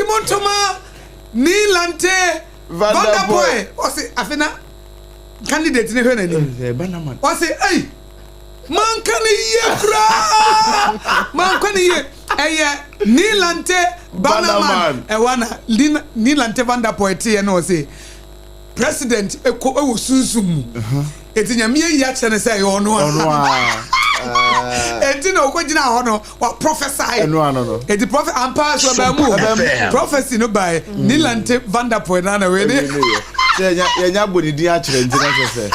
Eti montoma Nii Lante Vanderpuye. Ɔse afe na candidate ne hwɛ n'anim. Ɔse ei, manka ne yie koraa, manka ne yie, ɛyɛ Nii Lante Bannerman. Ɛwɔ na Nii Lante Vanderpuye teɛ na ɔse president ɛkɔ ɛwɔ sunsum mu, eti Nyame ayi akyerɛ no sɛ ɛyɛ ɔno a, eti na ɔkɔ gyina hɔ no wa prophesy. Eti prophet ampa so ɛbɛn mu o, prophecy no by Nii Lante Vanderpuye na wei ne. Sɛ yɛnya bɔ ne din akyerɛ nti na kyerɛ sɛ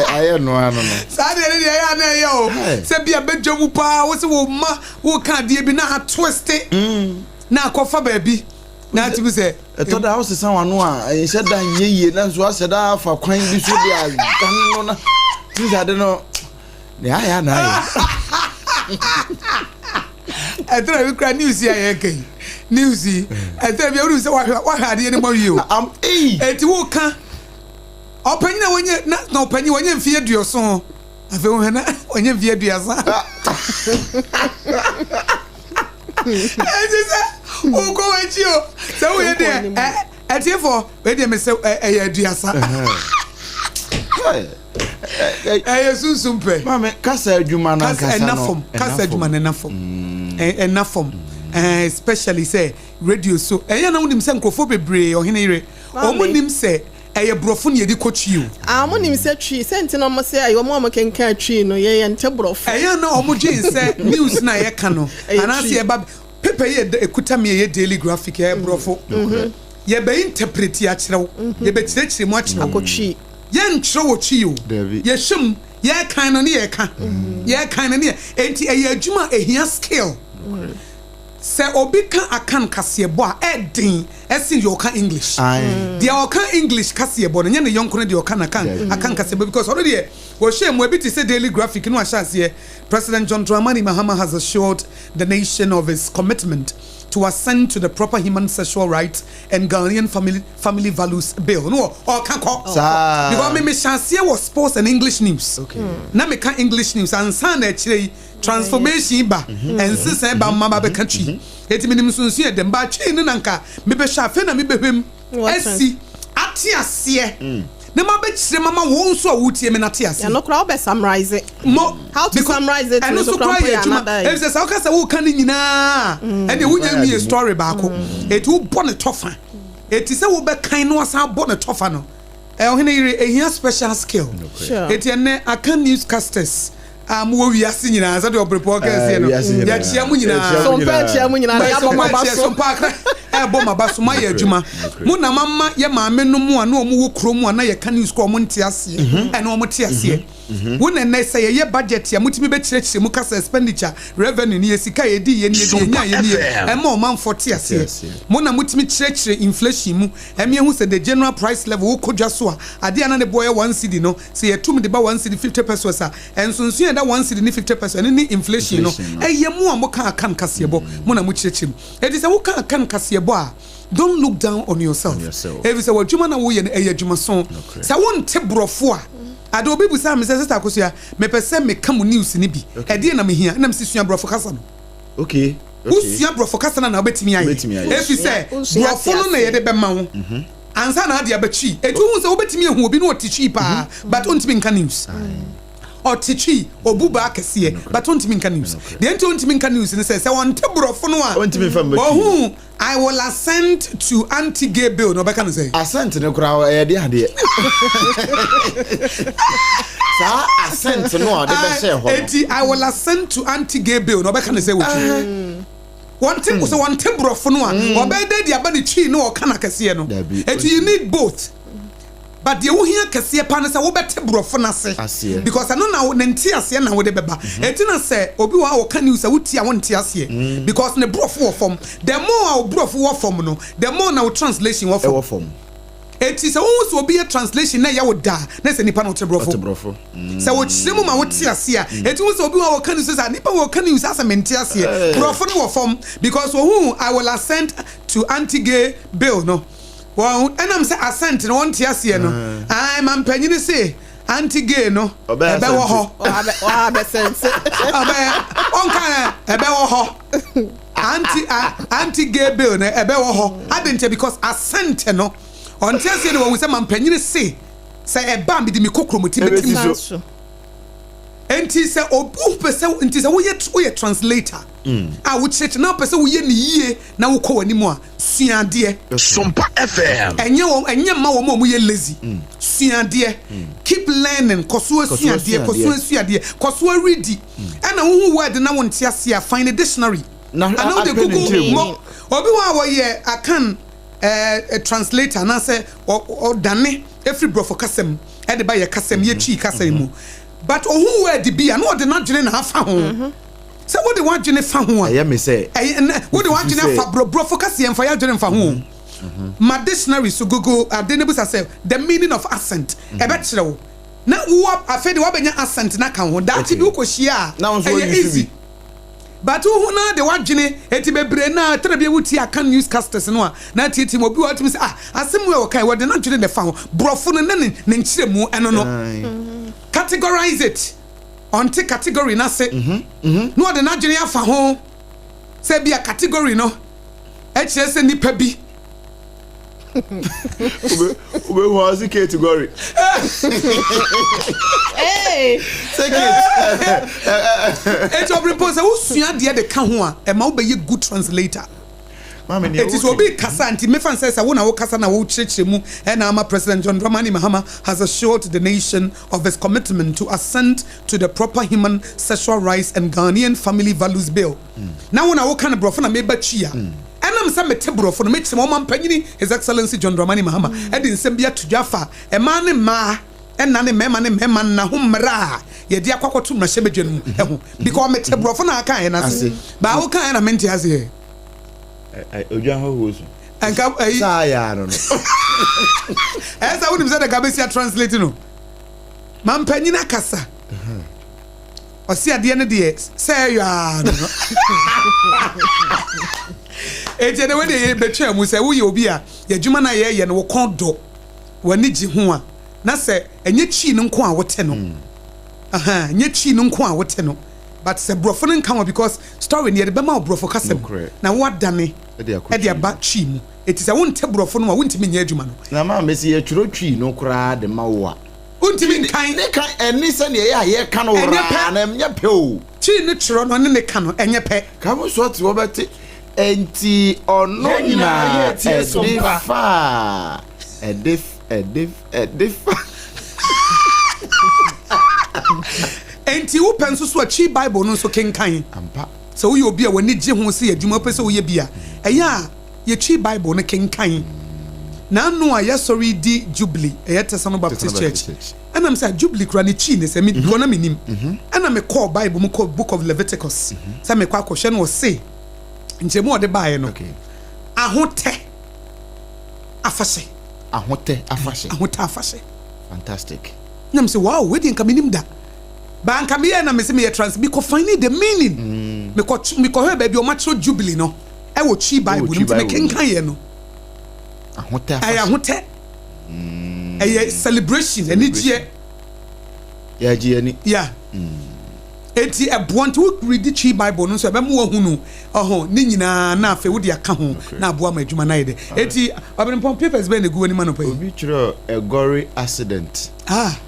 ayɛ noa no. Saa deɛ ne deɛ ɛyɛ ana ɛyɛ o sɛ bi a bɛdwa mu paa, wo sɛ wo ma woka adeɛ bi na atwist na akɔfa baabi na atumi sɛ Ɛtɔ da a wosesa w'ano a ɛnhyɛ da nyɛ yie, na nso asɛ da afa kwan bi so de adane no na tumi sɛ ade no deɛ ayɛ ana ayɛ. Ɛtɛrɛ bi kura news yi a yɛka yi, news yi, ɛtɛrɛ bi a wonim sɛ wahwɛ adeɛ no ma wie o. Eti woka ɔpanyin a wɔnyɛ na ɔpanyin wɔnyɛ mfeɛ 70, afei wohwɛ na wɔnyɛ mfeɛ 30. Ɛnti sɛ wokɔ w'akyi o sɛ woyɛ deɛ ɛtiefo wei deɛ mesɛ ɛyɛ 30, ɛyɛ sunsum pɛ. Maame, kasa adwuma no ankasa no ɛna fam, kasa adwuma no ɛna fam, ɛna fam, especially sɛ radio so. Ɛyɛ na wonim sɛ nkurɔfoɔ bebree, ɔhene yere, wɔn nim sɛ ɛyɛ borɔfo ne yɛde kɔ Twi o. Ah, ɔmo nim sɛ Twi sɛ nti na ɔmo sɛ ɛyɛ ɔmo a ɔmo kenkan Twi no, yɛyɛ nte borɔfo. Ɛyɛ na ɔmo dwen sɛ news na yɛka no anaasɛ yɛba paper yi ekuta mi, ɛyɛ Daily Graphic, ɛyɛ borɔfo, yɛbɛ interpret akyerɛw, yɛbɛkyerɛkyerɛ mu akyerɛw. Akɔtwi. Yɛnkyerɛ wɔ Twi o. Yɛhyɛ mu, yɛkan no ne yɛka, yɛkan no ne yɛ. Enti ɛyɛ adwuma a ehia skill. Sɛ obi ka Akan kaseɛbɔ a, ɛden ɛsen deɛ ɔka English. Deɛ ɔka English kaseɛbɔ no nyɛ ne yɔnko no deɛ ɔka n'Akan Akan kaseɛbɔ, because ɔno deɛ wɔhyɛ mu ebi te sɛ Daily Graphic no ahyɛ aseɛ, "President John Dramani Mahama has assured the nation of his commitment to assent to the Proper Human Sexual Rights and Ghanaian Family Values Bill" no, ɔka kɔ, because me mehyɛ aseɛ wɔ sports and English news na meka English news ansa na akyire yi transformation ba, ɛnsesa ba mma ba bɛka Twi. Eti menim nsonso yɛ dɛm ba Twi no na nka mebɛhwɛ afei na mebɛhwɛ mu asi ate aseɛ na mabɛkyerɛ mama wɔn nso a wotie me nate aseɛ. Ɛno koraa wobɛ summarize. Mo how to summarize it. Ɛno nso koraa yɛ adwuma, efisɛ sɛ woka sɛ woka ne nyinaa, ɛnna wonya nwie story baako. Eti wobɔ ne tɔfa, eti sɛ wobɛkan no asan abɔ ne tɔfa no, ɔhene yere, ehia special skill. Eti ɛnɛ Akan newscasters a mowɔ wiase nyinaa, sɛdeɛ ɔberepɔ kɛseɛ no, yɛkyia mo nyinaa. Sompa akyia mo nyinaa na yɛabɔ mo aba so. Sompa akra ɛbɔ mo aba so. Moayɛ adwuma mo na mama yɛ maame no mu a na ɔmo wɔ kurom a na yɛka news kɔ, ɔmo nte aseɛ, ɛna ɔmo te aseɛ. Wo na ɛnɛ sɛ yɛyɛ budget a, motumi bɛkyerɛkyerɛ mu kasa, expenditure, revenue ne yɛ sika yɛdi yɛ ne yɛdi yɛnya yɛ ne yɛ ɛma ɔmanfoɔ te aseɛ. Mo na motumi kyerɛkyerɛ inflation mu ɛmi ehu sɛ the general price level, wokɔ dwa so a, adeɛ a na ne boɔ yɛ 1 cedi no, sɛ yɛtum de ba 1 cedi 50 pesewas a, ɛnsonso yɛ da 1 cedi ne 50 pesewas, ɛno ne inflation no. Ɛyɛ mo a moka Akan kaseɛbɔ, mo na mo kyerɛkyerɛ mu. Eti sɛ woka Akan kaseɛbɔ a, don't look down on yourself, ebi sɛ w'adwuma na woyɛ no ɛyɛ adwumaso. Sɛ wonte borɔfo a, ade obi busa mi sɛ, "Sister Akosua, mepɛ sɛ meka mo news ni bi, ɛdeɛ na mehia?" Ɛna mesi sua borɔfo kasa no. Wosua borɔfo kasa no na wobɛtumi ayɛ, efi sɛ borɔfo no na yɛde bɛma wo ansa na ade abɛtwi. Etu hu sɛ wobɛtumi ehu obi na ɔte Twi paa, but ontumi nka news. Ɔte Twi, obu baa kɛseɛ, but ontumi nka news. Deɛ nti ontumi nka news ne sɛ ɔnte borɔfo no a, ɔhu "I will assent to anti-gay bill" na ɔbɛka no sɛ Assent no koraa ɛyɛ de adeɛ saa assent no a ɔde bɛhyɛ hɔ no. Eti "I will assent to anti-gay bill" na ɔbɛka no sɛ wɔtwi wɔnte sɛ wɔnte borɔfo no a, ɔbɛyɛ dɛ de aba ne Twi na ɔka no akɛseɛ no. Eti you need both, but deɛ wohia kɛseɛ pa no sɛ wobɛte borɔfo no ase, because ɛno na ne nte aseɛ na wode bɛba. Eti na sɛ obi wɔ a wɔka news a wotie a wonte aseɛ, because ne borɔfo wɔ fam. The more a wo borɔfo wɔ fam no, the more na wo translation wɔ fam. Eti sɛ wohu sɛ obi yɛ translation na ɛyɛ wo da na sɛ nipa no ɔte borɔfo, sɛ wɔkyerɛ mu ma wote ase a. Eti wohu sɛ obi wɔ a wɔka news sɛ nipa wɔka news asɛ mente aseɛ, borɔfo no wɔ fam, because ohun "I will assent to anti-gay bill" no, wɔn ɛnam sɛ assent no wɔnte aseɛ no, ayi ma mpanyini se anti-gay no ɛbɛwɔ hɔ. Ɔabɛsɛnse. Ɔbɛ ɔnka ɛbɛwɔ hɔ. Anti anti gay bill no ɛbɛwɔ hɔ. Adɛn ntia? Because assent no ɔnte aseɛ na wahu sɛ mampanyini se sɛ ɛba a mede me kokromoti bɛtim so. Enti sɛ obi pɛ sɛ nti sɛ woyɛ woyɛ translator a wokyerɛkyerɛ na wopɛ sɛ woyɛ ne yie na wokɔ w'anim a, sua adeɛ. Sompa FM. Ɛnyɛ wɔn ɛnyɛ mma wɔn a wɔyɛ lazy. Sua adeɛ. Keep learning. Kɔ so asua adeɛ. Kɔ so asua adeɛ. Kɔ so aredi. Ɛna wohu word na wonte aseɛ a, find a dictionary. Anaa wode Google mmɔ. Obi wɔ hɔ a wɔyɛ Akan eh, translator anaasɛ ɔdane firi borɔfo kasa mu de ba yɛ kasa mu, yɛ Twi kasa yi mu. But ohu word bi a na ɔde n'adwene na afa ho. Sɛ wode w'adwene fa ho a, Ɛyɛ me sɛ ɛyɛ nnɛ wode wosusu w'adwene sɛ. afa borɔ borɔfo kasa yɛmfa yɛn adwene mfa ho o. Ma dictionary so Google ade no bisa sɛ the meaning of accent ɛbɛkyerɛ wo. Na wo afei de woabɛnya accent no aka ho. Daakye bi Okay. wokɔhyia a Na wo nso ɛyɛ woayi so easy. bi. But wohu no ara de w'adwene enti bebree no ara tɛrɛ bi wotie Akan newscasters no a na atiatia mu obi wɔ hɔ a wotumi sɛ ah asɛm wei a wɔkae wɔde n'adwene na ɛfa ho. Borɔfo no na ne ne nkyerɛmu ɛno no. Ae. Categorize it. Ɔnte category no ase na ɔde n'adwene afa ho sɛ ebia category no kyerɛ sɛ nipa bi. Wobɛhu a ɔse Kate Gory. Sɛ Kate. Enti ɔbrempɔn sɛ wosua adeɛ de ka ho a ɛma wobɛyɛ good translator. Maame nea Enti sɛ woka obi yi. rekasa a, nti mefa no sɛ sɛ wo na wokasa na wokyerɛkyerɛ mu na ama President John Dramani Mahama has assured the nation of his commitment to assent to the proper Human Sexual Rights and Ghanaian Family Values Bill na wo na woka no borɔfo na meba Twi a, ɛnam sɛ mete borɔfo no mekyerɛ ma Ɔmampanyini His Excellency John Dramani Mahama de nsɛm bi ato dwa afa mmaa ne mmaa nna ne mmarima ne mmarima nna ho mmara a yɛde akɔ akɔto mmarahyɛbadwa no mu ho because mete borɔfo na akaeɛ no ase baa wokaeɛ na mente aseɛ. Odwan hɔhoɔ su. Nka ɛyi. Saa yɛ ano no. Ɛyɛ sɛ wonim sɛ dɛka bɛsi atranslate no. Mampanyin akasa. Ɔsi adeɛ no deɛ sɛ ɛyɔ ara no no. Enti ɛnɛ wei deɛ yɛbɛtwa mu sɛ woyɛ obi a yɛadwuma no a yɛyɛ no wo kɔn dɔ w'ani gye ho a na sɛ ɛnyɛ Twi no nko a wote no. Aha, ɛnyɛ Twi no nko a wote no. But sɛ borɔfo no nka ho because Story no yɛde bɛma wo brɔfo kasa mu na woadane de aba Twi mu. Enti sɛ wonte brɔfo no a wontumi nyɛ adwuma no. Na maame sɛ yɛtwerɛ Twi no koraa de ma wo a. Wontumi nkan. Ne ka ɛne sɛdeɛ ɛyɛ a yɛka no Ɛnyɛ pɛ. woraa no ɛnyɛ pɛ o. Twi no twerɛ no ne ne ka no ɛnyɛ pɛ. Ka mo so ɔte wɔbɛte ɛnti ɔno Yɛn nyinaa na yɛretie ɛde Sompa. faa ɛde ɛde ɛde fa. Enti wopɛ nso so a, twi Bible no nso kenkan. Ampa. Sɛ woyɛ obi a w'ani gye ho sɛ adwuma wopɛ sɛ woyɛ bi a, ɛyɛ a yɛ twi Bible no kenkan. N'ano a yɛasɔre yi di Jubilee, ɛyɛ Tesano Baptist Church. Ɛna mesɛ, ah, Jubilee koraa ne twi ne sɛ, me because na mennim. Ɛna mekɔɔ Bible mu kɔɔ Book of Leviticus sɛ mekɔ akɔhwɛ na ɔse, nkyerɛmu a ɔde baeɛ no, ahotɛ afahyɛ. Ahotɛ afahyɛ. Ahotɛ afahyɛ. Fantastic. Na me sɛ wow, wei deɛ nka menim da. Ba nka meyɛ na me sɛ meyɛ trans mekɔ finding the meaning. Mm. Mekɔ mekɔhwɛ baabi ɔmo akyerɛ jubilee no ɛwɔ Twi Bible no nti mekenkan yɛ no. Ahotɛ afahyɛ. Ɛyɛ ahotɛ. Mm. Ɛyɛ celebration, anigyeɛ. Yɛagye yɛn ani. Yeah. Mm. Enti ɛboa nti wo read Twi Bible no nso ɛbɛma wahunu ɔho ne nyinaa na afei wode aka ho na aboa ma adwuma no ayɛ dɛ. Enti Ɔbenempɔn papers bɛn na egu w'anim anɔpa yi? Obi twerɛ a gory accident. Ah.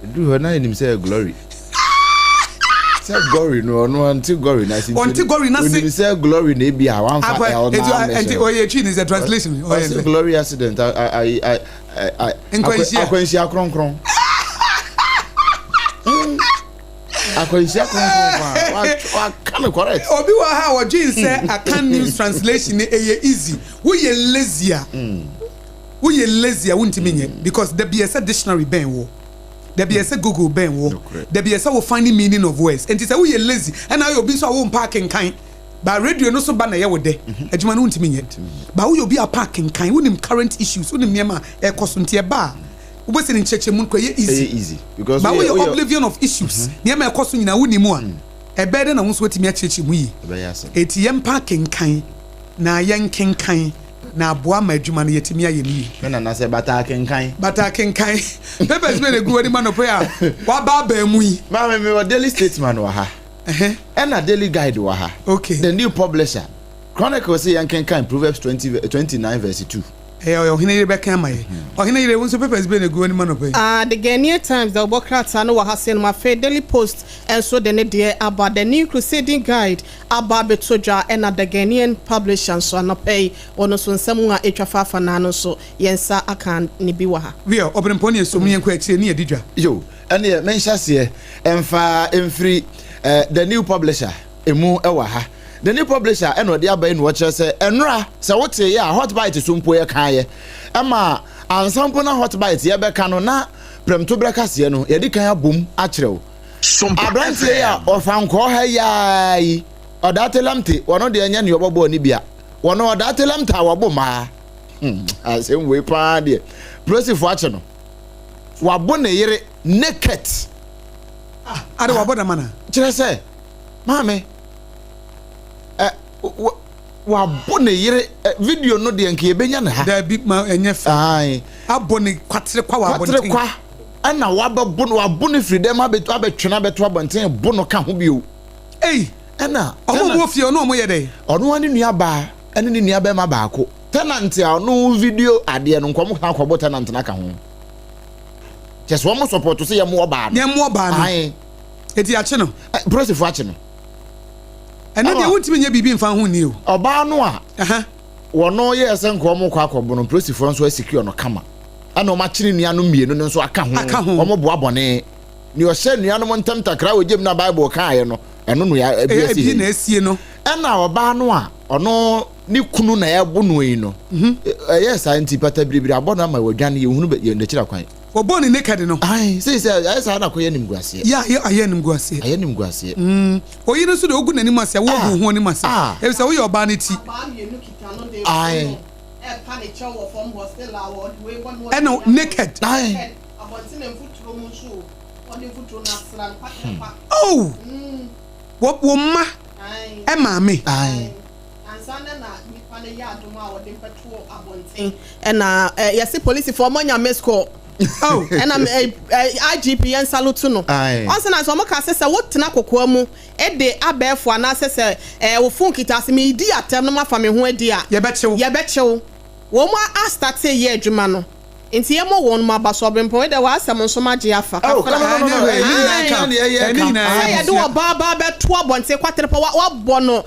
Ɛduru hɔ na yɛnim sɛ ɛyɛ glory. Sɛ gory no ɔno ɔnte gory no ase nti Ɔnte gory no ase. onim sɛ glory na ebi a wamfa Akwa L na enti amɛhyɛ enti no. ɔyɛ Twi ne sɛ translation ɔyɛ Ɔse sɛ. glory accident a a a a Nkwanhyia. Akwanhyia kronkron. Akwanhyia kronkron paa. Waka no correct. Obi wɔ ha a ɔdwen sɛ Akan News Translation no ɛyɛ easy. Woyɛ lazy a, woyɛ lazy a wontumi nyɛ because da bi ɛsɛ dictionary bɛn wo. Da bi ɛsɛ Google bɛn wo. Da bi ɛsɛ wo find meaning of words. Nti sɛ woyɛ lazy ɛna woyɛ obi nso a wompɛ akenkan. Ba radio no so ba na ɛyɛ wo dɛ. Adwuma no wontumi nyɛ. Ba woyɛ obi a ɔpɛ akenkan, wonim current issues, wonim nneɛma a ɛrekɔ so nti ɛba a wobɛsi ne nkyerɛkyerɛmu no koraa ɛyɛ easy. Ɛyɛ easy because Ba woyɛ woyɛ woyɛ oblivion of issues, nneɛma a ɛkɔ so nyinaa wonim a, ɛbɛyɛ dɛn na wo nso woatumi akyerɛkyerɛ mu yie? Ɛbɛyɛ asɛm. Enti yɛmpɛ akenkan na yɛnkenkan na aboa ma adwuma no yɛatumi ayɛ no yie. Me nana sɛ bata akenkan. Bata akenkan. Papers bɛn na ɛgu w'anim anɔpa yi a woabaabaa mu yi? Maame mewɔ Daily Statesman wɔ ha. Ɛna Daily Guide wɔ ha. Okay. The New Publisher. Chronicle se yɛnkenkan Proverbs 20, 29 verse 2. Ɛyɛ ɔhene yere bɛka ama yɛ. Ɔhene yere, wo nso papers bɛn na egu w'anim anɔpa yi? Ah, The Ghanaian Times deɛ ɔbɔ krataa no wɔ ha sei nom. Afei Daily Post nso de ne deɛ aba. The New Crusading Guide aba abɛtɔ dwa ɛna The Ghanaian Publisher nso anɔpa yi wɔn nso nsɛm a ɛtwa faafa naa no nso yɛn nsa aka ne bi wɔ ha. Wiɛ, ɔberempɔn ne yɛsom no yɛnkɔ akyire ne yɛdi dwa. Yo, ɛneɛ menhyɛ aseɛ mfa mfiri eh, The New Publisher emu wɔ ha. The New Publisher ɛna ɔde aba yi na ɔkyerɛ sɛ ɛnora sɛ woteeɛ a Hot Bite so mpo yɛkaeɛ ɛma ansa mpo na Hot Bite yɛbɛka no na prɛmtoberɛ kaseɛ no yɛde kan abom akyerɛ wo. Aberanteɛ yi a ɔfa nkɔɔ ha yi ara yi Ɔdaate Lamte wɔno deɛ nyɛ neɛ ɔbɔbɔɔ ne bia wɔno Ɔdaate Lamte a wɔbo mmaa hmm, asɛm wei paa deɛ polisifoɔ akye no wabo ne yere naked. Ah, ade wabɔ dam ana? Kyerɛ sɛ, maame, ɛ, wabo ne yere, ɛ, video no deɛ nka yɛbɛnya ne ha. Daabi, ma ɛnyɛ fɛ. Ae. Abɔ ne kwatere kwa wɔ abɔnten. Kwatere kwa, ɛna wabɛbo no, wabo no firi dɛm abɛtwe no abɛto abɔnten, bo no ka ho bio. Ei! Ɛna. Ɔmo a wɔwɔ fie, ɔne ɔmo yɛ dɛn? Ɔno ara ne nua baa ɛne ne nua bɛrima baako. Tenant a ɔno video adeɛ no, nka ɔmo san kɔbo tenant no aka ho. Kyɛ sɛ wɔn sɔpɔto sɛ yɛmmoa ɔbaa no. Yɛmmoa ɔbaa no. Ae. Eti akye no. Ɛ, polisifoɔ akye no. Ɛno deɛ wontumi nyɛ biribi mfa ho nni o. Ɔbaa no a wɔn yɛɛ sɛ nka wɔn kɔ akɔbo no, polisifoɔ nso asecure no kama. Ɛna wɔn akye ne nuanom mmienu no nso aka ho. Aka ho. Wɔn boa bɔne. Nea ɔhyɛ nuanom ntam takra wɔ gyam na Bible kaeɛ no, ɛno no ya ebi asi Ebi na asie no. Ɛna ɔbaa no a ɔno ne kunu na ɛbo no yi no, ɛyɛɛ saa nti pata biribiri abɔ no ama wadwane, yɛnhunu bɛ, yɛn n'akyiri akwan. Wɔbɔɔ no naked no. Ae, sei sɛ ayɛ saa na akɔyɛ animguaseɛ. Yɛ ayɛ ayɛ animguaseɛ. Ayɛ animguaseɛ. Mm, oyi no nso deɛ ogu n'anim ase a, wo agu wo ho anim ase. Ah. Efisɛ woyɛ ɔbaa no ti. Abaa mmienu kita no de Ae. bo no, ɛrepa ne kyɛw wɔ fam hɔ still a wɔde wei bɔ no, wɔde Ɛna wei abɔ no. naked. Ae. Naked, abɔnten na mfuturo mu nso o, wɔde mfuturo no asra no kwaterekwa. Oh! Mm. Wɔ, wo mma Ae. maame. Ae. Ɛna yɛse polisifoɔ ɔmo anya miss call. Oh. Ɛna IGP yɛn salute no. Ɔnse na sɛ ɔmo ka sɛ sɛ wo tena kokoa mu de abɛɛfo anaasɛ sɛ ɛɛ wo phone kita ase me di atɛm no mafa me ho adi a. Yɛbɛkye wo. Yɛbɛkye wo. Wɔn astate yɛ adwuma no. Nti yɛmmɔ wɔn mu aba so. Ɔbrempɔn wei deɛ w'asɛm nso magye afa. Oh, Kafra. no, no, no, no, Ɛnyɛ hwee, ne nyinaa Ae. ka. Ɛne Ɛne nyinaa Sɛ yɛde abusua. ɔbaa ba bɛto abɔnten kwaterepa wa wabɔ no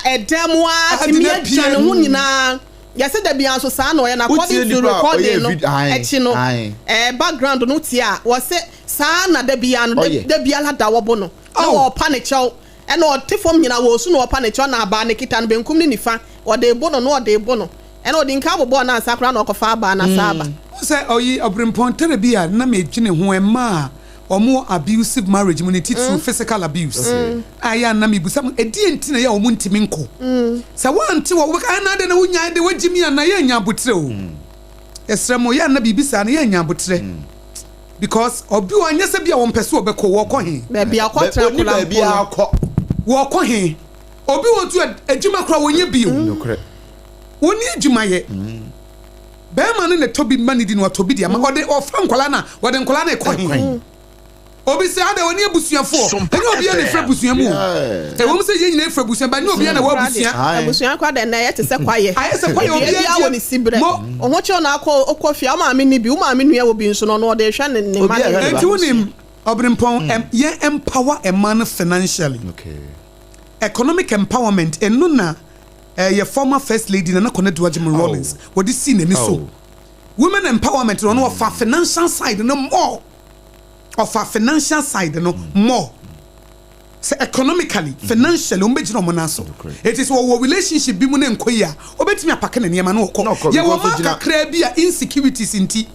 ɛdan mu ara Ade tumi no agya apue. ne ho nyinaa. Yɛse da biara nso saa na ɔyɛ no Wotie according to nipa a ɔyɛ recording no vid ae, akyi no ae. ɛɛ background no wotie a wɔse saa na da biara no da Ɔyɛ. da biara da wɔbo no na Oh. wɔpa ne kyɛw ɛna ɔte fam nyinaa wɔresu na wɔpa ne kyɛw na abaa no kita no benkum ne nifa ɔde rebo no na ɔde rebo no ɛna ɔde nka bobɔɔ no ansa koraa na ɔkɔfa abaa no asa aba. Wohu sɛ ɔyi ɔbrempɔn tɛrɛ bi a na medwene ho ɛmaa wɔn wɔ abusive marriage mu ne titiriw physical abuse a ɛyɛ a na mebisa mo ɛdeɛn nti na ɛyɛ a wɔn ntumi nkɔ sɛ woante wɔ wobɛka ɛna adɛn na wonyae de wagye mi anaa yɛanya aboterɛ o yɛsrɛ mo yɛ ana biribi saa no yɛanya aboterɛ because obi wɔ anyɛ sɛ bi a wɔmpɛ so wɔbɛkɔ wɔkɔ he Baabi a ɔkɔtena Ɔni koraa baabi mpo no. akɔ. wɔkɔ he obi wɔ tu adwuma koraa wɔnyɛ bio wɔni adwuma yɛ bɛrima no na ɛtɔ bi ma ne di na watɔ bi di ama ɔde ɔfa nkwadaa na wɔde nkwadaa no ɛkɔ he obi sɛ ada wɔne abusuafoɔ ɛnyɛ obiara na ɛfiri abusua mu o ɛwɔ mu sɛ yɛn nyinaa ɛfiri abusua ba nyɛ obiara na ɛwɔ abusua Abusua koraa deɛ nnɛ ɛyɛ te sɛ kwaeɛ. ayɛ sɛ kwaeɛ Dua obiara biara wɔ gye ne siberɛ. mo Wo ho kyew na akɔ wokɔ fie a, wo maame nni bi, wo maame nua wɔ bi nso no, ɔno ɔde rehwɛ ne ne mma Obiara ne hwɛ ne ba. Enti wonim ɔberempɔn ɛm yɛn empower mmaa no financially Okay. economic empowerment ɛno na eh, yɛ former first lady Nana Konadu Agyeman Rawlings wɔde sii n'ani so Oh. women empowerment no ɔno ɔfa financial side no more ɔfa financial side no more sɛ economically financially wɔn bɛgyina wɔn nan so eti sɛ wɔwɔ relationship bi mu ne nkɔ yi a wɔbɛtumi apake ne nneɛma no Na wɔkɔ ɔkɔ, yɛwɔ because mmaa ogyina- kakraa bi a insecurities nti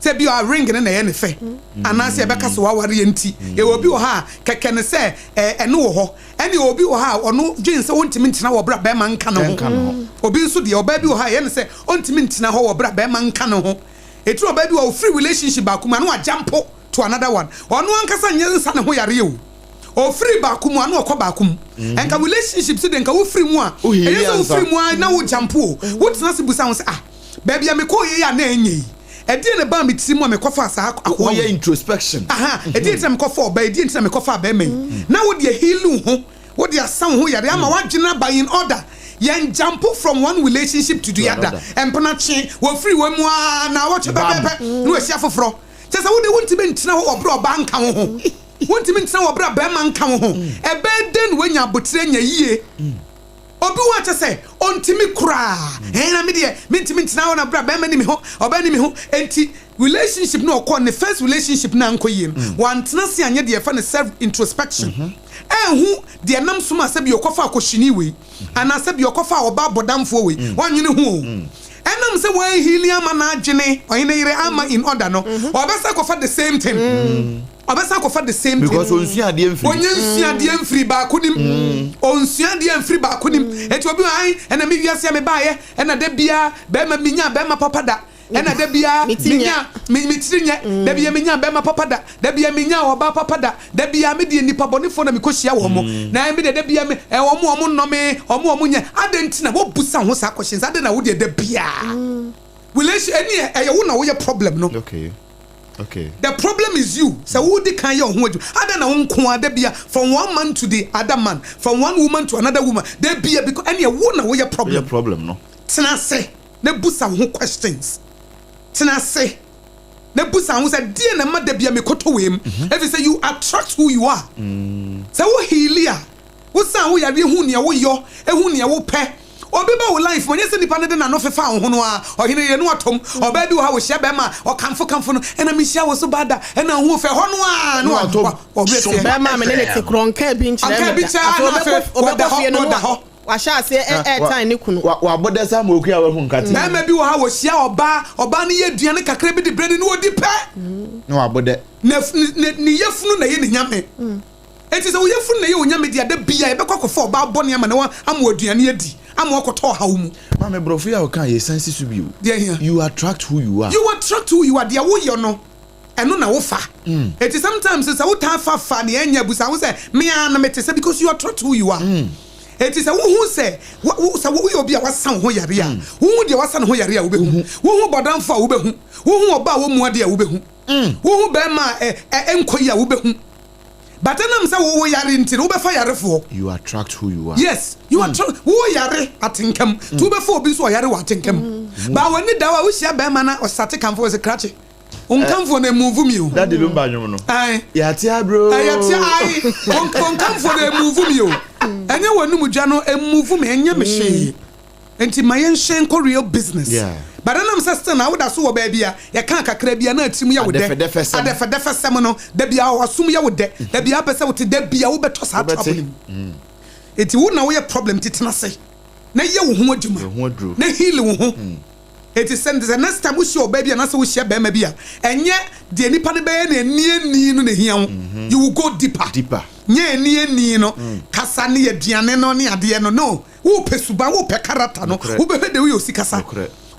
sɛ bi a ring no na ɛyɛ ne fɛ anaasɛ yɛbɛka sɛ waware yɛ nti yɛwɔ bi wɔ ha a kɛkɛ ne sɛ ɛɛ ɛno wɔ hɔ ɛne obi wɔ ha a ɔno dwen sɛ wɔntumi ntena wɔ bra bɛrima nka ne Nka ne ho ho. obi nso deɛ ɔbaa bi wɔ ha a ɛyɛ ne sɛ ɔntumi ntena hɔ wɔ bra bɛrima nka ne ho etiri ɔbaa bi wɔ ofiri relationship baako mu ano ajump to another one ɔno ankasa nyɛ nsa ne ho yareɛ o ofiri baako mu ano ɔkɔ baako mu nka relationship si de nka wofiri mu a Wohili ɛyɛ sɛ ansa. wofiri mu a na wo jump o wotena se busa ho sɛ ah baabi a mekɔɔ yɛ yi a na ɛnyɛ yi. Ɛdeɛn na ɛbaa me tiri mu a mekɔfaa saa akoa Woyɛ wei? introspection. Aha, ɛdeɛn nti na mekɔfaa ɔbaa yi? Ɛdeɛn nti na mekɔfaa barima yi? Na wode aheali wo ho, wode asa wo ho yareɛ ama w'adwene aba in order. Yɛn jump from one relationship to the other. Mpena kye, wɔfiri wei mu ara, naawɔtwe pɛpɛɛpɛ na wɔahyia foforɔ. Kyerɛ sɛ wode wontumi ntena hɔ wɔ berɛ a ɔbaa nka wo ho. Wontumi ntena hɔ wɔ berɛ a barima nka wo ho. Ɛbɛyɛ dɛn na woanya abotire anya yie? Obi wɔ hɔ a kyerɛ sɛ ɔntumi koraa. Ɛɛ na me deɛ mentumi ntena hɔ na berɛ a barima ni me ho, ɔbaa ni me ho. Enti relationship no a ɔkɔɔ ne first relationship no ankɔ yie no, wantena ase anyɛ deɛ yɛfrɛ no self introspection. Anhu deɛ ɛnam so maa sɛbi ɔkɔfaa kɔhyini wei anaa sɛbi ɔkɔfaa ɔbaa bɔdamfoɔ wei. Wannwene ho o. Ɛnam sɛ wanheali amma n'adwene, ɔhene yere amma in order no, ɔbɛsan akɔfa the same thing. Ɔbɛsan akɔfa the same thing. Because onsua adeɛ mfiri. Ɔnyɛ nsua adeɛ mfiri baako nim. Onsua adeɛ mfiri baako nim. Eti obi wɔ ayi ɛna me wiase a me baayɛ ɛna da biara bɛrima me nya bɛrima papa da. Ɛna da biara Me ti me nyɛ. nya me me tiri nyɛ. Da biara me nya bɛrima papa da. Da biara me nya ɔbaa papa da. Da biara me deɛ nipa bɔnefoɔ na me kɔ hyia wɔn mo. Na me deɛ da biara me ɛ wɔn wɔn nnɔ me wɔn wɔn nyɛ. Adɛn nti na wobusa ho saa questions? Adɛn na wo deɛ da biara relation ɛni ɛyɛ wo na woyɛ problem no. Okay. Okay. The problem is you. Sɛ wo di kan yɛ wo ho adwuma. Adɛn na wo nko ara da bia from one man to the other man, from one woman to another woman. Da bia because ɛneɛ wo na woyɛ problem. Woyɛ problem no. Tena ase na busa wo ho questions. Tena ase na busa wo ho sɛ deɛ na ɛma da bia mekɔtɔ wei mu. Ɛfiri sɛ you attract who you are. Sɛ wo heal a, wo san wo yareɛ hu nea woyɔ, hu nea wopɛ. Obi ba wo life mu, ɛnyɛ sɛ nipa no de n'ano fefa wo ho no ara, ɔhene yere no atom. Ɔbaa bi wɔ ha, ɔhyia bɛrima a, ɔkamfo kamfo no, ɛna mehyia wo so ba da, ɛna wo ho fɛ, hɔ no ara na ɔwerɛ teɛ. Bɛrima a me ne ne te korɔ ɔnkaa bi nkyerɛ me da. Afei ɔbɛkɔ fie no na wahyɛ aseɛ ɛɛtan ne kunu. Wabɔ dɛ sɛ ama okua a wahu nkate. Bɛrima bi wɔ ha, ɔhyia ɔbaa, ɔbaa no yɛ aduane kakra bi de brɛ no na ɔdi pɛ. Na wabɔ dɛ. Ne yafunu na ɛyɛ ne nyame. Enti sɛ wo yafunu na ɛyɛ onyame dea, da biara yɛbɛkɔ akɔfa ɔbaa bɔne ama no ama aduane adi, ama wakɔtɔ ɔhaw mu. Maame, borɔfo yi a woka yi, san si so bio. Deɛ hia? You attract who you are. You attract who you are. Deɛ woyɔ no, ɛno na wofa. Enti sometimes sɛ wotaa fa fa nea ɛnyɛ a, bisa ho sɛ, me ara no mete sɛ? Because you attract who you are. Enti sɛ wohu sɛ, sɛ woyɛ obi a wasa wo ho yare a, wohu deɛ wasa ne ho yare a, wobɛhu. Wohu bɔdamfo a, wobɛhu. Wohu ɔbaa a wɔmmu adeɛ a, wobɛhu. Wohu barima a ɛnkɔ yie a, wobɛhu. But ɛnam sɛ wo wo yare nti no wobɛfa yarefoɔ. You attract who you are. Yes, you attract, wo yare atenka mu nti wobɛfa obi nso ɔyare wɔ atenka mu. But w'ani da hɔ a wohyia bɛrima na ɔsate kamfo wo sɛ krakye, wo nkamfoɔ no ɛmove me o. Daddy Lumba nwom no. Ae. Yɛate abrɛ o. Yɛate ae, wo nkamfoɔ no ɛmove me o. Ɛnyɛ w'anum dwa no ɛmove me, ɛnyɛ me hwee. Nti ma yɛnhyɛn nkɔ real business. But ɛnam sɛ still na woda so wɔ baabi a yɛkaa kakra bi a na atirim yɛ wo dɛ. Adɛfɛdɛfɛsɛm no, da biara w'asom yɛ wo dɛ, da biara wopɛ sɛ wote, da biara wobɛtɔ saa trouble no mu. Nti wo na woyɛ problem nti tena ase na yɛ wo ho adwuma na heal wo ho. Nti sɛ sɛ next time wohyia ɔbaa bi anaasɛ wohyia barima bi a, ɛnyɛ deɛ nipa no bɛyɛ na ani ani no na ehia wo. You will go deeper. Nyɛ ani ani no, kasa ne aduane no ne adeɛ no, no. Wopɛ suban, wopɛ character no, wobɛhwɛ the way osi kasa,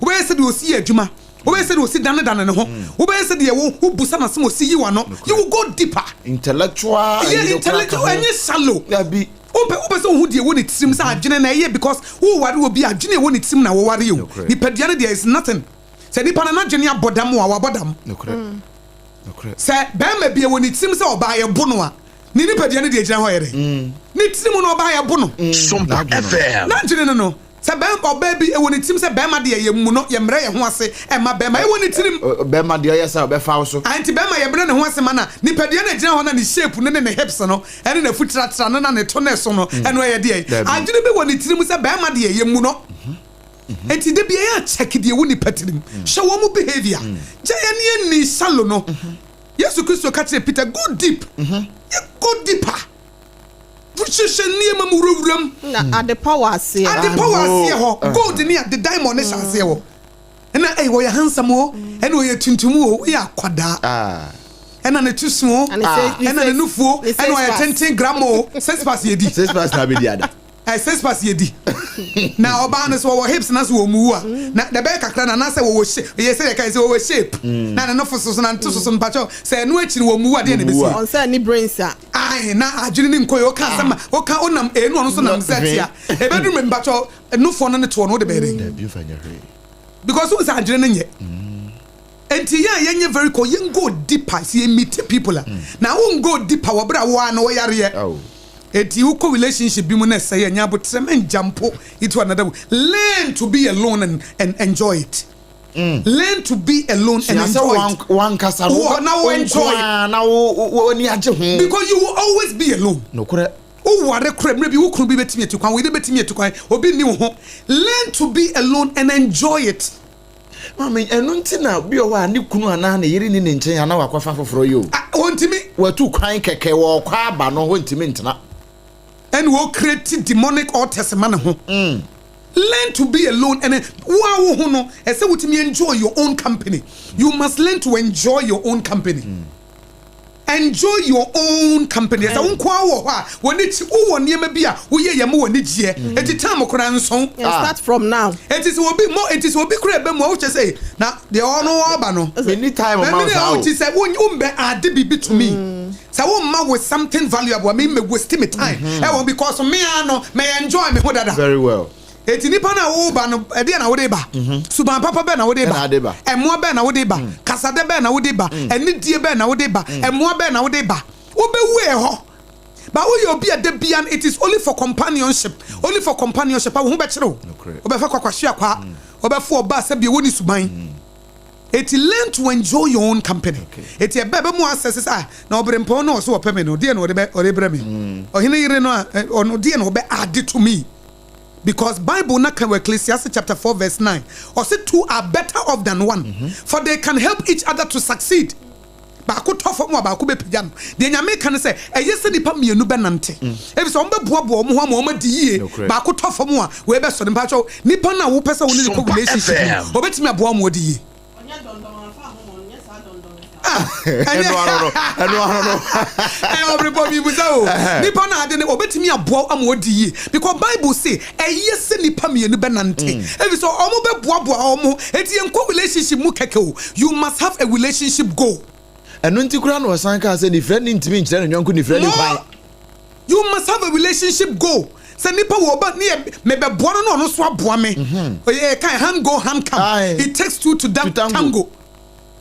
wobɛyɛ sɛdeɛ osi yɛ adwuma, wobɛyɛ sɛdeɛ osi danedane ne ho, wobɛyɛ sɛdeɛ wo wobusa no asɛm osi yi w'ano. You will go deeper. Intellectual ayi Yɛ no koraa ka intellectual, ho. ɛnyɛ shallow. Dabi. Wopɛ wopɛ sɛ wohu deɛ ɛwɔ ne tirim sɛ adwene na ɛyɛ because woware obi a adwene a ɛwɔ ne tirim na woware o. Nokorɛ. Nipadua no deɛ is nothing. Sɛ nipa no n'adwene abɔ dam a, wabɔ dam. Nokorɛ. Nokorɛ. Sɛ barima bi ɛwɔ ne tirim sɛ ɔbaa yɛbo no a, Ne nipadua no deɛ gyina hɔ yɛ dɛn? Ne tirim no ɔbaa yɛbo no. Sompa FM. N'adwene no no, sɛ bɛrima ɔbaa bi ɛwɔ ne tirim sɛ bɛrima deɛ yɛmmu no, yɛmmrɛ yɛn ho ase mma bɛrima, ɛwɔ ne tirim. Bɛrima deɛ ɔyɛ sɛ ɔbɛfa wo so. Ah, nti bɛrima yɛbrɛ ne ho ase ma no a, nipadua no a ɛgyina hɔ no a ne shape no ne ne hips no ɛne n'afutratra no na ne to ne so no, ɛno ɛyɛ deɛn? Adwene bi wɔ ne tirim sɛ bɛrima deɛ yɛmmu no. Nti da biara yɛ a check deɛ ɛwɔ nipa tirim. Hwɛ wɔn behavior. Gya yɛn ani shallow no. Yesu Kristo ka kyerɛɛ Peter, Go deep, yɛ go deeper. Hwehwɛ nneɛma mu wurawura mu. Na adepa wɔ aseɛ. Adepa wɔ aseɛ hɔ. Gold ne ade, diamond ne hyɛ aseɛ hɔ. Ɛna ɛy wɔyɛ handsome o, ɛna ɔyɛ tuntum o, woyɛ akwadaa. Ɛna ne ti so o, ɛna ne nufu o, ɛna ɔyɛ tenten grandma o, six pass yɛ di. Six pass na abɛdi ada. Ɛ six pass yɛ di. Na ɔbaa no sɛ wɔwɔ hips na sɛ wɔn mu a na na ɛbɛyɛ kakra na anaasɛ wɔwɔ shape yɛ sɛ yɛka sɛ wɔwɔ shape na ne nofo so so na nto so so mpakyɛw sɛ ɛno akyi no wɔn mu a deɛ na ɛbɛsi. Ɔnsɛ ne brains a. Ae na adwene ne nkɔ yɛ ɔka asɛm a ɔka ɔnam A na ɔno nso nam Z a ɛbɛduru mɛ mpakyɛw nofoɔ no ne toɔ no wode bɛyɛ dɛn. Dabi nfa nyɛ hwee. Because wohu sɛ adwene no nyɛ. Enti yɛn a yɛnyɛ very co yɛn go deeper sɛ yɛ meet people a na wo go deeper wɔ bere a wo ara no wɔyareɛ. Enti wokɔ relationship bi mu na ɛsɛe a nya aboterɛ mɛ njumpo into another one. Learn to be alone and and enjoy it. Learn to be alone and Sua sɛ enjoy it. wankasa no Wɔ na wo wo nko enjoy. ara na wo wo w'ani agye ho. Because you will always be alone. Nokorɛ. Woware koraa mmerɛ bi wo kunu bi bɛtumi atu kwan, wo yere bɛtumi atu kwan, obi nni wo ho. Learn to be alone and enjoy it. Maame, ɛno nti na bi wɔ hɔ a ne kunu anaa ne yere nni ne nkyɛn a na wakɔfa foforɔ yi o. Ah, wɔntumi. Watu kwan kɛkɛ, wɔrekɔ aba no, wɔntumi ntena. Ɛna wɔ create demonic altars ma ne ho. Learn to be alone and wo a wo ho no, ɛsɛ wotumi enjoy your own company. You must learn to enjoy your own company. Enjoy your own company. Ɛsɛ wo nko ara wɔ hɔ a, w'ani kye, wowɔ nneɛma bi a woyɛ yɛ ma w'ani gyeɛ. Eti time koraa nso. Yeah, start from now. Eti sɛ obi mo, eti sɛ obi koraa ɛbɛ mu a, wokyɛ sɛ na deɛ ɔno ɔba no. Menni time ma wo Ɛmi saa o o. ti sɛ wo wo mbɛ ade biribi to me. Sɛ wo mma with something valuable a, me mɛ waste me time. Ɛwɔ because me ara no, mɛ enjoy me ho dada. Very well. Enti nipa no a woreba no, ɛdeɛn na wode reba? Suban papa bɛn na wode reba? Mmoa bɛn na wode reba? Kasadɛ bɛn na wode reba? Anidie bɛn na wode reba? Mmoa bɛn na wode reba? Wobɛwu ɛhɔ. But woyɛ obi a da biara no, it is only for companionship, only for companionship a, wo ho bɛkyere wo. Wobɛfa kwakwahwe akwaa, wobɛfo ɔbaa sɛdeɛ wɔnni suban. Enti learn to enjoy your own company. Enti ɛbɛ ɛbɛ mu asɛse sɛ ah na ɔbrempɔn no ɔse ɔpɛ me no deɛ na ɔde bɛ ɔde brɛ me. Ɔhene yere no a ɔno deɛ na ɔbɛ add to me. Because Bible no ka wɔ Ecclesiastes chapter 4 verse 9 ɔse two are better off than one for they can help each other to succeed. Baako tɔ fam a baako bɛpagya no. Deɛ Nyame ka ne sɛ ɛyɛ sɛ nnipa mmienu bɛnante efisɛ wɔn bɛboaboa wɔn ho ama wɔn adi yie. Baako tɔ fam a wei bɛsɔre. Mpakyɛw nipa no a wopɛ sɛ wo ne no kɔ relationship mu no ɔbɛtumi aboa wo ma wadi yie? Ah, ɛnyɛ Ɛno ano no. Ɛyɛ ɔbrepɔ mi busa o. Nipa na ade ne obetumi aboa ama odi yie because Bible se ɛyɛ sɛ nipa mmienu bɛnante efi sɛ ɔmo bɛboaboa ɔmo eti yɛn kɔ relationship mu kɛkɛ o. You must have a relationship goal. Ɛno nti koraa na ɔsan kaa sɛ nifirani ntumi nkyerɛ ne yɔnko nifirani kwan. More, you must have a relationship goal. Sɛ nipa wɔ ɔba ne yɛ mebɛboa no na ɔno nso aboa me. Ɛyɛ kan hand go hand come. It takes two to tango.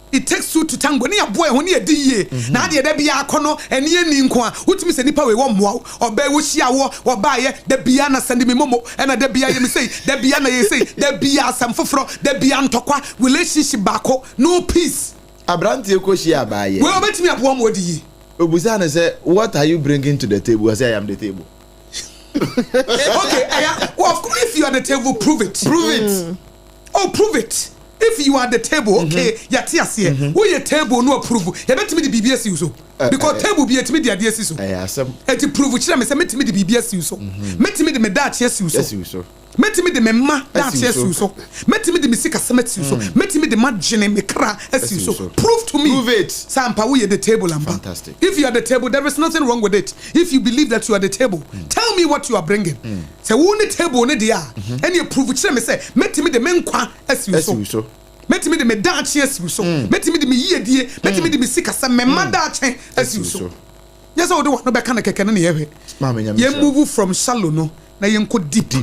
It takes two to tango. Ne yɛaboa yɛn ho ne yɛdi yie. Na adeɛ da biara akɔ no ɛne ɛnni nko a wotumi sɛ nipa wei wɔmmoa wo. Ɔbaa yi wohyia woɔ wɔbaeɛ da biara na sɛnde me momo ɛna da biara yɛ me sei da biara na yɛ sei da biara asɛm foforɔ da biara ntɔkwa relationship baako no peace. Aberanteɛ kɔhyiaa abaayewa Wei bi. ɔbɛtumi aboa ma wadi yie. Ɔbisaa no sɛ, What are you bringing to the table? Ɔsɛ, I am the table. Okay, ɛyɛ, of course, if you are the table, prove it. Prove it. Oh, prove it. If you are the table, okay, yɛte aseɛ. Woyɛ table no approve. Yɛbɛtumi de biribi asi wo so. Because table bi yɛtumi de adeɛ asi so. Ɛyɛ asɛm. Eti prove kyerɛ me sɛ mɛtumi de biribi asi wo so. Mɛtumi de me daakye asi wo so. Asi wo so. Mɛtumi de me mma daakye asi wo so. Mɛtumi de me sikasɛm asi wo so. Mɛtumi de m'adwene, me kra asi wo so. Prove to me. Prove it. Sɛ ampa woyɛ the table ampa. Fantastic. If you are the table, there is nothing wrong with it. If you believe that you are the table, tell me what you are bringing. Sɛ wo ne table no deɛ a, ɛneɛ prove kyerɛ me sɛ mɛtumi de me nkwa asi wo so. Mɛtumi de me daakye asi wo so. Mɛtumi de me yiedie, mɛtumi de me sikasɛm, me mma daakye asi wo so. Nyɛ sɛ wode w'ano bɛka no kɛkɛ no na yɛhwɛ. Yɛn move from shallow no na yɛnkɔ deep.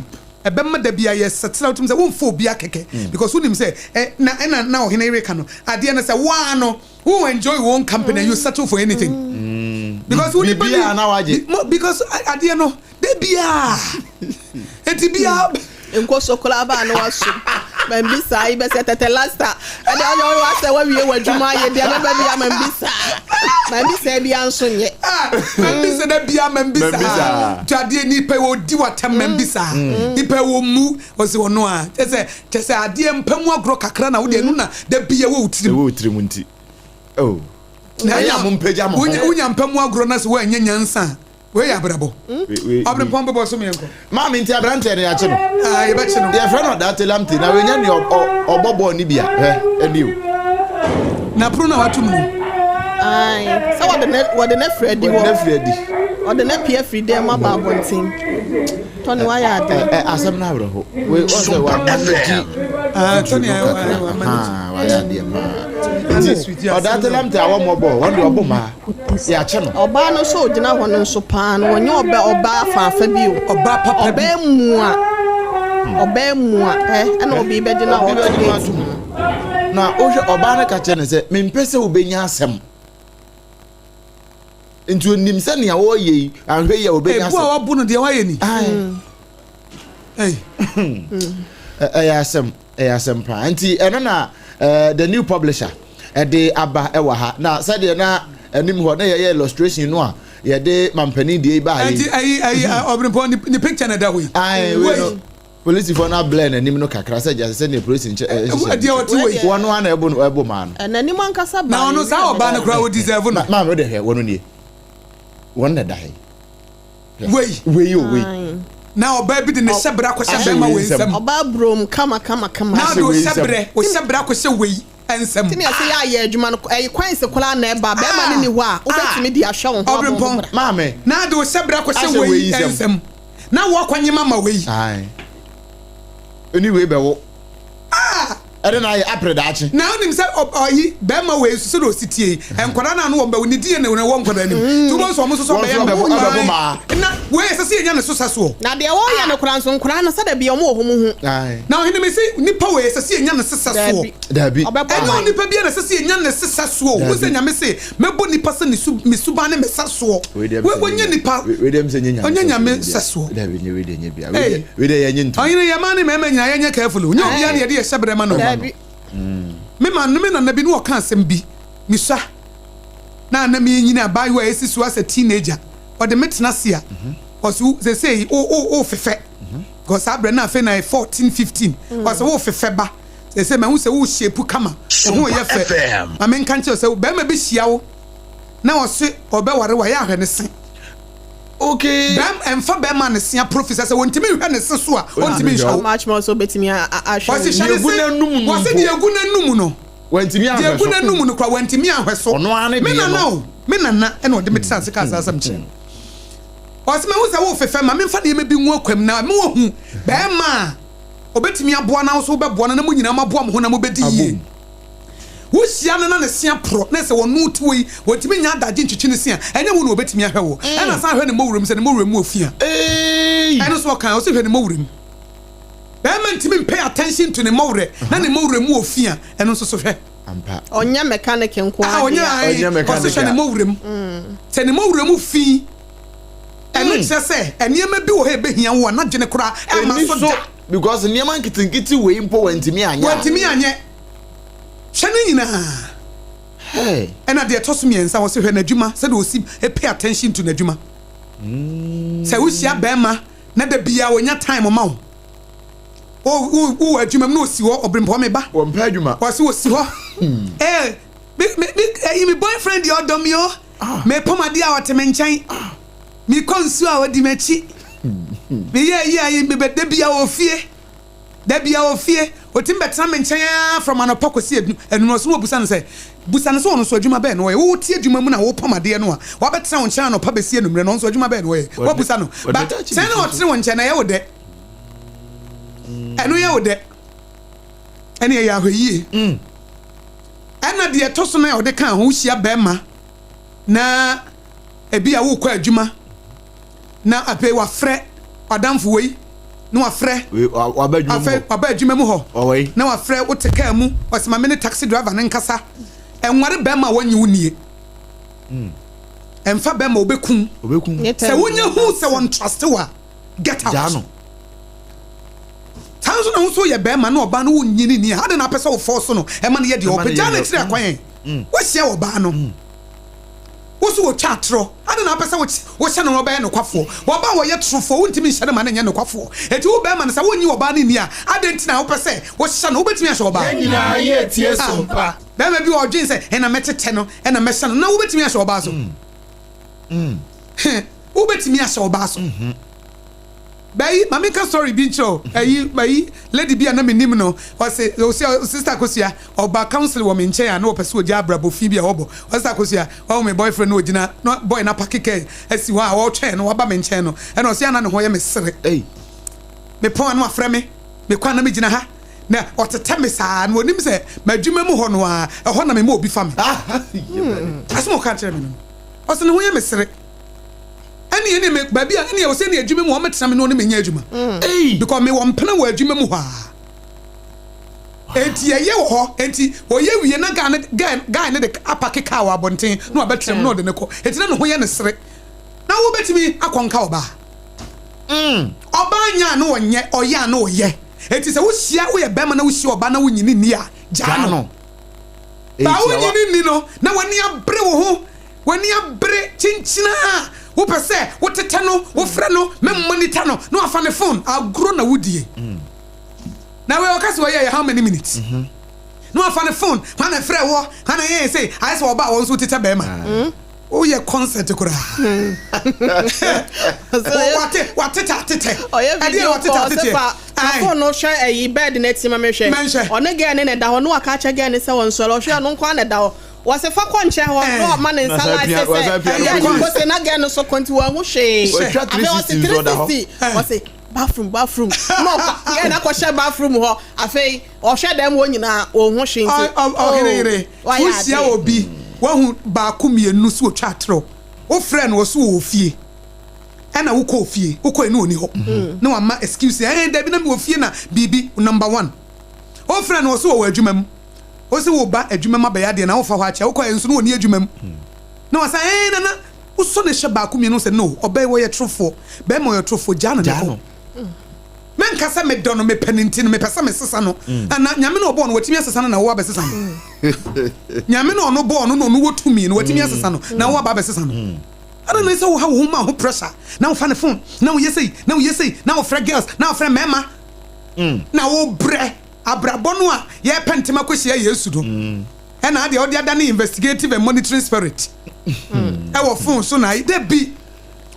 Ɛbɛma da bi a yɛsettle a wotumi sɛ womfa obiara kɛkɛ because wonim sɛ ɛ na ɛna na ɔhene reka no adeɛ no sɛ wo ara no wo enjoy your own company and you settle for anything because wo nipa bi because adeɛ no da biara eti biara. Nkoso koraa baa na waso mambi saa yi bɛsɛ tɛtɛ lasta ɛde ɔde ɔde wasɛ wawie w'adwuma ayɛ deɛ bɛba bia mambi saa mambi saa bia nso nyɛ. Ah mambi saa da bia mambi saa twadeɛ nipa wɔ di watam mambi saa nipa wɔ mu ɔsi ɔno a kyɛ sɛ kyɛ sɛ adeɛ mpa mu agorɔ kakra na wodeɛ ɛno na da bia wɔ wo tirim. Ɛwɔ wo tirim nti oh. Na wonya mpa mu agorɔ na sɛ woanyɛ nyansa a. Wei yɛ abrabɔ. Ɔbrempɔn bɛbɔ so meɛnkɔ. Maame nti aberanteɛ no yɛakye no. Ah, yɛbɛkye no. Yɛfrɛ no Ɔdaate Lamte na wenya nea ɔbɔ bɔɔl no bi a hwɛ ɛni o. Na pono na watom no. Ae, sɛ wɔde ne wɔde ne firi adi hɔ. Wɔde ne firi adi. Wɔde ne pia firi dɛm aba abɔnten. Tɔni wayɛ ade. Ɛ asɛm no awerɛho. Wei ɔsɛ wa manage. Ah, Tɔni ayɛ wa manage. Wayɛ adeɛ paa. Nti Ɔdaate Lamte a wɔmmɔ bɔɔl wɔn deɛ ɔbɔ maa. Yɛakyɛ no. Ɔbaa no nso a ɔgyina hɔ no nso paa no, ɔnyɛ ɔbɛ ɔbaa faafa bi o. Ɔbaa papa bi. Ɔbaa mua. Ɔbaa mua ɛ ɛna obi bɛgye no a ɔto gate mu no. Na wohwɛ ɔbaa no ka kyerɛ no sɛ mempɛ sɛ wobɛnya asɛm. Nti onim sɛ nea wɔreyɛ yi anhwɛ yi a obɛnya asɛm. Ebu a wabu no deɛ wayɛ ni. Ɛyɛ asɛm, ɛyɛ asɛm paa. Nti ɛno na the new publisher ɛde aba ɛwɔ ha. Na sɛdeɛ na anim hɔ na yɛyɛ illustration no a yɛde mampanin deɛ yi baa yi. Nti ɛyi ɛyi ɔbɛnpɔ ne picture na ɛda hɔ yi. Ayi wei no. Polisifoɔ no ablur n'anim no kakra sɛ gyasɛ sɛdeɛ polisi nkyɛ ɛ hyehyɛ Deɛ ɔte wɔ yi. Wɔn ara na ɛbo no ɛbo maa no. N'anim ankasa baa Na ɔno saa ɔbaa no koraa o deserve no. Maame wo de hwɛ wɔn nie. Wɔn na ɛda ha yi. Wei. Wei o wei. Na ɔbaa bi de ne hyɛbrɛ akɔhyɛ bɛrima wei nsam. Ɔbaa burom kama kama kama. Na ɔde ɔhyɛbrɛ ɔhyɛbrɛ akɔhyɛ wei nsam. Ti na yɛsɛ yɛ ayɛ adwuma no ɛyɛ kwan se koraa na ɛba bɛrima no ni hɔ a wobɛtumi de ahwɛ wo ho abɔ ho bra. Maame. Na ɔde ɔhyɛbrɛ akɔhyɛ wei nsam. Na wo akɔ nyema ma wei. Ae. Ɛni wei bɛwo. Ah! Ɛde na ayɛ apere daakye. Na wonim sɛ ɔyi bɛrima wei nso sɛdeɛ ɔsi tie yi, nkwadaa no a no wɔn bɛwo ne DNA na ɛwɔ nkwadaa no mu. Nti wobɛhu sɛ wɔn nso so bɛyɛ mmaa. Mmaa. Na wei ɛsɛ sɛ yɛnya ne so sɛ soɔ. Na deɛ wɔyɛ no koraa nso nkwadaa no sɛdeɛ bia wɔn wɔ hɔ mu hu. Ae. Na ɔhene mese nipa wei ɛsɛ sɛ yɛnya ne so sɛ soɔ. Daabi. Ɔbɛbɔ Ɛnyɛ aban. onipa biara na ɛsɛ sɛ yɛnya ne sesa soɔ o. Wohu sɛ Daabi. Nyame se, Mɛbɔ nipa sɛ ne su, me suban ne me sɛsoɔ. Wei deɛ Wei, mesɛ wɔnyɛ nyɛ nipa, wei deɛ mesɛ nyɛ nyame ɔnyɛ sɛsoɔ Nyame no bia. sɛsoɔ. Daabi nyɛ wei deɛ nyɛ bia. Wei Ei, deɛ wei deɛ yɛnyɛ ntom. ɔhene yɛ mmaa ne mmarima nyinaa yɛnyɛ careful o. Nyɛ obiara na yɛde yɛ hyɛbrɛ ma no. Daabi. Me ma, me nana bi ne ɔka asɛm bi, mesua, na na menyini abaayewa a ɛsi so asɛ teenager, ɔde me tena ase a, ɔse wo, sesei wo, wo, wo fefɛ. Because saa berɛ no afei na yɛ 14, 15. Ɔse wo fefɛ ba. Seesei mahu sɛ wo shape kama, wo ho yɛ fɛ. Ma menka nkyerɛ wo sɛ barima bi hyia wo na ɔse ɔbɛware wo a, yɛ a hwɛ ne se. Okay. Bɛm, ɛmfa bɛrima ne se aprofisa sɛ wɔntumi nhwɛ ne se so a, ɔntumi nhwɛ How wo. much more so obetumi ahwɛ Ɔse wo. hwɛ ne Deɛ egu se, n'anum no wɔse mpo. deɛ egu n'anum no, Wantumi deɛ anhwɛ egu so. n'anum no koraa wantumi anhwɛ so. Ɔno ara ne Me deɛ nana no. o, me nana ɛna ɔde me tena ase kaa saa asɛm kyerɛ me. Ɔse mahu sɛ wofefɛ, ma memfa nneɛma bi ngu akwam na ma wahu bɛrima a Obetumi aboa na wo nso wobɛboa no na mo nyinaa moaboa mo ho na mobɛdi yie. Wohyia no na ne se aporɔ na sɛ ɔno te hɔ yi ɔntumi nnya adagye ntwitwi ne se a, ɛnyɛ wo na ɔbɛtumi ahwɛ wo. Ɛna san hwɛ ne mmɔwerɛ mu sɛ ne mmɔwerɛ mu wɔ fi a. Ɛno nso ɔkae, ɔse hwɛ ne mmɔwerɛ mu. Bɛrima ntumi mpay attention to ne mmɔwerɛ na ne mmɔwerɛ mu wɔ fi a, ɛno nso so hwɛ. Ɔnyɛ mechanic nko ara Ɔnyɛ deɛ a. ae, ɔse hwɛ ne mmɔwerɛ mu. Sɛ ne mmɔwerɛ mu fi. Ɛno kyerɛ sɛ nneɛma bi wɔ hɔ a ebehia wo a n'adwene koraa mma so da. Because nneɛma nketenkete wei mpo wantumi anyɛ a. Wantumi anyɛ. Hwɛ ne nyinaa. Ɛna deɛ ɛtɔ so mmiɛnsa, wɔse hwɛ n'adwuma, sɛdeɛ ɔsi pay attention to n'adwuma. Sɛ wohyia barima na da biara ɔnya time ma wo, wowɔ adwuma mu na ɔsi hɔ, ɔbrempɔn me ba. Wɔmpɛ adwuma. Wɔse ɔsi hɔ. Eh, me, me, me, ɛyi me boyfriend deɛ ɔdɔ me o. Mepam adeɛ a ɔte me nkyɛn. Mekɔ nsuo a ɔdi m'akyi. Meyɛ ayi ayi mebɛ da bia wɔ fie. Da bia wɔ fie. Ɔtumi bɛtena me nkyɛn ara from anɔpa kɔsi anwummerɛ. Ɔso na ɔbusa no sɛ, busa no sɛ ɔno nso adwuma bɛn na ɔyɛ. Wo te adwuma mu na wopam adeɛ no a, wabɛtena wo nkyɛn anɔpa bɛsi anwummerɛ no, ɔno nso adwuma bɛn na ɔyɛ. Woabusa no. But sɛn na ɔtene wo nkyɛn no, ɛyɛ wo dɛ. Ɛno yɛ wo dɛ. Ɛne ɛyɛ ahwɛyie. Ɛna deɛ ɛtɔ so nan a ɔde kaa ho, wohyia bɛrima na ebi a wokɔ adwuma na afei wafrɛ wadamfo wei na wafrɛ afei waba adwuma mu hɔ na wafrɛ wote kaa mu ɔsɛ ma me ne taxi driver no nkasa. Ɛnware bɛrima a wɔnye wo nie. Hmm. Ɛmfa bɛrima obɛkum. Sɛ wonya hu sɛ wɔn trust wo a get out. Saa nso na wo nso woyɛ barima na ɔbaa no wonnye no nni a, adɛn na wopɛ sɛ wo force no ma no yɛ deɛ ɔpɛ? Gyaa no akyiri akwan ɛ. Woahyia ɔbaa no, wo nso wɔtwa atorɔ, adɛn na wopɛ sɛ wohyɛ no na ɔbɛyɛ nokwafoɔ? Ɔbaa a ɔyɛ torofoɔ, wontumi nhyɛ no ma no nyɛ nokwafoɔ. Enti wo barima no, sɛ wonnye ɔbaa no nni a, adɛn nti na wopɛ sɛ wohyɛ no? Wobɛtumi ahyɛ ɔbaa? Yɛn nyinaa yɛ tie Ah, so mpa. barima bi wɔ ɔdwen sɛ, ɛna mɛtetɛ no, ɛna mɛhyɛ no, na wobɛtumi ahyɛ ɔbaa so? Wobɛtumi ahyɛ ɔbaa so? Bɛyi, ma menka story bi nkyerɛ wo. Ɛyi, ɛyi, lady bi a na menim no, ɔse, ɔse, Sister Akosua, ɔba council wɔ me nkyɛn a na ɔpɛ sɛ ɔgya abrabɔ fi bi a ɔbɔ. Ɔse, Sister Akosua, wahu me boyfriend no ɔgyina, na boy no apake car asi hɔ a ɔretwɛn no, waba me nkyɛn no, ɛna ɔse, ana ne ho yɛ me sere. Mepɔn a na wafrɛ me, mekɔ a na megyina ha, na ɔtetɛ me saa, na ɔnim sɛ m'adwuma mu hɔ no ara, ɛhɔ na mema obi fa me. Asɛm a ɔka kyerɛ me no no, ɔse ne ho yɛ me sere. Ɛne ɛne me baabi a ɛne ɔsɛ ne adwuma mu ɔmɛtena me ne ɔne me nyɛ adwuma. Because me wɔ mpena wɔ adwuma mu hɔ a. Enti yɛyɛ wɔ hɔ. Enti ɔyɛ wie na guy no guy guy no de apake car wɔ abɔnten na wabɛtena mu na ɔde no kɔ. Enti na ne ho yɛ no sere. Na wobɛtumi akɔ nka ɔbaa? Ɔbaa nyɛ a na ɔnyɛ, ɔyɛ a na ɔyɛ. Enti sɛ wohyia woyɛ bɛrima na wohyia ɔbaa na wonyini nni a, gyaa no. Ba wonyini nni no na w'ani abere wo ho, w'ani abere kyenkyena a wopɛ sɛ wotetɛ no, wofrɛ no, mɛ monitor no na wafa ne phone. Agorɔ na wodie. Na wei ɔka sɛ ɔyɛ yɛ how many minutes? Na wafa ne phone, hwan na ɛfrɛ woɔ, hwan na ɛyɛɛ sei, ayɛ sɛ ɔbaa wɔn nso wotetɛ bɛrima. Woyɛ concert koraa. Wate watetɛ atetɛ. Ɔyɛ Ɛdeɛ na video watetɛ call sɛ atetɛ. fa fa Ae. phone no hwɛ ɛyi bed no akyi ma menhwɛ. Menhwɛ. Ɔne girl no na ɛda hɔ na waka akyerɛ girl no sɛ ɔnsɔre ɔhwɛ ɔno nko ara na ɛda hɔ. Wɔse fa kɔ nkyɛn hɔ Eh. na ɔma ne nsa Na saa like pia- sɛ wasan pia no girl no kɔ kɔ se na girl no so kɔ nti wanhu hwee. Watwa Afei ɔse 360 nso ɔda hɔ. 360 Eh. ɔse bathroom bathroom na ɔkɔ girl no akɔhyɛ bathroom hɔ afei ɔhwɛ dɛm hɔ nyinaa ɔnhu hwee nti Ɔhene yere, wayɛ wohyia ade. obi, wahu baako mmienu so otwa atorɔ. Wofrɛ no ɔso wɔ fie. Ɛna wokɔ fie, wokɔ ne ɔni hɔ. Na wama excuse, ɛn dabi na mewɔ fie na biribi, number one. Wofrɛ no ɔso wɔ adwuma mu. Ɔsɛ wo ba adwuma mu abɛyɛ adeɛ na wofa hɔ akyɛ, wokɔ nso no wɔni adwuma mu. Na wasa ɛn nana, wosɔ ne hyɛ baako mmienu sɛ no, ɔbɛyɛ wɔyɛ torofoɔ, bɛrima ɔyɛ torofoɔ, gyaa no ne Gyaa kɔ. no. Menka sɛ medɔ no, mepɛ no nti no, mepɛ sɛ mesesa no. Ana Nyame na ɔbɔɔ no, watumi asesa no na wo abɛsesa no? Nyame na ɔno bɔɔ no na ɔno wɔ tumi no, watumi asesa no na wo aba abɛsesa no? Ana na sɛ woha wo ho ma ho pressure na wofa ne phone na woyɛ sei na woyɛ sei na wofrɛ girls na wofrɛ mmarima na wobrɛ abrabɔ no a yɛpɛ ntɛm akɔhyia Yesu no, ɛna adeɛ ɔde ada ne investigative and monitoring spirit ɛwɔ phone so na da bi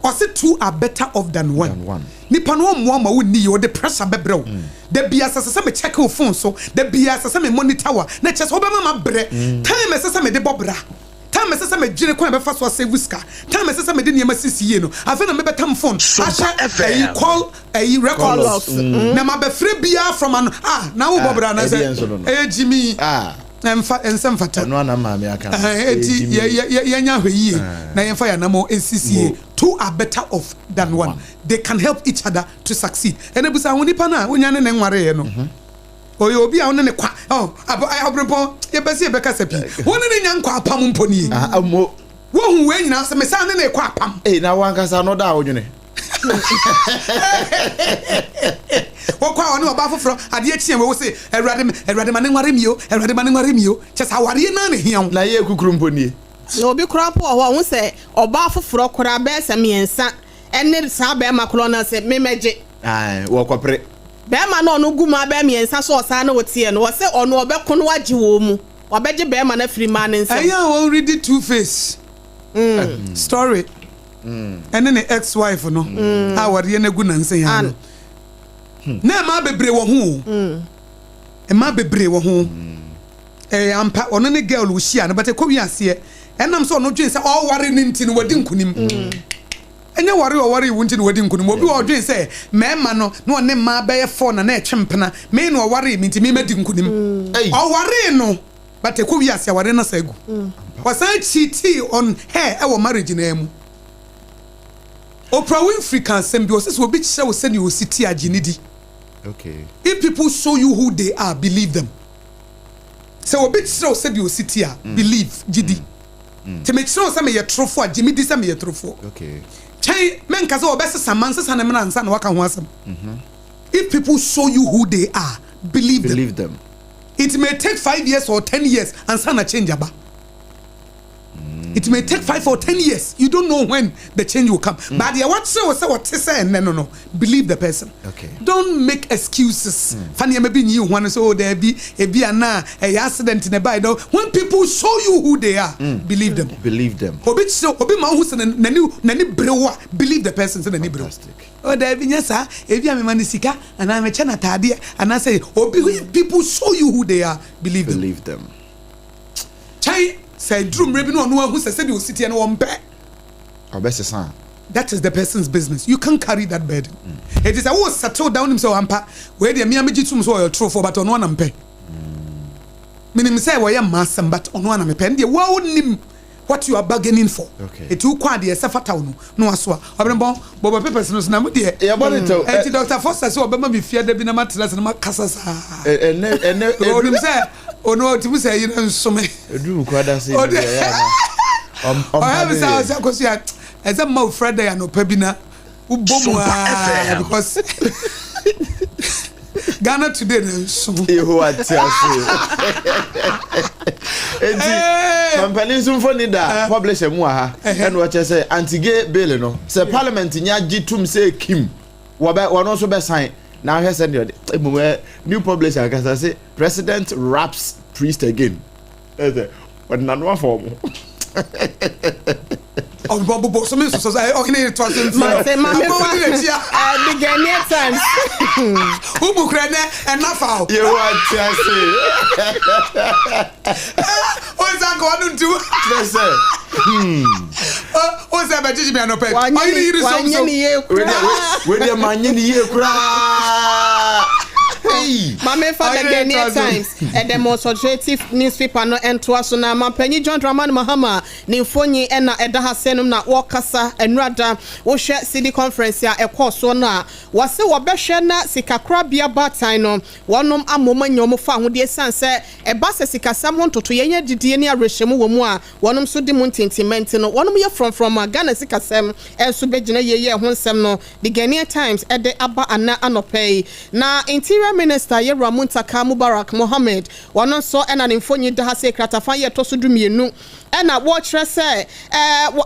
ɔse two are better off than one. Than one. Nipa no ɔmmoa ma wonni yie, ɔde pressure bɛbrɛ wo. Da bia sɛ sɛ me check wo phone so, da bia sɛ sɛ me monitor wo a, na kyerɛ sɛ wobɛma ma brɛ. Time ɛsɛ sɛ mede bɔ bra, time ɛsɛ sɛ medwene kwan a ɛbɛfa so asave sika, time ɛsɛ sɛ mede nneɛma sisi yie no, afei na mebɛtam phone ahyɛ ɛyi call ɛyi record logs. Na mabɛfrɛ biara from ano ah na wobɔ bra na ɛdeɛ sɛ nso no no. ɛyɛ gyimi. Ah. Ɛmfa ɛnsɛ mfata. Ɔno ana maame aka no. Eti Ɛyɛ gyimi. yɛnya ahwɛ yie na yɛmfa yɛn anamɔ nsisi yie. Two are better off than one. They can help each other to succeed. Ɛna busa ho nipa no a wonya ne ne nwareɛ no. Ɔyɛ obi a wo ne ne kwa ɔ ɔbrepɔn yɛbɛ sɛ yɛbɛkasa pii. Wo ne ne nya nkɔ apam mpo nie. Ah, mo. Wohu wei nyinaa sɛ mesan ne ne kɔ apam. Ee, na wankasa no da a wodwene. Wɔkɔ a ɔne ɔbaa foforɔ adeɛ kyeɛ wei wo se Awurade me Awurade ma ne nware mi o, Awurade ma ne nware mi o. Kyɛ sɛ awareɛ naa na ehia wo. Na yɛ kukuru mpo nie. Na obi koraa po wɔ hɔ a ɔhu sɛ ɔbaa foforɔ koraa bɛyɛ sɛ mmiɛnsa ɛne saa bɛrima korɔ no sɛ memɛgye. Ae, wɔkɔpere. Bɛrima no a ɔno gu mmaa bɛyɛ mmiɛnsa so ɔsaa ne woteɛ no, ɔsɛ ɔno ɔbɛko no wagye wɔn mu. Wabɛgye bɛrima no afiri mmaa no nsam. Ɛyɛ a wɔredi Two Face story ɛne ne ex wife no a wɔde no agu nansa yi ano. Na mmaa bebree wɔ ho o. Mmaa bebree wɔ ho. Ɛyɛ ampa ɔno ne girl ohyia no, but ɛkɔ wi aseɛ ɛnam sɛ ɔno dwen sɛ ɔware no nti no wadi nkunim. Ɛnyɛ ware a ɔware wo nti na wadi nkunim. Obi wɔ ɔdwen sɛ mmarima no na ɔne mmaa bɛyɛ fɔ na na ɛtwe mpena. Me na ɔware me nti me madi nkunim. Ɔware no, but ɛkɔ wi ase aware no asa agu. Ɔsan cheatee on her ɛwɔ marriage naa mu. Oprah Winfrey ka asɛm bi, ɔsɛ sɛ obi kyerɛ wo sɛnea osi te a, gye ne di. If people show you who they are, believe them. Sɛ obi kyerɛ wo sɛdeɛ osi te a, believe, gye di. Nti mekyerɛ wo sɛ meyɛ torofoɔ a, gye me di sɛ meyɛ torofoɔ. Kyɛn menka sɛ wɔbɛsesa ma nsesa ne mmara ansa na waka ho asɛm. If people show you who they are, believe them. Believe them. It may take 5 years or 10 years ansa na change aba. It may take 5 or 10 years. You don't know when the change will come. But deɛ wakyerɛ wo sɛ wɔte sɛ ɛnnɛ no, believe the person. Don't make excuses. Fa nneɛma bi nyi wo ho ano sɛ, oh daabi, ebi ana ɛyɛ accident na ɛbaeɛ. No, when people show you who they are, believe them. Believe them. Obi kyerɛ obi ma wohu sɛ n'ani bere wo a, believe the person sɛ n'ani bere wo. Fantastic. Oh daabi, nyɛ saa, ebi a mema no sika anaa mekyɛ no ataadeɛ anaasɛ obi. If people show you who they are, believe them. Believe them. Kyɛn sɛ duru mmerɛ bi na ɔno ahu sɛ sɛdeɛ osi teɛ no wɔmpɛ. Ɔbɛsesa. That is the person's business. You can't carry that burden. It is a wo settle down nim sɛ wampa wei deɛ mmea megye tum sɛ ɔyɛ torofoɔ, but ɔno ana mpɛ. Menim sɛ wɔyɛ mma asɛm, but ɔno ana mepɛ. Ɛno deɛ wo nim. what you are bargaining for. Okay. Eti wokɔ adeɛ sɛ fata wo no na wasoa ɔbɛnbɔn bɔbɔ papers no so na mo deɛ. Yɛbɔ ne tɛw. Eti Dr. Foster sɛ ɔbɛma mi fia da bi na ma tena se na ma kasa saa. Ɛnɛ ɛnɛ. Onim sɛ ono otimi sɛ ɛyi na nsome. Eduru kwada se ɛyɛ ana. Ɔyɛ mi sɛ ɔsɛ Akosua ɛsɛ mma ofura da yɛ anɔpa bi na wobɔ mu aa because Ghana Today na nso. Yehowa te ase. Eti mampanin nso mfoni da publisher mu wɔ ha ɛna ɔkyerɛ sɛ anti-gay bill no sɛ parliament nya gye tum sɛ kim wɔbɛ wɔn nso bɛsan na ahwɛ sɛ deɛ ɔde mmom ɛ new publisher ankasa sɛ president raps priest again ɛsɛ ɔde n'ano afa wɔn. Ɔbɔbɔbɔ so mi nso sɛ ɔhene yɛ to ase nti. Mate ma me fa the Ghanaian Times. Umu kura nɛ ɛna fa o. Yehowa te ase. O nsa nka wano nti. Kyerɛ sɛ. O sɛ bɛ gyegye mi anɔpɛ. Ɔhene yiri som so. Wanyɛ ne yie koraa. Wei deɛ ma nyɛ ne yie koraa. Maame fa the Ghanaian Times ɛdɛ mo authoritative newspaper no ɛntoa so na mampanyin John Dramani Mahama ne mfonyin ɛna ɛda ha sɛ nom na wɔkasa nnurada. Wohwɛ CD conference a ɛkɔɔ soɔ no a, wɔse wɔbɛhwɛ na sikakorabea baatan no wɔnom amom anya wɔn fa ahodeɛ, ɛsiane sɛ ɛba sɛ sikasɛm ho ntotoeɛ nyɛ didie ne awerɛhyɛmu wɔ mu a wɔnom nso di mu ntintimma nti no wɔnom yɛ frɔmfrɔm a Ghana sikasɛm nso bɛgyina yie. Yɛ ho nsɛm no The Ghanaian Times de aba anɛ anɔpa yi. Na Interior Minister Yɛwura Muntaka Mubarak Mohammed ɔno nso na ne mfonyin da ha sei, kratafa yi a ɛtɔ so 12 na wɔkyerɛ sɛ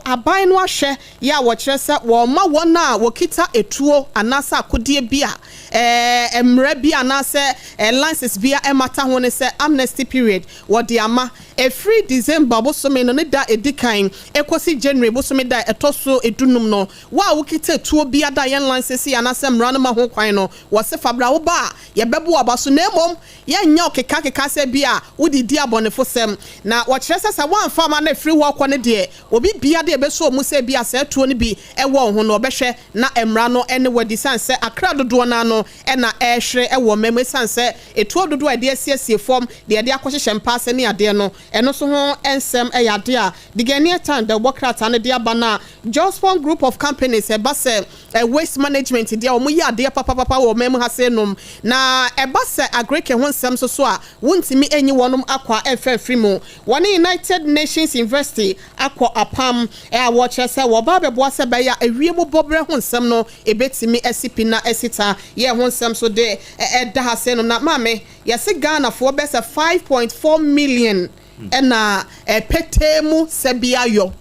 aban no ahwɛ yɛ a wɔkyerɛ sɛ wɔma wɔn a wɔkita etuo anaasɛ akodeɛ bi a mmara bi anaasɛ license bi a ɛmmata ho ne sɛ amnesty period wɔde ama ɛfiri December bosome no ne da ɛdi kan ɛkɔsi January bosome da ɛtɔ so 15 no. Wo a wokita tuo bi ada yɛn license anaasɛ mmara no ma ho kwan no, wɔse fa bra, woba a yɛbɛbo w'aba so na mmom yɛnyɛ wo kekakeka sɛ bi a wode di abɔnefosɛm. Na wɔkyerɛ sɛ sɛ woamfa amma no afiri hɔ kɔ no deɛ, obi biara de ɛbɛsɔ wo mu sɛ bi a saa tuo no bi wɔ wo ho no, ɔbɛhwɛ na mmara no ne wo adi esiane sɛ akra dodoɔ no ara no na ɛrehwere wɔ mma mu esiane sɛ etuo dodoɔ a yɛde asiesie fam, deɛ yɛde akɔhyehyɛ mpa ase ne adeɛ no, ɛno nso ho nsɛm yɛ adeɛ a The Ghanaian Times dawubɔ krataa no de aba. Na Jospong Group of Companies, ɛba sɛ waste management deɛ, wɔn yɛ adeɛ papapapa wɔ ɔman mu ha sei nom. Na ɛba sɛ agric ho nsɛm nso so a, wontumi nyi wɔnom akwa mfa mfiri mu. Wɔne United Nations University akɔ apam a wɔkyerɛ sɛ wɔba abɛboa sɛ ɛbɛyɛ a ewiem bɔberɛ ho nsɛm no ɛbɛtumi asi pi na asi ta. Yɛ ho nsɛm nso de ɛda ha sei nom. Na maame, yɛse Ghanafoɔ bɛyɛ sɛ 5.4 million ɛna petee mu sɛbiayɔ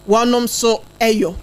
wɔnom so ɛyɔ.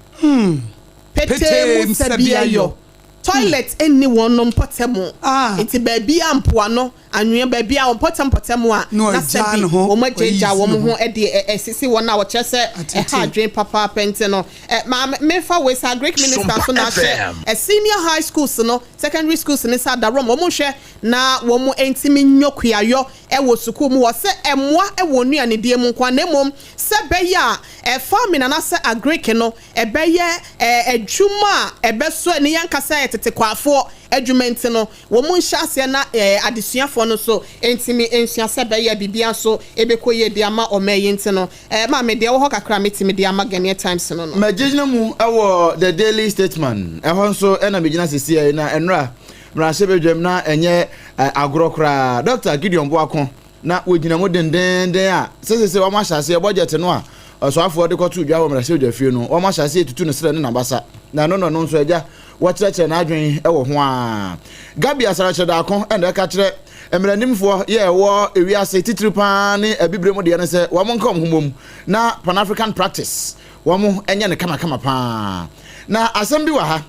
Petee mu sɛbiayɔ. Toilet nni wɔnom mpɔtam. Nti baabi a mpoano, anwea, baabi a mpɔtam mpɔtam a na sɛbi wɔn agyaagyaa wɔn ho de asisi wɔn a wɔkyerɛ sɛ ɛha adwene papaapa nti no. Maame, memfa wei saa Greek minister nso na ahyɛ senior high schools no, secondary schools no sɛ adarom wɔn nhwɛ na wɔn ntumi nyɔ kuayɔ wɔ sukuu mu hɔ sɛ ɛmmoa wɔ nnuanedie mu nko ara na mmom sɛ ɛbɛyɛ a farming anaasɛ agric no ɛbɛyɛ adwuma a ɛbɛsɔ ani. Yɛn ankasa yɛ tete kwaafoɔ adwuma nti no wɔn nhyɛ aseɛ na adesuafoɔ no nso ntumi nsua sɛ ɛbɛyɛ a biribiara nso ɛbɛkɔ yie de ama ɔman yi nti no maame deɛ ɛwɔ hɔ kakra a mɛtumi de ama Ghanaian Times no no. Magyina mu wɔ The Daily Statesman, ɛhɔ nso na megyina seesei yi, na nnora mmarahyɛbadwam na ɛnyɛ agorɔ koraa. Dɔkta Gideon Boako na wɔgyina mu dendeenden a sesese wɔn ahyɛ aseɛ bɔgyɛte no a ɔsoafoɔ de kɔto dwa wɔ mmarahyɛbadwa fie no, wɔn ahyɛ aseɛ tutu ne serɛ ne n'abasa, na ɛno na ɔno nso agya wɔkyerɛkyerɛ n'adwene wɔ ho a. Gabi Asarakyerɛ Daako na ɛka kyerɛ mmaranimfoɔ yɛ ɛwɔ ewiase titiri paa ne abibire mu deɛ no sɛ wɔn nka wɔn ho mmom na Pan-African practice wɔn nyɛ no kamakama paa. Na asɛm bi wɔ ha.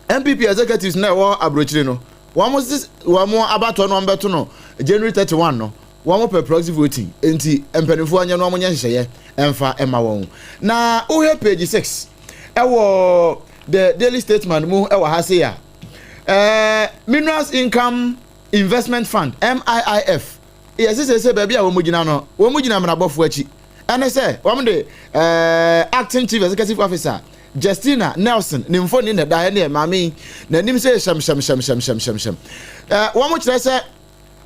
NPP executives na ɛwɔ aburokyire no, wɔn se wɔn abatoɔ no wɔn bɛto no January 31 no, wɔn pɛ proxy voting, nti mpanimfoɔ nyɛ no wɔn nyɛ nhyehyɛeɛ ɛmfa ɛma wɔn. Na wohwɛ page 6 ɛwɔ The Daily Statesman mu ɛwɔ ha se a, ɛɛ Minerals Income Investment Fund MIIF yɛse sese baabi a wɔn gyina no, wɔn gyina mmenabɔfoɔ akyi. Ɛne sɛ wɔn de ɛɛ Acting Chief Executive Officer Justina Nelson ne mfoni na ɛda ɛneɛ maame yi n'anim sɛ hyɛmhyɛmhyɛmhyɛmhyɛmhyɛm. Ɛɛ wɔn kyerɛ sɛ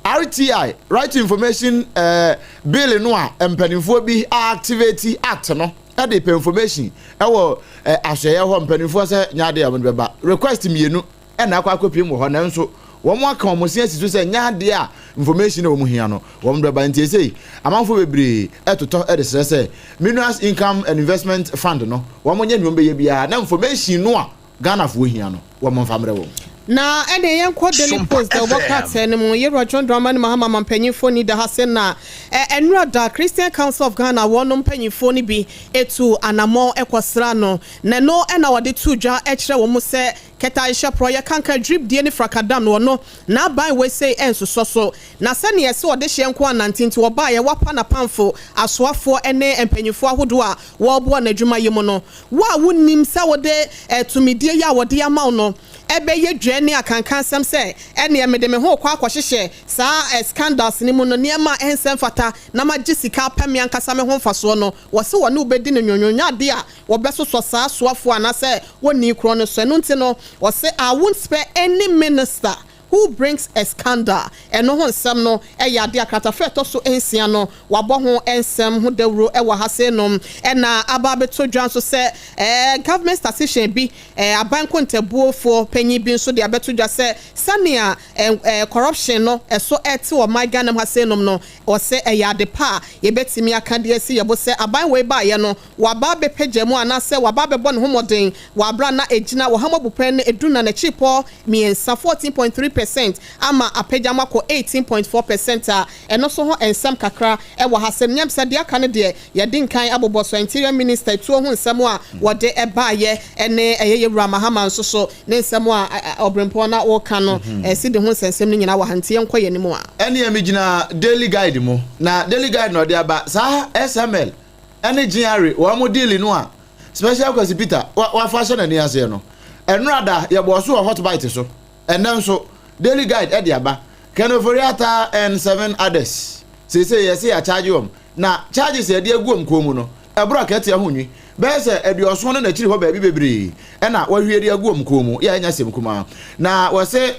RTI, Right to Information Bill no a mpanimfoɔ bi activate act no de pɛ information wɔ ahwɛeɛ hɔ. Mpanimfoɔ sɛ nyɛ adeɛ a wɔde bɛba. Request mmienu na akɔ akɔpiem wɔ hɔ, nanso wɔn aka wɔn se asi so sɛ nyɛ adeɛ a information a wɔn hia no wɔn de bɛba. Nti esei amanfoɔ bebree ɛtotɔ de srɛ sɛ Minerals Income and Investment Fund no wɔn nyɛ nea wɔn bɛyɛ biara na information no a Ghanafoɔ hia no wɔn mfa mmerɛ wɔn. Na ɛneɛ yɛnkɔ Daily Post dawubɔ krataa no mu. Yɛwura John Dramani Mahama mampanyinfoɔ ni da ha se na ɛnora da Christian Council of Ghana wɔnom mpanyinfoɔ no bi tuu anamɔn kɔsraa no, na ɛno na wɔde too dwa kyerɛ wɔn sɛ kɛtɛasehyɛ porɔyɛ kanka dwiribdie ne frakadam no ɔno n'aban wei sei ɛnsosɔ so. Na sɛdeɛ ɛsɛ ɔdehyeɛ nko ara nante nti wɔbaeɛ wapa n'apamfo asoafoɔ ne mpanyinfoɔ ahodoɔ a wɔreboa n'adwuma yi mu no. Wo a wonnim sɛ wode tumidie yi a wɔde ama wo no bɛyɛ dwɛ ne akankansɛm sɛ ɛneɛ mede me ho rekɔ akɔhyehyɛ saa scandals no mu no nneɛma a ɛnsɛ mfata na magye sika apɛ me ankasa me ho mfasoɔ no, wɔse wɔne wo bɛdi no nwonwonwo nyɛ adeɛ a wɔbɛsosɔ saa asoafoɔ anaasɛ wɔnnii korɔ no so. Ɛno nti no wɔse I won't spare any minister who brings a scandal. Ɛno ho nsɛm no yɛ adeɛ a kratafa a ɛtɔ so nsia no wɔabɔ ho nsɛm ho dawuro wɔ ha sei nom. Ɛna aba abɛtɔ dwa nso sɛ government statistician bi, aban nkontabuofoɔ panyin bi nso de abɛto dwa sɛ sɛnea corruption no ɛso ɛte wɔ ɔman Ghana mu ha sei nom no, ɔsɛ ɛyɛ ade pa a yɛbɛtumi aka de asi yɛbo sɛ aban wei baeɛ no waba abɛpagya mu anaasɛ waba abɛbɔ ne ho mmɔden wɔ abera na ɛgyina wɔ ha mu abupɛn no edu na n'akyiripɔ mmiɛnsa, 14.3%, ama apagya mu akɔ 18.4% a ɛno nso ho nsɛm kakra ɛwɔ ha sɛ nyam sɛ deɛ aka no deɛ yɛde nkan abobɔ so. Interior Minister tuo ho nsɛm a wɔde ɛbaayɛ ɛne ɛyɛ yɛwura Mahama nso so ne nsɛm a ɔbrempɔn na wɔka no ɛsi de ho nsɛnsɛm no nyinaa wɔ ha, nti yɛnkɔ yɛn anim a. Ɛne ɛmi gyina Daily Guide mu, na Daily Guide na ɔde aba saa SML ɛne GRA wɔn mo deal no a Special Kwasi Peter wafa ahyɛ n'ani aseɛ no. Ɛnora da yɛbɔ so wɔ Hot Bite so, ɛnɛ nso Daily Guide ɛde aba. Ken Ofori-Atta and seven others, seesei yɛse yɛakyagye wɔn, na charges yɛde agu wɔn kɔn mu no ɛboro akɛtea ho nwi bɛyɛ sɛ 70 no n'akyiri hɔ baabi bebree ɛna wɔahwie de agu wɔn kɔn mu. Yɛ ɛnyɛ asɛm kumaa na wɔse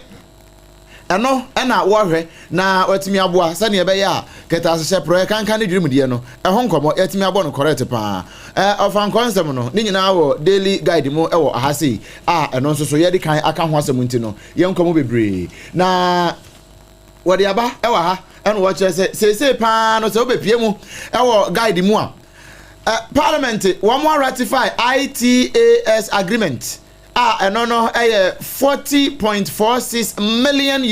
ɛno ɛna wɔhwɛ na wɔatumi aboa sɛnea ɛbɛyɛ a kɛtɛasehyɛ porɔɛ kankan ne dwirimdeɛ no ɛho nkɔmmɔ yɛatumi abɔ no correct paa. Ɔfa nkɔ nsɛm no ne nyinaa wɔ Daily Guide mu ɛwɔ aha sei a ɛno nso so yɛde kan aka ho asɛm, nti no yɛnkɔ mu bebree. Na wɔde aba ɛwɔ ha ɛna wɔkyerɛ sɛ seesei paa no sɛ wobɛpie mu ɛwɔ Guide mu a, Parliament wɔn ratify ITAS agreement a ɛno no ɛyɛ US$40.46 million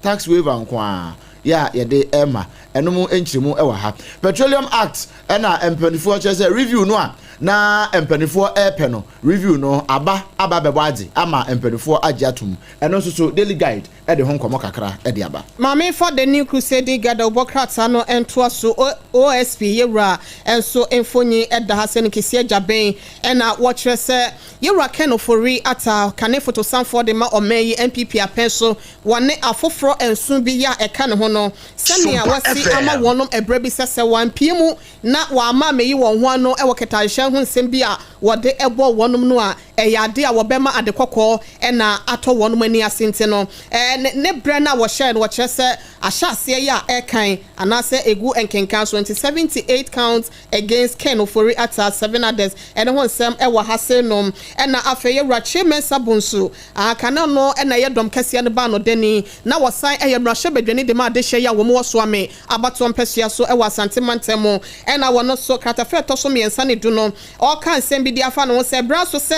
tax waiver nko a yɛ a yɛde ɛma. Ɛno mu nkyerɛmu ɛwɔ ha. Petroleum Act ɛna mpanimfoɔ kyerɛ sɛ review no a na mpanimfoɔ ɛɛpɛ no, review no aba bɛbɔ adze ama mpanimfoɔ agye atom. Ɛno nso so Daily Guide ɛde ho nkɔmɔ kakra ɛde aba. Maame fa The New Crusading Guide wobɔ krataa no ntoa so. OSP yɛwura nso mfonyin ɛda ha sɛ no kɛseɛ agyabɛn ɛna wɔkyerɛ sɛ yɛwura Ken Ofori Ata kane fotosanfoɔ de ma ɔman yi NPP apɛn so, wɔne afoforɔ nson bi yɛ a ɛka ne ho no, sɛnea wɔasi ama wɔnom ɛberɛ bi sɛ wɔampie mu na wɔama ameyi wɔn ho ano wɔ kɛtɛasehyɛ ho nsɛm bi a wɔde ɛbɔ wɔnom no a, ɛyɛ ade a wɔbɛma ade kɔkɔɔ ɛna atɔ wɔnom ani ase. Nti no ne berɛ no a wɔhyɛɛ no, wɔkyerɛ sɛ ahyɛ aseɛ yi a ɛrekan anaasɛ egu nkenkan so, nti 78 counts against Ken Ofori Atta, seven others, ɛne ho nsɛm ɛwɔ ha se nom. Ɛna afei yɛwura Kyei Mensah Bonsu akane no ɛna ɛyɛ dɔm kɛseɛ no baa no dani na wɔsan ɛyɛ mmarahyɛbadwani de ma adehyɛ yi a wɔn wɔ Soame abatoɔ mpɛsua so ɛwɔ Asante mantam mu, ɛna wɔn nso kratafa ɛtɔ so mmiɛnsa ne du no ɔka nsɛm bi de afa ne ho sɛ ɛberɛ so sɛ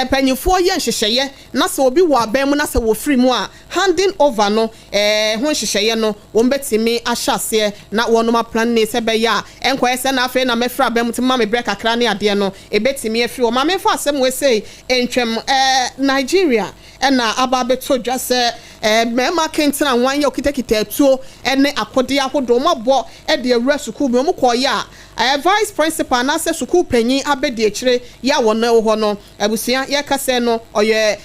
mpanyinfoɔ yɛ nhyehyɛeɛ na sɛ obi wɔ aban mu na sɛ wɔfiri mu a, handing over no ho nhyehyɛeɛ no wɔn bɛtumi ahyɛ aseɛ na wɔnom aplan ne sɛ bɛyɛ a ɛnkɔyɛ sɛ na afei na mɛfiri aban mu ti ma me brɛ kakra ne adeɛ no ebɛtumi afiri hɔ. Maame fa asɛm wɔ sei ntwam. Nigeria ɛna aba abɛtɔ dwa sɛ mmarima kentena nwan yɛ okitakita atuo ɛne akodeɛ ahodoɔ wɔn abɔ ɛde awura sukuu bi. Wɔn kɔɔyɛ a vice principal anaasɛ sukuu panyin abɛdi akyire yɛ a wɔn wɔ hɔ no abusua yɛka sɛ no ɔyɛ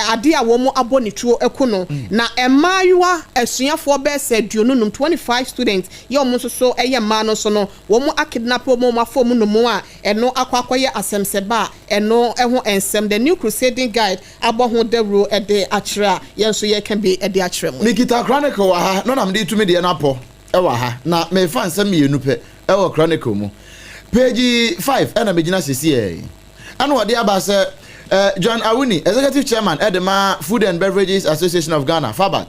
adeɛ a wɔn abɔ ne tuo aku no. Na mmaayewa asuafoɔ bɛyɛ sɛ 25, 25 students, yɛ wɔn nso so ɛyɛ mmaa no so no wɔn akidnap wɔn, wɔn afɔ wɔn nomu a ɛno akɔ akɔyɛ asɛmsɛba a ɛno ɛho nsɛm The New Crusading Guide abɔ ho dawuro ɛde akyerɛ a yɛn nso yɛka bi. bi de akyerɛ mo yi. Mekita Chronicle wɔ ha no na mede retu me deɛ no apɔ wɔ ha, na merefa nsɛm mmienu pɛ wɔ Chronicle mu. Page 5 na megyina sesiɛ yi. Ɛna wɔde aba sɛ John Awuni, Executive Chairman de ma Food and Beverages Association of Ghana, FABAG,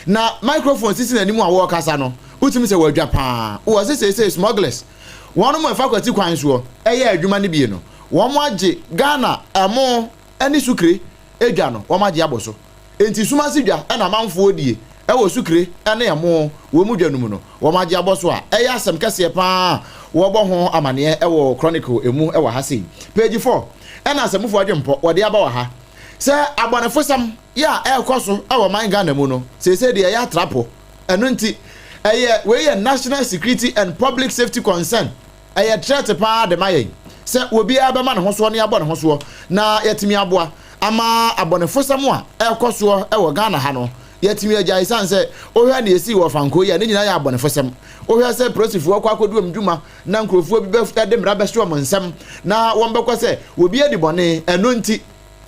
na microphone sisi n'anim a wɔrekasa no, wotumi sɛ wɔadwa paa. Wɔse seesei smugglers, wɔnom a ɛfa kwati kwan soɔ yɛ adwuma no bie no, wɔn agye Ghana ɛmo ne sukre dwa no, wɔn agye abɔ so. Enti sum ase dwa na amanfoɔ die wɔ sukre ne ɛmo wɔ mu dwa no mu no, wɔn agye abɔ so a ɛyɛ asɛm kɛseɛ pa ara a wɔbɔ ho amaneɛ wɔ Chronicle mu wɔ ha sei. Page 4 ɛna asɛmufo adwempɔ wɔde aba wɔ ha sɛ abɔnefosɛm yɛ a ɛrekɔ so wɔ man Ghana mu no seesei deɛ ɛyɛ atrapo. Ɛno nti ɛyɛ wei yɛ national security and public safety concern. Ɛyɛ threat pa ara de ma yɛn sɛ obiara bɛma ne ho soɔ na yɛabɔ ne ho soɔ na yɛatumi aboa ama abɔnefosɛm a ɛrekɔ soɔ wɔ Ghana ha no yɛatumi agyae ɛsiane sɛ wohwɛ nea ɛsii wɔ Fankoo yi a ne nyinaa yɛ abɔnefosɛm. Wohwɛ sɛ polisifoɔ kɔ akɔdi wɔn dwuma na nkurɔfoɔ bi bɛ de mmara bɛhyɛ wɔn nsam na wɔbɛkɔ sɛ obi adi bɔne ɛno nti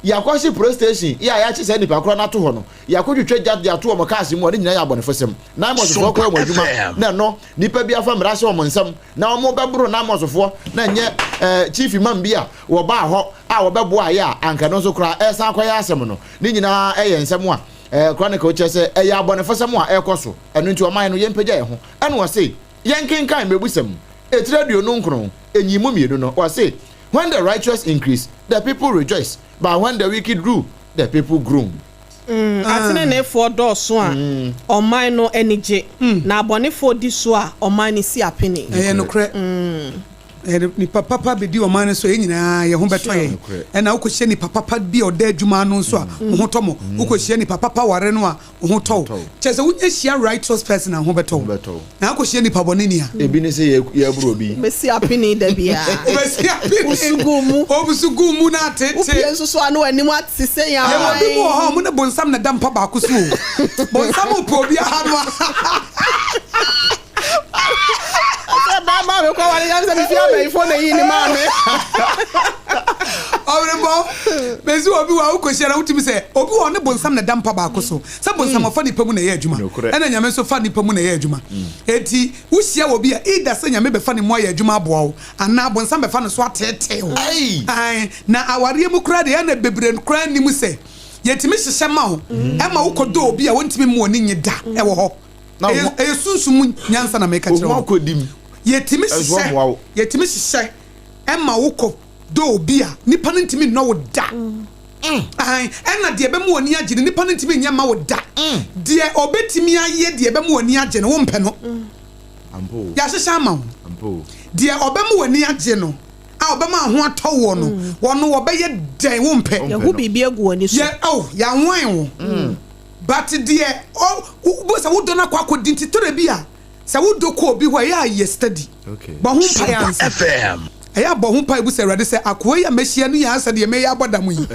Yɛakɔhye police station yi a yɛakye saa nnipa korɔ no ato hɔ no, yɛakɔtwitwa gya de ato wɔn cars mu a ne nyinaa yɛ abɔnefosɛm. Naimɔsfoɔ kɔyɛ wɔn adwuma na ɛno nnipa bi afa mmara ahyɛ wɔn nsam na wɔbɛboro Naimɔsfoɔ na ɛnyɛ eh, chief imam bi a wɔbaa hɔ a wɔbɛboaeɛ a anka ɛno nso koraa ɛresan akɔyɛ asɛm no. Ne nyinaa yɛ nsɛm a eh, Chronicle kyerɛ sɛ ɛyɛ abɔnefosɛm a ɛrekɔ so. Ɛno nti ɔman no yɛmpagya yɛn ho. Ɛna ɔse yɛnkenkan mmebusɛm etire 29 nyiyimu mmienu no, ɔse When the righteous increase, the people rejoice, but when the wicked rule, the people groan. Ateneneefoɔ dɔɔso a, ɔman no ani gye, na abɔnefoɔ di so a, ɔman no si apini. Ɛyɛ nokorɛ. Ɛyɛ nipa papa bɛdi ɔman no so a, yɛn nyinaa yɛn ho bɛtɔ yɛn. Ɛna wokɔhyia nipa papa bi a ɔda adwuma ano nso a, wo ho tɔ mo. Wokɔhyia nipa papa ware no a, wo ho tɔ wo. Kyerɛ sɛ wonya hyia righteous person a, wo ho bɛtɔ wo. Na akɔhyia nipa bɔne ni a. Ebi ne sɛ yɛaboro obi. Wobɛsi apini da biara. Wobɛsi apini. Wosu gu mu. Wosu gu mu na atete. Wopue nso so a na w'anim ate sɛ yan. Yɛwɔ bi mu wɔ hɔ a, wɔn ne bonsam na ɛda mpa baako so o. Bonsam repɛ obi aha no a. Sɛ bɛrima a mekɔ ware yam sɛ mefie abayifo na eyi ne maa me. Ɔrebɔ. Mesi obi wɔ a wokɔhyia na wotumi sɛ obi wɔ ne bonsam na ɛda mpa baako so. Sɛ bonsam ɔfa nipa mu na ɛyɛ adwuma ɛna Nyame nso fa nipa mu na ɛyɛ adwuma. Enti wohyia obi a either sɛ Nyame bɛfa ne mu ayɛ adwuma aboa wo anaa bonsam bɛfa ne so ateetee wo. Ae, na awareɛ mu koraa deɛ ɛna bebree koraa nnim sɛ yɛtumi hyehyɛ ma wo ɛma wokɔdɔ obi a wɔntumi mma w'ani nnye da ɛwɔ hɔ. Ɛyɛ sunsum mu nyansa na meka kyerɛ wo. Yɛtumi hyehyɛ, yɛtumi hyehyɛ ɛma wokɔdɔ obi a nipa no ntumi nnɔ wo da. Aane, ɛna deɛ ɛbɛma w'ani agye no, nipa no ntumi nyɛ mma wo da. Deɛ ɔbɛtumi ayɛ deɛ ɛbɛma w'ani agye no, wompɛ no. Yɛahyehyɛ ama wo. Deɛ ɔbɛma w'ani agye no, a ɔbɛma ho atɔ woɔ no, ɔno ɔbɛyɛ dɛn, wompɛ. Yɛahu biribi agu w'ani so. Yɛ, oh, yɛanwan wo. But deɛ ɔ, wo, sɛ wodɔ no akɔ akɔdi nti, tɔrɔ bi a, Sɛ wo dɔ kɔ obi hɔ a, ɛyɛ a yɛ study. Bɔ ho mpaeɛ ansa. Ɛyɛ a bɔ ho mpaeɛ bisa Awurade sɛ, akoa yi a mɛhyia no yi ansa deɛ mɛyɛ abɔ dam yi.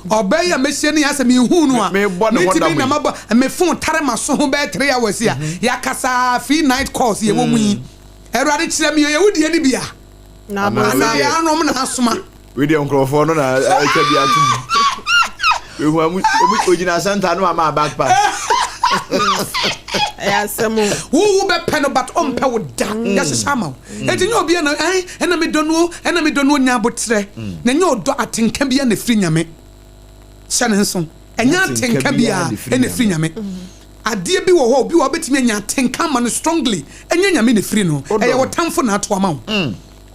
Ɔbaa yi a mɛhyia no yi ansa menhuu no a, mentumi na mabɔ me phone tare m'aso ho bɛyɛ 3 hours a, yɛakasa free night calls yɛwɔ mu yi. Awurade kyerɛ me ɛyɛ wo deɛ no bi a, anaa yɛ anom na asoma. Wei deɛ nkurɔfoɔ no na atwa bi ato mu. Ehu amu ogyina center no ama back pass. Ɛyɛ asɛm o. Wo wo bɛpɛ no but ɔmpɛ wo da. Yɛahyehyɛ ama wo. Enti nyɛ obi na ɛn ɛna medɔ no o ɛna medɔ no o nya abotrɛ. Na nyɛ ɔdɔ atenka biara na ɛfiri Nyame. Hyɛ ne nso. Ɛnyɛ atenka biara na ɛfiri Nyame. Adeɛ bi wɔ hɔ obi wɔ hɔ bɛtumi anya atenka ama no strongly. Ɛnyɛ Nyame na ɛfiri no. Ɛyɛ wo tamfo na ato ama wo.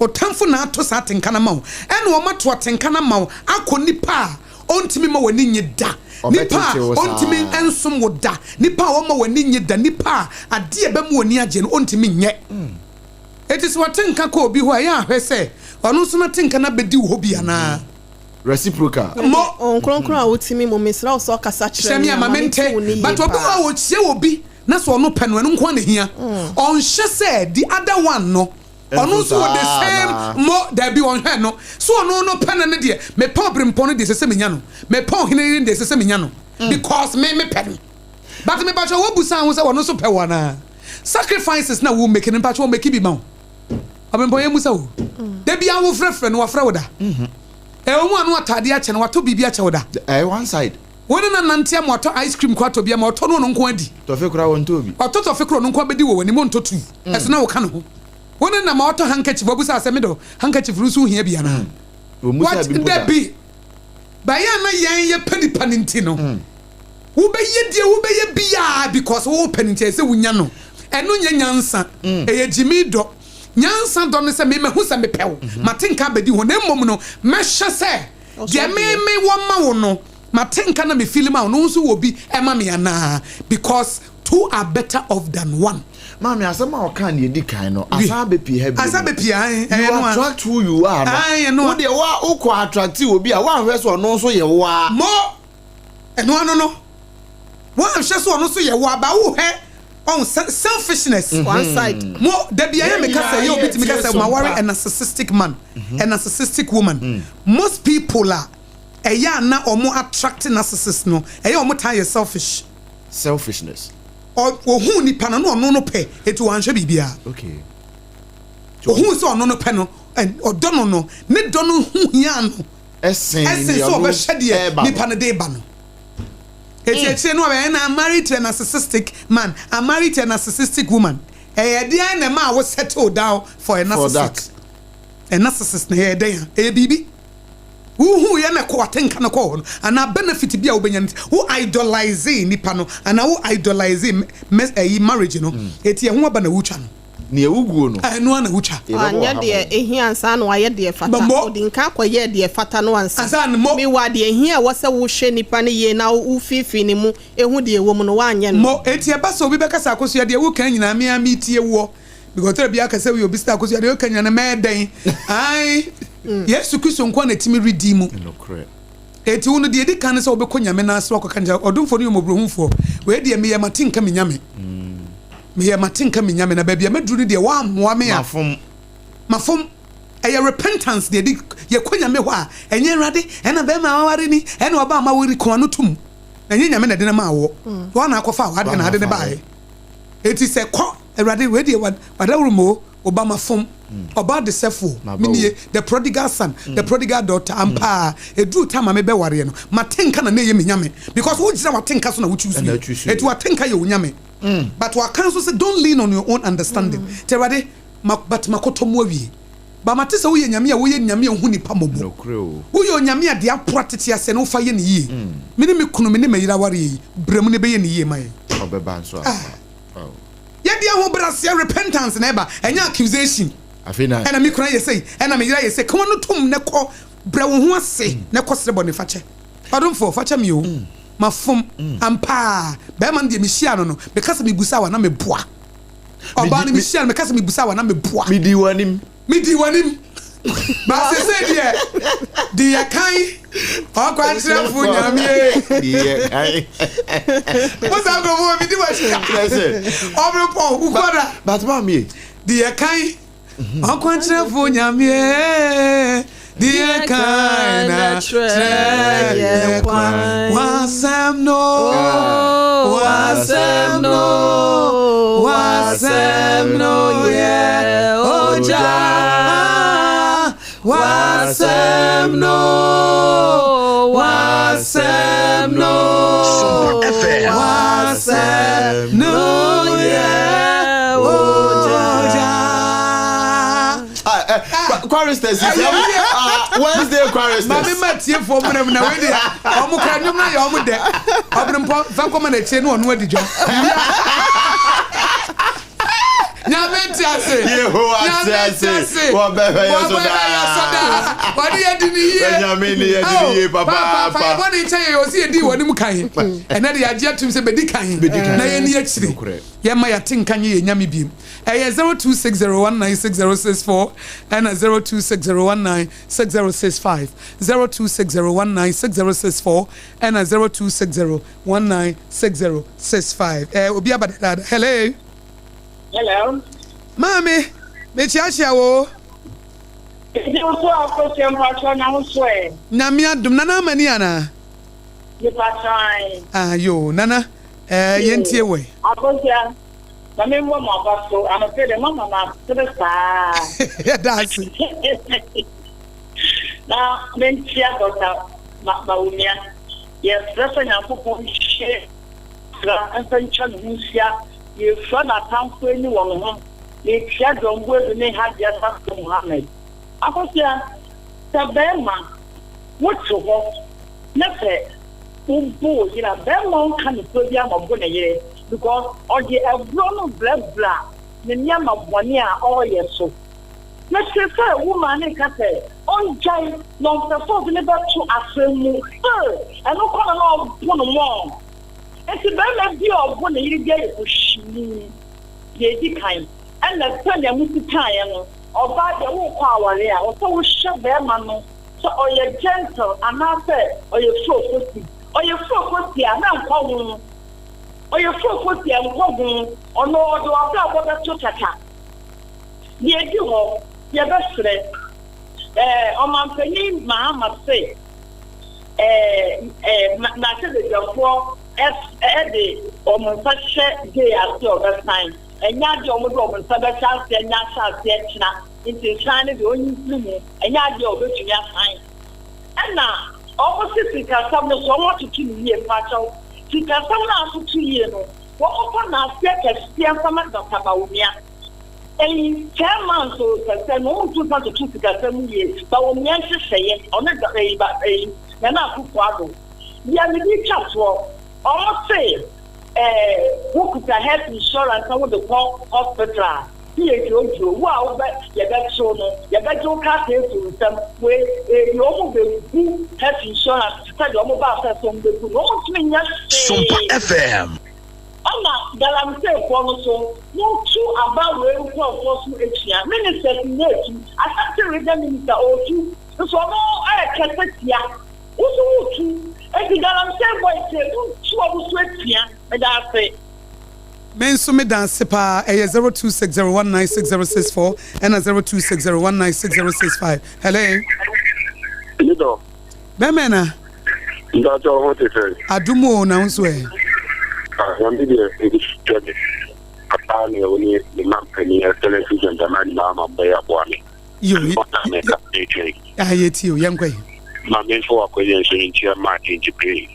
Ɔtamfo na ato saa atenka no ama wo. Ɛna wɔato atenka no ama wo akɔ nipa a ɔntumi mma w'ani nnye da, nipa a ɔntumi nsom wo da, nipa a ɔmma w'ani nnye da, nipa a adeɛ a ɛbɛma w'ani agye no ɔntumi nyɛ. Enti sɛ w'atenka kɔ obi hɔ a, ɛyɛ a hwɛ sɛ ɔno nso n'atenka no abɛdi wo hɔ bi anaa. Reciprocal. Mo. Honhom Kronkron a wotumi mu, mesrɛ wo sɛ ɔkasa kyerɛ Hyɛ me me a, a ma ma mente mente. wo nne yie But obi wɔ paa. hɔ a ɔhyia obi na sɛ ɔno pɛ no, ɛno nko ara na ɛhia. Ɔnhyɛ sɛ the other one no Ɔno nso wɔ the same mo dabi ɔnhwɛ no so ɔno no pɛ no ne deɛ mepɛ ɔbrempɔn no deɛ ɛsɛ sɛ menya no mepɛ ɔhene yere no deɛ ɛsɛ sɛ menya no because me mepɛ no but mepakyɛ wabu san ho sɛ ɔno nso pɛ wo anaa sacrifices na wo make no mepakyɛ ɔmake bi ma wo ɔbrempɔn yɛ musa wo da bia wo frɛfrɛ no wafrɛ wo da ɛwɔ mu ano ataadeɛ akyɛ no wato biribi akyɛ wo da ɛyɛ one side. Wo ne no anante ama watɔ ice cream kɔ atɔ bi ama ɔtɔ no ɔno nko adi. Tɔfe koraa wɔntɔɔ bi. Ɔtɔ tɔfe koraa ɔno nko abɛdi wɔ w'anim ɔntɔ tu. Ɛso na woka ne ho. Wo ne no nam a ɔtɔ handkerchief wabusa sɛ medɔ handkerchief no nso wohia bi anaa? Wɔmmusaa bi mpo da. Dabi. Baeɛ a na yɛn yɛpɛ nipa no nti no, wobɛyɛ deɛ wobɛyɛ biara because wopɛ no nti ɛsɛ sɛ wonya no. Ɛno nyɛ nyansa. Ɛyɛ gyimi dɔ. Nyansa dɔ ne sɛ me mahu sɛ mepɛ wo, mate nka abɛdi ho na mmom no mɛhwɛ sɛ deɛ me mewɔ ma wo no mate nka na me feel ma wo no wo nso wɔ bi ma me anaa because two are better off than one. Maame, asɛm a ɔkaa nea edi kan no, asan abepie ha bio. Asan abepie ha, ɛyɛ You no a. attract who you are no. Ae, ɛno a. Wo deɛ, wo wokɔ attracte obi a, woanhwɛ sɛ ɔno nso yɛ wo ara. Mo, ɛno ano no, woanhwɛ sɛ ɔno nso yɛ wo ara, but wohwɛ, ɔho, selfishness. One side. Mo, da bi ɛyɛ me ka sɛ, ɛyɛ obi tumi ka sɛ, maware a narcissistic man, a narcissistic woman. Most people a ɛyɛ a na wɔn attract narcissist no, ɛyɛ a wɔn taa yɛ selfish. Selfishness. Ɔ, ohuu nipa no, na ɔno no pɛ, enti wanhwɛ biribiara. Okay. Ohuu sɛ ɔno no pɛ no, ɛn, ɔdɔ no no, ne dɔ no ho hiaa no Ɛsen ɛsen nea sɛ ɔno ɔbɛhwɛ deɛ ɛreba no. nipa no de reba no. Enti akyire no ɔbɛyɛ na I'm married to a narcissistic man, I'm married to a narcissistic woman. Ɛyɛ deɛn na ɛmaa wo settle down for a For narcissist? that. A narcissist na ɛyɛ dɛn a? Ɛyɛ biribi. Wohuu yɛ na ɛkɔ w'atenka no kɔɔ hɔ no anaa benefit bi a wobɛnya no nti wo idolizee nipa no anaa wo idolizee mɛ ɛyi marriage no eti ɛho aba na wotwa no. Nea woguo no. Ɛno ara na wotwa. Yɛbɛbɔ Wanyɛ ɔha deɛ bɔ. ɛhia ansa na wayɛ deɛ ɛfata. Mo. Ɔdi nkan kɔyɛɛ deɛ ɛfata no ansa. Ansa na mo. Mewa deɛ ɛhia a ɛwɔ sɛ wohwɛ nipa no yie na wofiifii ne mu hu deɛ ɛwɔ mu no, woanyɛ no. Mo. Eti ɛba sɛ obi bɛka sɛ Akosua deɛ woka nyinaa me ara metie woɔ Because ɔtɔ da bi aka sɛ woyɛ obi sɛ akosua deɛ ɔka nyina no mɛyɛ dɛn? Ae, Yesu Kristo nko na ɛtumi redeem mu. Eti wo no deɛ ɛdi kan ne sɛ wobɛkɔ Nyame nan ase wakɔka nkyɛ ɔdomfoɔ no yɛ mmɔborɔhunufoɔ. Wei deɛ meyɛ mate nka me Nyame. Meyɛ mate nka me Nyame na baabi a maduru no deɛ woammoa me a mafom. Mafom. Ɛyɛ repentance deɛ ɛdi yɛkɔ Nyame hɔ a ɛnyɛ Awurade ɛna bɛrima a waware ni ɛna ɔbaa ma wori kɔn ano tom. Na ɛnyɛ Nyame na ɛde no maa woɔ. Woa na akɔfa w'adeɛ na ade no baeɛ. Eti sɛ kɔ Awurade wei deɛ wadaworo mu o, oba mafom, ɔbaa desɛfoɔ, me nie, the prodigal son, the prodigal daughter, ampa ara, ɛduruu time a mebɛwareɛ no, m'atenka na na ɛyɛ me nyame, because wogyina w'atenka so na wo choose yɛ, enti w'atenka yɛ wo nyame, but waka nso sɛ don't lean on your own understanding, nti Awurade, ma, but makɔtɔ mu awie, but mate sɛ woyɛ nyame a woyɛ nyame a wohu nipa mmɔbɔ, woyɛ onyame a deɛ apora tete aseɛ no wofa yɛ no yie, me ne me kunu, me ne me yere awareɛ yi, brɛ mu na ɛbɛyɛ no yie ma yɛn. Ɔbɛba nso ampa. Oh. Yɛde ahobrɛaseɛ, repentance na ɛba, ɛnyɛ accusation. Afei na. Ɛna me kunu ayɛ sei, ɛna me yere ayɛ sei. Ka w'ano tom na kɔ, brɛ wo ho ase na kɔ srɛ bɔne fakyɛ. Ɔdomfoɔ, fakyɛ me o, mafom. Ampa ara, barima no deɛ mehyiaa no no, meka sɛ mebusaa wo a na meboa. Ɔbaa no mehyia no meka sɛ mebusa wa na meboa. Medii w'anim. Medii w'anim. Ba sese deɛ di yɛ kan ɔkwankyerɛfo nyamie. Di yɛ kan. Mo saa nkurɔfo wɔ medi w'akyi. Ɔbere pɔ wukɔda. But maame. Di yɛ kan ɔkwankyerɛfo nyamie. Di yɛ kan na kyerɛ yɛ kwan. W'asɛm no, w'asɛm no, w'asɛm no yɛ ogya. W'asɛm no, w'asɛm no, w'asɛm no yɛ ogya. Ah, eh, choristers yi sɛ ah, Wednesday choristers. Maame ma tiefoɔ mmerɛ mu na wei deɛ ɔmo kora nnwom no ayɛ ɔmo dɛ ɔbere mpɔ fa kɔma n'akyire ne ɔno adi dwa. Nyame nte ase. Yehowa te ase. Wɔbɛhwɛ yɛ so daa. Wɔde yɛ di ne yie. Nyame ne yɛ di ne yie papaapa. Fa yɛ bɔne kyɛ yɛ ɔsi yɛ di wɔn anim kan. Ɛnɛ de yɛagye atum sɛ bɛdi kan. Na yɛn ni akyire. Yɛma yɛate nka nyɛ yɛn nyame biem. Ɛyɛ 0260196064 ɛna 0260196065, 0260196064 ɛna 0260196065. Ɛɛ obi aba dadaada. Hello. Hello. Maame, mekyeakyea wo. Ɛdi wo so akɔhyɛ mpakyɛ na wo so ɛ. Nyame adom, Nana Amani anaa? Mepakyɛ ae. Ah yoo, Nana, ɛɛ yɛntie wo ɛ. Akɔhyɛ. Ma me mmɔ mo aba so anɔpɛ deɛ moama no asere saa. Yɛda ase. Na menkyia Dɔkta Bawumia. Yɛsrɛ sɛ Nyankopɔn nhyira mfa ntwa ne ho nhyia. Yɛfura n'atamfo ani wɔ ne ho, na yɛtua John Boadu ne Hajia Safia Mohammed. Akosua, sɛ bɛrima wote hɔ na sɛ wobo wo yere a, bɛrima ɔnka nokorɛ biara ma ɔbo ne yere because ɔde ɛborɔ no brabra ne nneɛma bɔne a ɔreyɛ so. Mete sɛ wo maame reka sɛ ɔngyae na ɔmpɛ sɛ ɔde no bɛto asɛm mu. Still, ɛno kɔ na na ɔbo no more. Enti barima bi a ɔbo ne yere biara yɛ ohyini. Deɛ ɛdi kan, ɛna sɛdeɛ mosi kaeɛ no, ɔbaa deɛ worekɔ aware a, ɛwɔ sɛ wohwɛ barima no sɛ ɔyɛ gentle anaasɛ ɔyɛ furofosi. Ɔyɛ furofosi a, na nkɔ ho. Ɔyɛ furofosi a, nkɔ ho. Ɔno ɔde w'abrabɔ bɛto kyakya. Deɛ ɛdi hɔ, yɛbɛsrɛ eh, Ɔmanpanin Mahama se eh, eh, mmarahyɛbadwafoɔ de wɔn nsa hyɛ gay ase a ɔbɛsan. Ɛnyɛ adeɛ a wɔde wɔn nsa bɛhyɛ aseɛ nyɛ ahyɛ aseɛ kyena nti nsan no deɛ ɔnyi mfiri mu. Ɛnyɛ adeɛ a wɔbɛtumi asan. Ɛna wɔn se sikasɛm no so wɔn atoto no yie mpakyɛw. Sikasɛm no a atoto yie no, wɔmfa naaseɛ kɛseɛ mfa ma Dɔkta Bawumia. Eyi chairman so sɛsɛ no ɔmo ntu nsa ntoto sikasɛm mu yie Bawumia nhyehyɛeɛ ɔne dɔ eyi ba eyi Nana Akufo Addo deɛ mede twa toɔ ɔmo se ɛɛ wo kuta health insurance na wode kɔ hospital a ne yɛ dwodwo wo a wobɛ yɛbɛkyew no yɛbɛgye wo krataa afiri wo nsam wei eyi ɔmo bɛgu health insurance te sɛ deɛ ɔmo baa sɛ sɛ ɔmo bɛgu no ɔmo ntumi nyɛ Sompa hwee. FM. Ɛna galamseyfoɔ no so montu aba wei nkorɔfoɔ so atua ministers nyɛ atu Ashanti region minister ɔɔtu nso ɔno ɛɛkɛsɛ tia wo so wotu enti galamsey boys sei montu ɔmo so atua medaase. Me nso me da ase paa ɛyɛ 0260196064 ɛna 0260196065 hello. Me dɔ. Bɛmɛ na. Mpakyɛ wo ho te sɛn? Adom o, na wo nso ɛ? Ah, Nyame deɛ ɛdi me papa ne wo ne me mampanin Excellency John Dramani Mahama mbɛyɛ aboa me. Yo, Ɔna me ka metwɛn. Ah, yɛtie o, yɛnkɔ yi. Ma memfa wakɔyɛ nso nkyia Martin Gyipee,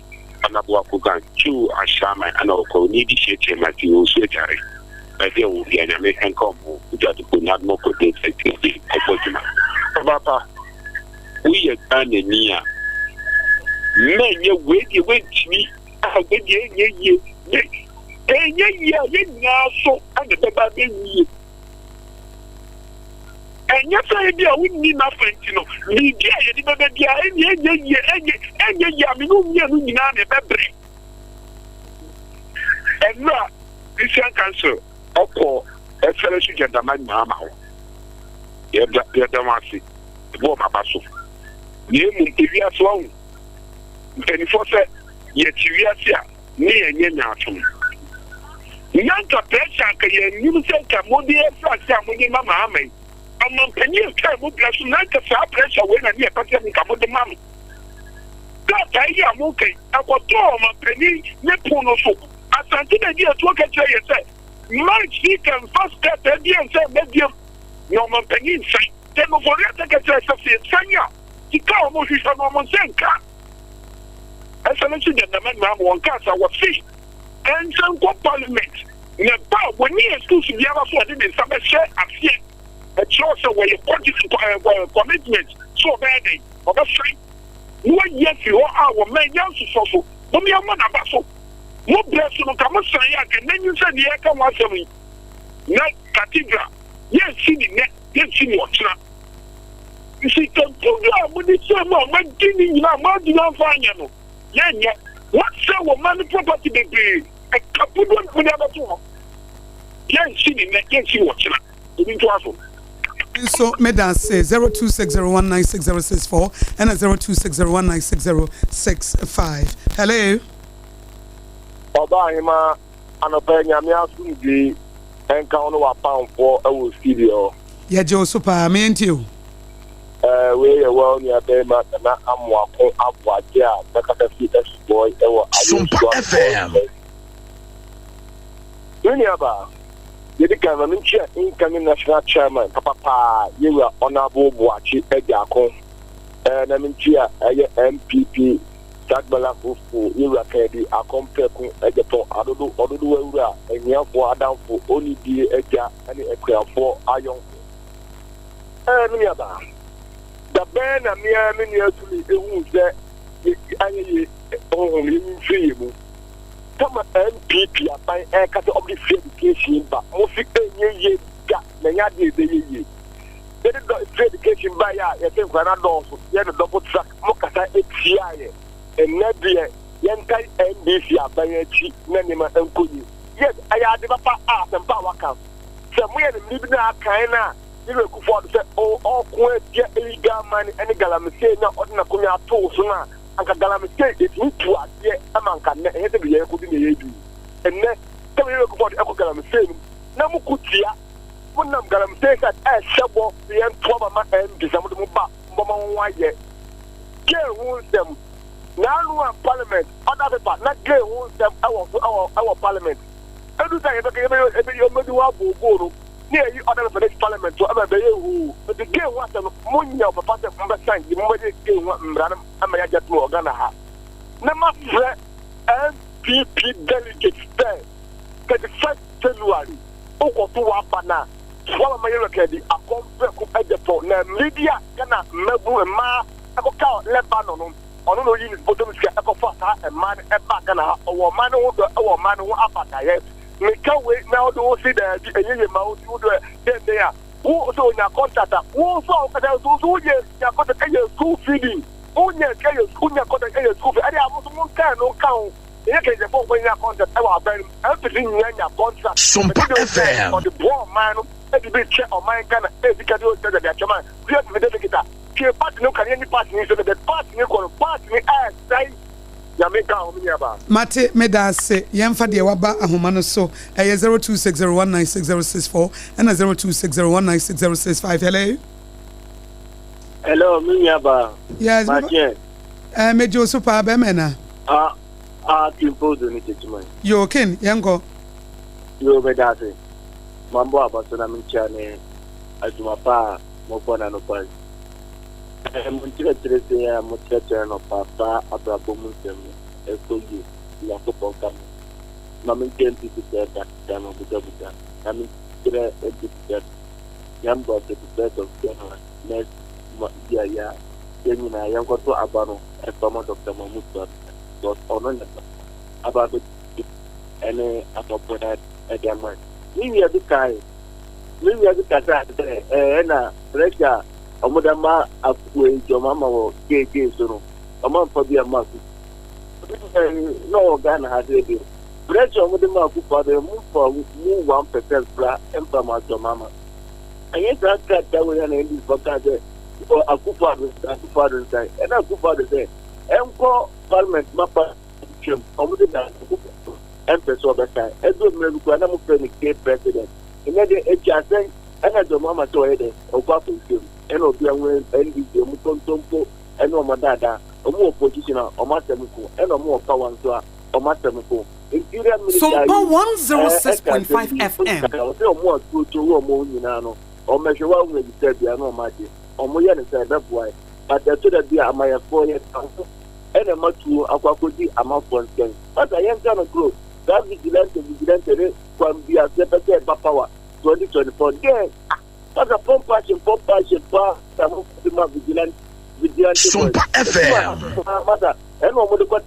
Ɔnabo Akogan, Two Ahyɛaman ana ɔkɔ ni di hyɛkyɛ ma ti osu agyare. Baabi a wɔ bia Nyame nka ɔmo, Wodwadeko, Nadmo Kote, Ɛti, Ɔbɔ dwuma. Ɔba pa. Woyɛ Ghanani a, mɛnyɛ wei deɛ wontumi, ah wei deɛ ɛnyɛ yie, me ɛnyɛ yie a yɛn nyinaa so ɛna ɛbɛba abɛwie. Ɛnyɛ sɛ ebi a wonni n'afa nti no, biribi a yɛde bɛba biara ɛnyɛ ɛnyɛ yie, ɛnyɛ ɛnyɛ yie a me ne wo mmienu nyinaa na ɛbɛbrɛ. Ɛnura Christian Council ɛkɔ ɛfɛrɛ so gyandama nyinaa ma hɔ. Yɛda yɛda wɔn ase. Bɔɔ m'aba so. Na mmom ewiase wahu mpanimfoɔ sɛ yɛte wiase a ne yɛnyɛ nyaatwom. Na nka pressure anka yɛnnim sɛ nka mode afiri ase a mode ma Mahama yi. Ɔmampanin atwa mu brɛ so na nka saa pressure wei na ne yɛpɛ sɛ nka mode ma no. Krataa yi a moka yi ɛkɔtɔɔ ɔmampanin ne pon no so. Asante na ɛdi atuo ka kyerɛ yɛ sɛ mma speaker mfa krataa bi ansa mma biam na ɔmampanin nsan. Sɛ Nofori-Atta ka kyerɛɛ sɛ sɛ yɛsan a, sika a wɔhwehwɛ no wɔn nsa nka. Ɛsɛ no nso gyandama nyinaa ma wɔn kaa sa wɔse ɛnsa nkɔ parliament na ɛba a wɔnni excuse biara so ɔde ne nsa bɛhyɛ aseɛ ɛkyerɛw sɛ wɔyɛ commitment sɛ ɔbɛyɛ dɛn ɔbɛsan na wayi afiri hɔ a wɔma nya nsosɔ so mom yɛmmɔ n'aba so mo brɛ so no ka mo san yɛ anka n'anyi sɛ deɛ yɛka ho asɛm yi na cathedral yɛnsi ne nnɛ Yɛnsi no ɔkyena. Sika dodoɔ a mode hyɛɛ mu a moadi ne nyinaa a moantumi amfa anyɛ no, yɛnyɛ. Moasɛe wɔ man no property bebree. Ɛka dodoɔ na mode abɛto hɔ. Yɛnsi no nnɛ, yɛnsi no ɔkyena. Obi ntoa so. Nso meda ase 0260196064 ɛna 0260196065 hello. Ɔbaahemaa Anɔpa yi Nyame asomdwee nka wo ne w'apamfoɔ wɔ studio hɔ. Yɛgye wo so paa, me yɛntie o. Eh, wei yɛ well nua bɛrima Nana Amoako Aboagye a mɛkasa fi Asubɔi wɔ Sompa Ayensuo FM. Asubɔi. Me nua baa, deɛ di kan ma menkyia incoming national chairman papa paa yɛwura Honourable Boakye Agyarko, eh, na menkyia ɛyɛ NPP. Sagbala Fofo, Yewura Kennedy Akɔmprɛko Agyapong Adodo Ɔdodowa Wura, Ahiafoɔ Adamfo, Onidie Agya ne Akuafoɔ Ayɔnko. Ɛɛ, me nuabaa, da bɛn na me ara me nua tumi huu sɛ yɛsi anyɛ yie honhom yɛnyi mfiri yɛn mu? Kama NPP aban ɛreka sɛ ɔmde free education ba, mo se ɛnyɛ yie da na ɛnyɛ adeɛ a ɛbɛyɛ yie. Yɛde dɔ free education baeɛ a yɛse nkwadaa no adɔɔso, yɛ no double track, mo kasa tiaa yɛ. Ɛnnɛ deɛ yɛntae NDC aban akyi na nneɛma nkɔ yie. Yes, ɛyɛ ade papa a asɛmpa a waka. Sɛ moyɛ no mmere bi na akan no a, ne werɛ Kufuor Addo sɛ ɔreko atia illegal mining ne galamsey no a ɔde n'akonnwa atoo so no a, anka galamsey yɛtumi tu aseɛ ma anka nnɛ ɛnyɛ sɛ deɛ yɛrekɔdu na yɛredu yi. Ɛnnɛ, sɛ me werɛ Kufuor Addo ɛkɔ galamsey no mu na moko tia, monam galamsey side ɛrehyɛ bɔ sɛ yɛnto aba ma MP sɛ mode mo ba mbɔma wɔn ayɛ gay ho nsɛm. Naanu a parliament order paper na gay ho nsɛm ɛwɔ so ɛwɔ ɛwɔ parliament. Edu sɛ yɛbɛka yɛbɛyɛ yɛbɛyɛ yɛbɛdi ho abooboo no ne yɛyi order paper no afi parliament hɔ ɛma ɛbɛyɛ hoo. Nti gay ho asɛm no monyɛ ɔpɛpa sɛ mobɛsan de mobɛyɛ gay ho mmara no ama yɛagye atom wɔ Ghana ha. Na mafrɛ NPP delegates sɛ 31st January wokɔto w'aba no a soa mama yɛwura Kennedy akɔm prɛko agyapong na mmere bi a Ghana mmabunu mmaa ɛkɔkaa Lebanon no ɔno na ɔyii ne bɔtɔm sika ɛkɔfaa saa mmaa no ɛbaa Ghana ha. Ɔwɔ ɔman no ho dɔ, ɛwɔ ɔman no ho abataeɛ. Meka wei na wode wo se daabi ɛnyɛ yie ma wo nti wo deɛ dɛn dɛn a wo sɛ ɔnya contract a wo nso a wokasa nso wo nso woyɛ nya contract ɛyɛ school feeding wonya sika yɛ school nya contract ɛyɛ school feeding ɛdeɛ a mo nso monka ɛno nka ho ɛnyɛ kɛnkyɛfoɔ nko nya contract ɛwɔ aban no mu MPs nyinaa nya contract Sompa ɛde sɛ FM. ɔde boa ɔman no ɛde bi kyɛ ɔman Ghana ɛdi ka de ɔsɛ de akyɛ man wia delegate a Tie party no ka ne yɛnni party no so no but party no kɔ no party no ɛɛsɛe Nyame nka ho me nua baa. Mate, meda ase. Yɛmfa deɛ waba ahoma no so. Ɛyɛ 0260196064 ɛna 0260196065. Hello? Hello, me nua baa. Yes, me Makyɛ. Eh, megye wo so paa, bɛrima na. Ah, ah, Kim Pozo ne Kyekyima. Yo, Ken, yɛnkɔ. Yo, meda ase. Mambɔ aba so na menkyia ne adwuma pa a mobɔ no anɔpa yi. Ɛɛ, mo nkyerɛkyerɛ sei a mokyerɛkyerɛ anɔpa fa abrabɔ mu nsɛm no, ɛkɔ yie. Onyankopɔn nka mo ho. Ma menkyerɛ NPP sɛ da da no bugabuga na menkyerɛ NPP sɛ yɛmbɔ 31st of January next year yi a yɛn nyinaa yɛnkɔto aba no ɛmfa ma Dr. Mahmoud Bawumia because ɔno na aba abɛdi ɛne amabɔ no ɛde ama yɛn. Me nua bi kae Me nua bi kasaa sɛ ɛɛ na pressure a wɔde ama akoa yi nti wɔn ama wɔ gay gay so no wɔn amfa bi amma akufo. Na ɔwɔ Ghana ha sɛ bi pressure a wɔde ma akufo adɔ mu fa mu 1% kora mfa ma atɔ mama. Ɛnyɛ saa krataa wei na NDC fo kaa sɛ akufo ado nsa akufo ado nsa ɛna akufo ado sɛ ɛnkɔ parliament ma pa twam wɔn de da akufo ɛmpɛ sɛ ɔbɛsan ɛduru mmerɛ bi koraa na mo frɛ no gay president. Ndɛ de etwa asɛn na John Mahama sɛ ɔyɛ dɛn ɔkɔ akɔnhwɛ mu ɛna obia hu NDC ɔmo kontompo ɛne ɔmo daadaa ɔmo wɔ position a ɔmo asɛm nko ɛna ɔmo wɔ power nso a ɔmo asɛm nko Interior minister Sompa yi ɛɛ ɛka asɛm 106.5 bi FM. ɔsɛ ɔmo a tuotuo wɔ ɔmo ho nyinaa no ɔmo ɛhwɛ wa hu ebisa bia na ɔmo agye ɔmo yɛ no sɛ ɛbɛboae but ɛto da bi a amayɛfoɔ yɛ ka ho ɛna ɛma tuo akɔ akɔdi amafoɔ nkyɛn masa yɛnka no koro saa vigilante vigilante ne kwan bi a sɛ ɛpɛ sɛ ɛba power 2024 deɛ ah pasa pump action pump action paa sa mo de ma vigilante vigilante boys Sompa FM. masa ɛna wɔn de kɔ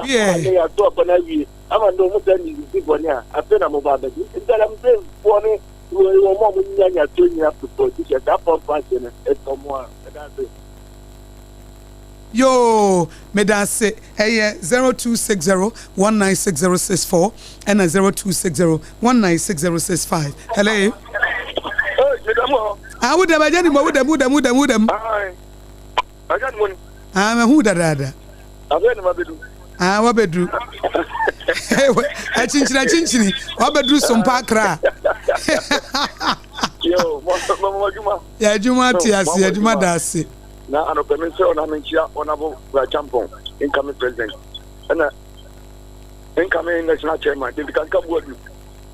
Yeah. ne yɛato ɔkɔ no awie ama ndɛ ɔmo sɛ ne di bɔne a afei na mo ba abɛgye nti galamsey foɔ ne wɔn a ɔmo nya nya to nyina politicians saa pump action no ɛtɔ mo a ɛda ase. Yoo medase ɛyɛ 0260 196064 ɛna 0260 196065 hello. Hey, meda mu hɔ. Ah wo dɛm agya ni mu wo dɛm wo dɛm wo dɛm wo dɛm. Ayi. Agya ni mu ni. Ah mahu dadaada. Afei na mabedu. Ah wabɛduru. Akyinkyini akyinkyini wabɛduru sompa akra. Yo, mo mo adwuma. Yɛ adwuma te ase adwuma da ase. Na anɔpɛ me nsrɛ wo na menkyia Honourable Brad Champong, incoming president, ɛna incoming national chairman David Kanka Buadu.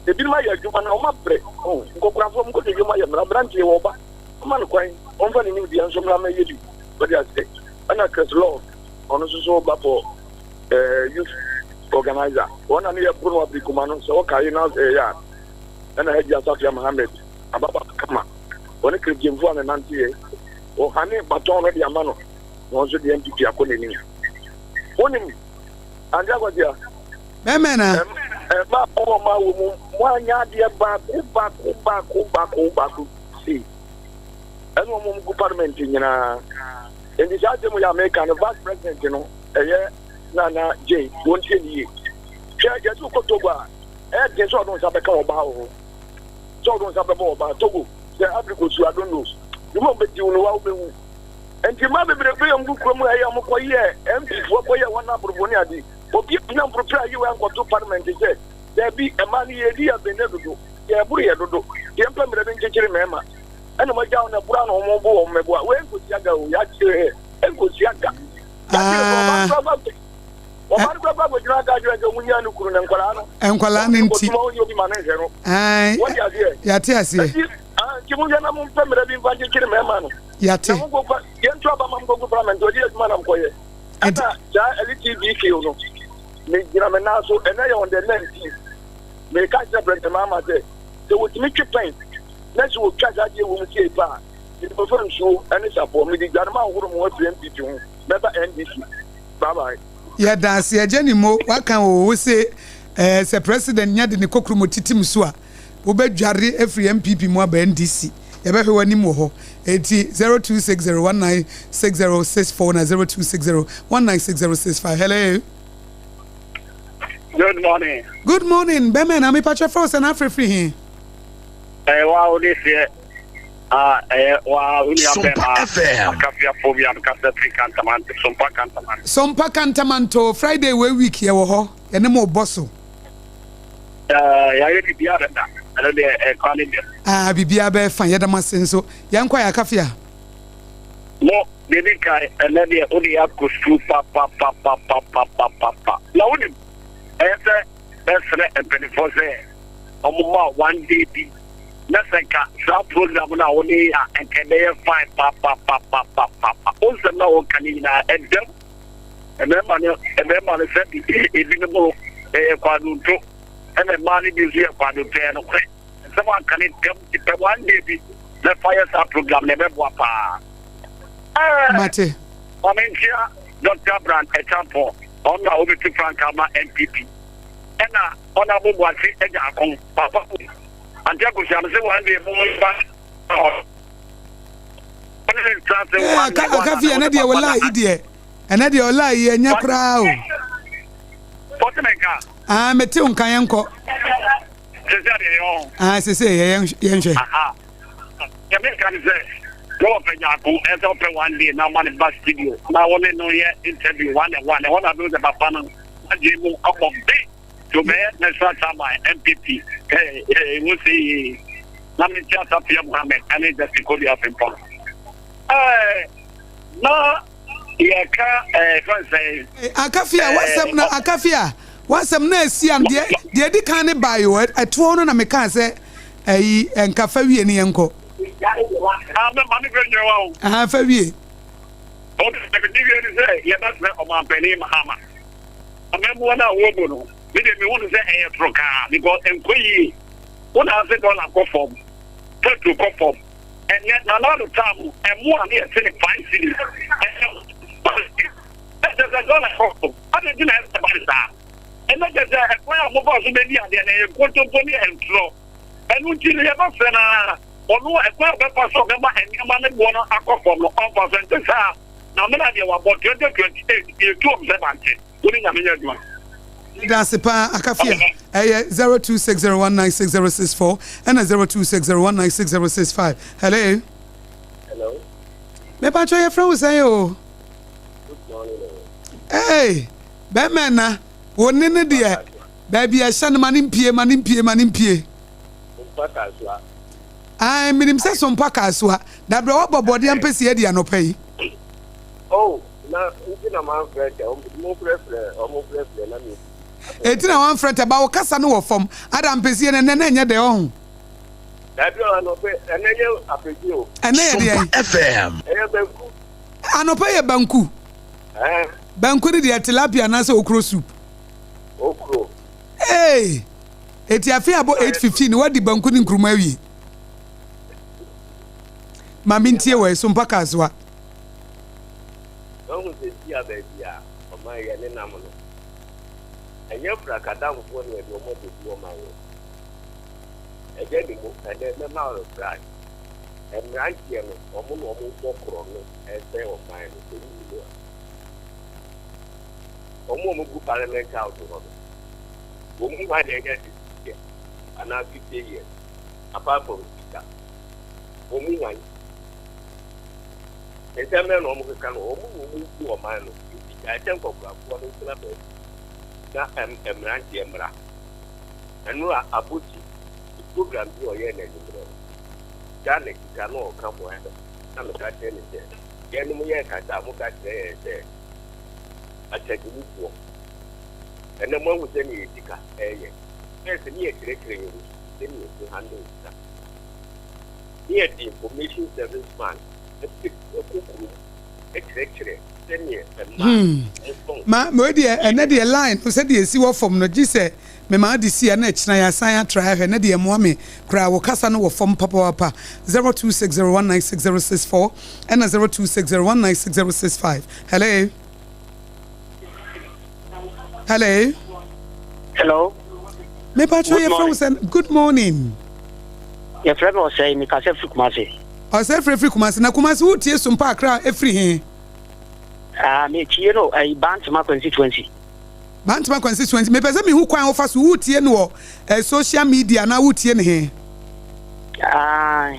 Ebinom ayɛ adwuma na wɔn abrɛ. Oh, nkɔkorafoɔ mo kɔtɔ dwom ayɛ mmara, aberanteɛ wɔ ɔba, ɔma no kwan, ɔmfa ne nimdeɛ nso mmra mmɛyɛ bi. Wode ase? Ɛna Chris Love, ɔno nso so ba for eh, youth organizer. Wɔn na ne yɛ boro abirikuma no, sɛ wɔka yi na ɛyɛ a, ɛna Hajji Asafia Mohammed, ababa kama. Wɔne Chris Gyemfo a ne nanteɛ. Wɔhane baton no de ama no, na wɔn nso de NPP akɔ n'anim. Wonim, Ante Akwatia? Bɛmɛ na. Ɛma wɔn a wɔ mu, mo anya adeɛ baako baako baako baako baako sei. Ɛne wɔn gu parliament nyinaa. Nti saa asɛm yi a meka no, vice president no, ɛyɛ Nana Jane, wɔn tie ne yie. Hwɛ, yɛsɛ wokɔ Togo a, ɛyɛ den sɛ ɔde nsa bɛka ɔbaa wɔ hɔ. Sɛ ɔde nsa bɛbɔ ɔbaa Togo, sɛ Africa osu, I don't know. Dwuma a wɔbɛdi wo no, wa wobɛhu. Nti mmaa bebrebe a wɔgu kurom ha yi a wɔkɔyɛɛ MP foɔ kɔyɛɛ wɔn aborɔfo ne ade. Obi a ɔnya mporoporo a yiwa nkɔto parliament sɛ daabi mmaa no yɛredi yɛn bene dodo, yɛreboro yɛn dodo, yɛmpɛ mmerɛ bi nkyekyere mmarima. Ɛna wɔagya wɔn ɛboro a na wɔbo wɔn mmɛboa. Wei nkɔsi aga o, yɛakyere nkɔsi aga. Yɛakyere kɔ ɔba no koraa kɔ ɔba no koraa kɔ akɔgyina aka akyerɛ sɛ wɔn nyaa no kunu na nkwadaa no. Nkwadaa no nti. Wɔn wɔn obi ma no nhwɛ no. Wɔde aseɛ. Yɛate aseɛ. Nti nti mo hwɛ na mo mpɛ mmerɛ bi mfa nkyekyere mmarima no. Yɛate. Na mo nkɔ yɛnto aba ma mo nkɔgu parliament wɔde adwuma na mokɔyɛ. Ɛna saa LTBQ no, megyina me nan so, ɛnɛ yɛ on the 19th, meka kyerɛ President Mahama sɛ, sɛ wɔtumi twe pɛn na sɛ wɔtwa saa adeɛ wɔ mu sei pa a, mede bɛfa nsuo ne sapɔ, mede dwane ma ahohoro mo afiri NPP ho, mɛba NDC. Bye bye. Yɛda ase Agya Nimo, waka oo, wo se eh, sɛ president nya de ne kokromɔ titim so a, wobɛdware afiri NPP mu aba NDC. Yɛbɛhwɛ w'anim wɔ hɔ. Enti 0260196064 na 0260196065. Hello. Good morning. Good morning. Bɛmɛ na mepa kyɛ fɛ sɛ na afrɛfiri he. Ɛyɛ wa wo de seɛ a ɛyɛ wa wo nua bɛma akafiafoɔ bi a mekasa firi Kantamanto, Sompa Kantamanto. Sompa Kantamanto, Friday wei week yɛwɔ hɔ, yɛne mo bɔ so. Yɛayɛ biribiara dada, ɛno deɛ ɛkwan ne dɛm. Ah, biribiara bɛyɛ fine, yɛda mo ase nso. Yɛnkɔ ayɛ akafia. Mo, deɛ di kan, ɛnɛ deɛ wode yɛ akɔ sukuu papapapapapapapa. Na wonim, ɛyɛ sɛ bɛsrɛ mpanimfoɔ sɛ wɔn ma one day bi na sɛ nka saa program no a wode yɛ a nka ɛbɛyɛ fine papapapapapa. Wo nsɛm na wɔka no nyinaa ɛdam. Mmarima no mmarima no sɛ ebinom no ɛyɛ kwadonto ɛna mmaa no bi nso yɛ kwadonto ɛyɛ nokorɛ. Nsɛm anka ne ntɛm nti pɛ one day bi na fa yɛ saa program na ɛbɛboa paa. Ɛɛ Mate. Maame nkyia Dr. Brand Acheampong ɔno na ɔbɛtu frankaa ma NPP ɛna Honorable Boakye Agya Ako papa Ante Akosua no sɛ one day mo mba hɔ. Aka aka fi ɛnɛ deɛ wɔla yi deɛ ɛnɛ deɛ ɔla yi ɛnyɛ koraa o. Wɔte me nka. Ah, mete wo nka yɛn kɔ. Sese adeɛ yɛ ɔho. Ah, sese yɛ yɛn yɛn hwɛ. Aha. Yɛ me nka ne sɛ na wɔpɛ nyaako ɛsɛ wɔpɛ one day na ɔma ne ba studio na wɔne no yɛ interview one on one ɛhɔ na bɛhu sɛ papa no agye mu ɔbɔ be to bɛyɛ national chairman NPP ɛɛ ɛɛ wo se yie na me nkyɛn Asafia Mohammed ɛne Justin Kobi Afimpɔn ɛɛ na yɛka ɛɛ fɛn sɛ. Akafia wasɛm na Akafia wasɛm na esi an deɛ deɛ edi kan ne baa yi o ɛtoɔ no na meka sɛ ɛyi nka fa wie ne yɛn kɔ. Ah, mɛ maame fɛ nyɛ wa o. Ah, fa wie. O de ɛbi di wie ni sɛ yɛbɛsrɛ ɔmanpanin Mahama amammuo no a wɔbu no me deɛ mehu no sɛ ɛyɛ toro kaa because nkɔ yie wo na ase dɔla kɔ fam petrol kɔ fam ɛnɛ Nana Addo tam ɛmo a ne yɛte ne 5 cedis ɛnɛ ɛkyɛ sɛ dɔla kɔ fam ade nti na ɛsɛ ba ne saa ɛnɛ kyɛ sɛ ɛkwan a mofa so bɛdi adeɛ no ɛyɛ nkontompo ne ɛntorɔ ɛno nti no yɛbɛfrɛ no a ɔno ɛkwan a ɔbɛfa so ɔbɛma nneɛma ne boɔ no akɔ fam no ɔmfa so nte saa na mena deɛ wabɔ 2028 yɛtu ɔm sɛ bante wo ne Nyame nyɛ adwuma. Meda ase paa Akafia. Ɛyɛ 0260196064 ɛna 0260196065. Hello. Hello. Mepatwɔ yɛfrɛ wo sɛn o? Good morning. Hey, bɛmɛ na wo ne ne deɛ baabi ɛhyɛ no ma ne mpie ma ne mpie ma ne mpie. Ae, menim sɛ Sompa Kasoa. Dabrɛ wabɔ bɔdeɛ mpɛsi adi anɔpa yi. Oh, na nti na manfrɛ ntɛ, mo frɛfrɛ, ɔmo frɛfrɛ na mi. Eti na wamfrɛ ntɛ, ba wo kasa no wɔ fam. Ada mpɛsie no ɛnɛ na ɛnyɛ dɛ ɔho. Dabi ɔ anɔpɛ, ɛnɛ nyɛ apɛsie o. Ɛnɛ yɛ deɛn? Sompa FM. Ɛyɛ banku. Anɔpa yɛ banku. Ɛɛ. Banku no deɛ tilapia anaasɛ okro soup? Okro. Ee! Eti afe abɔ 8:15 wadi banku ne nkuruma awie. Ma mentie wɔ so mpa kasoa. Wahu sɛ si a baabi a ɔman yɛ ne nam no, ɛnyɛ frakadamfoɔ na yɛde wɔn abɛbu ɔman yi. Ɛnyɛ ne mu, ɛnɛ mɛma wo reply. Mmeranteɛ no, wɔn na wɔbɔ korɔno ɛsɛe ɔman no, sɛ wonim a. Wɔn a wɔgu parliament house hɔ no, wɔn mu hwan na anya 60 years anaa 50 years apart from speaker? Wɔn mu hwan? Nsɛm bɛn na wɔkeka no? Wɔn na wɔbu ɔman no, nti gyae sɛ nkɔkorafoɔ no ntena baabi na mmeranteɛ mmra. Ɛno a Abotsi program bi a ɔyɛɛ no anwummerɛ no, Ghana sika na ɔka ho asɛm na meka kyerɛ no sɛ yɛnom yɛrekasa a moka kyerɛ yɛn sɛ akyɛdemufoɔ. Ɛnɛ moahu sɛdeɛ yɛ sika ɛyɛ. First ne yɛkyerɛkyerɛ yɛn wɔ sukuu sɛdeɛ yɛsi handle sika. Ne yɛde information service fund ɛkɔ kurom ɛkyerɛkyerɛ sɛdeɛ ɛma motɔn. Ma wei deɛ ɛnɛ deɛ line no sɛdeɛ ɛsi wɔ fam no gye sɛ mema ade si a na ɛkyena yɛasan atra ahwɛ na deɛ ɛmmoa me koraa wo kasa no wɔ fam papaapa 0260196064 ɛna 0260196065 hello hello Hello. Mepa kyɛw yɛfrɛ wo sɛ good morning. Yɛfrɛ me Ɔsɛe mekasa firi Kumase. Ɔsɛe frɛ firi Kumase na Kumase wotie Sompa Accra ɛfiri he? Ah, metie no ɛyi Bantama constituency. Bantama constituency mepɛ sɛ mehu kwan wofa so wotie no wɔ eh, social media anaa wotie no he? Ah.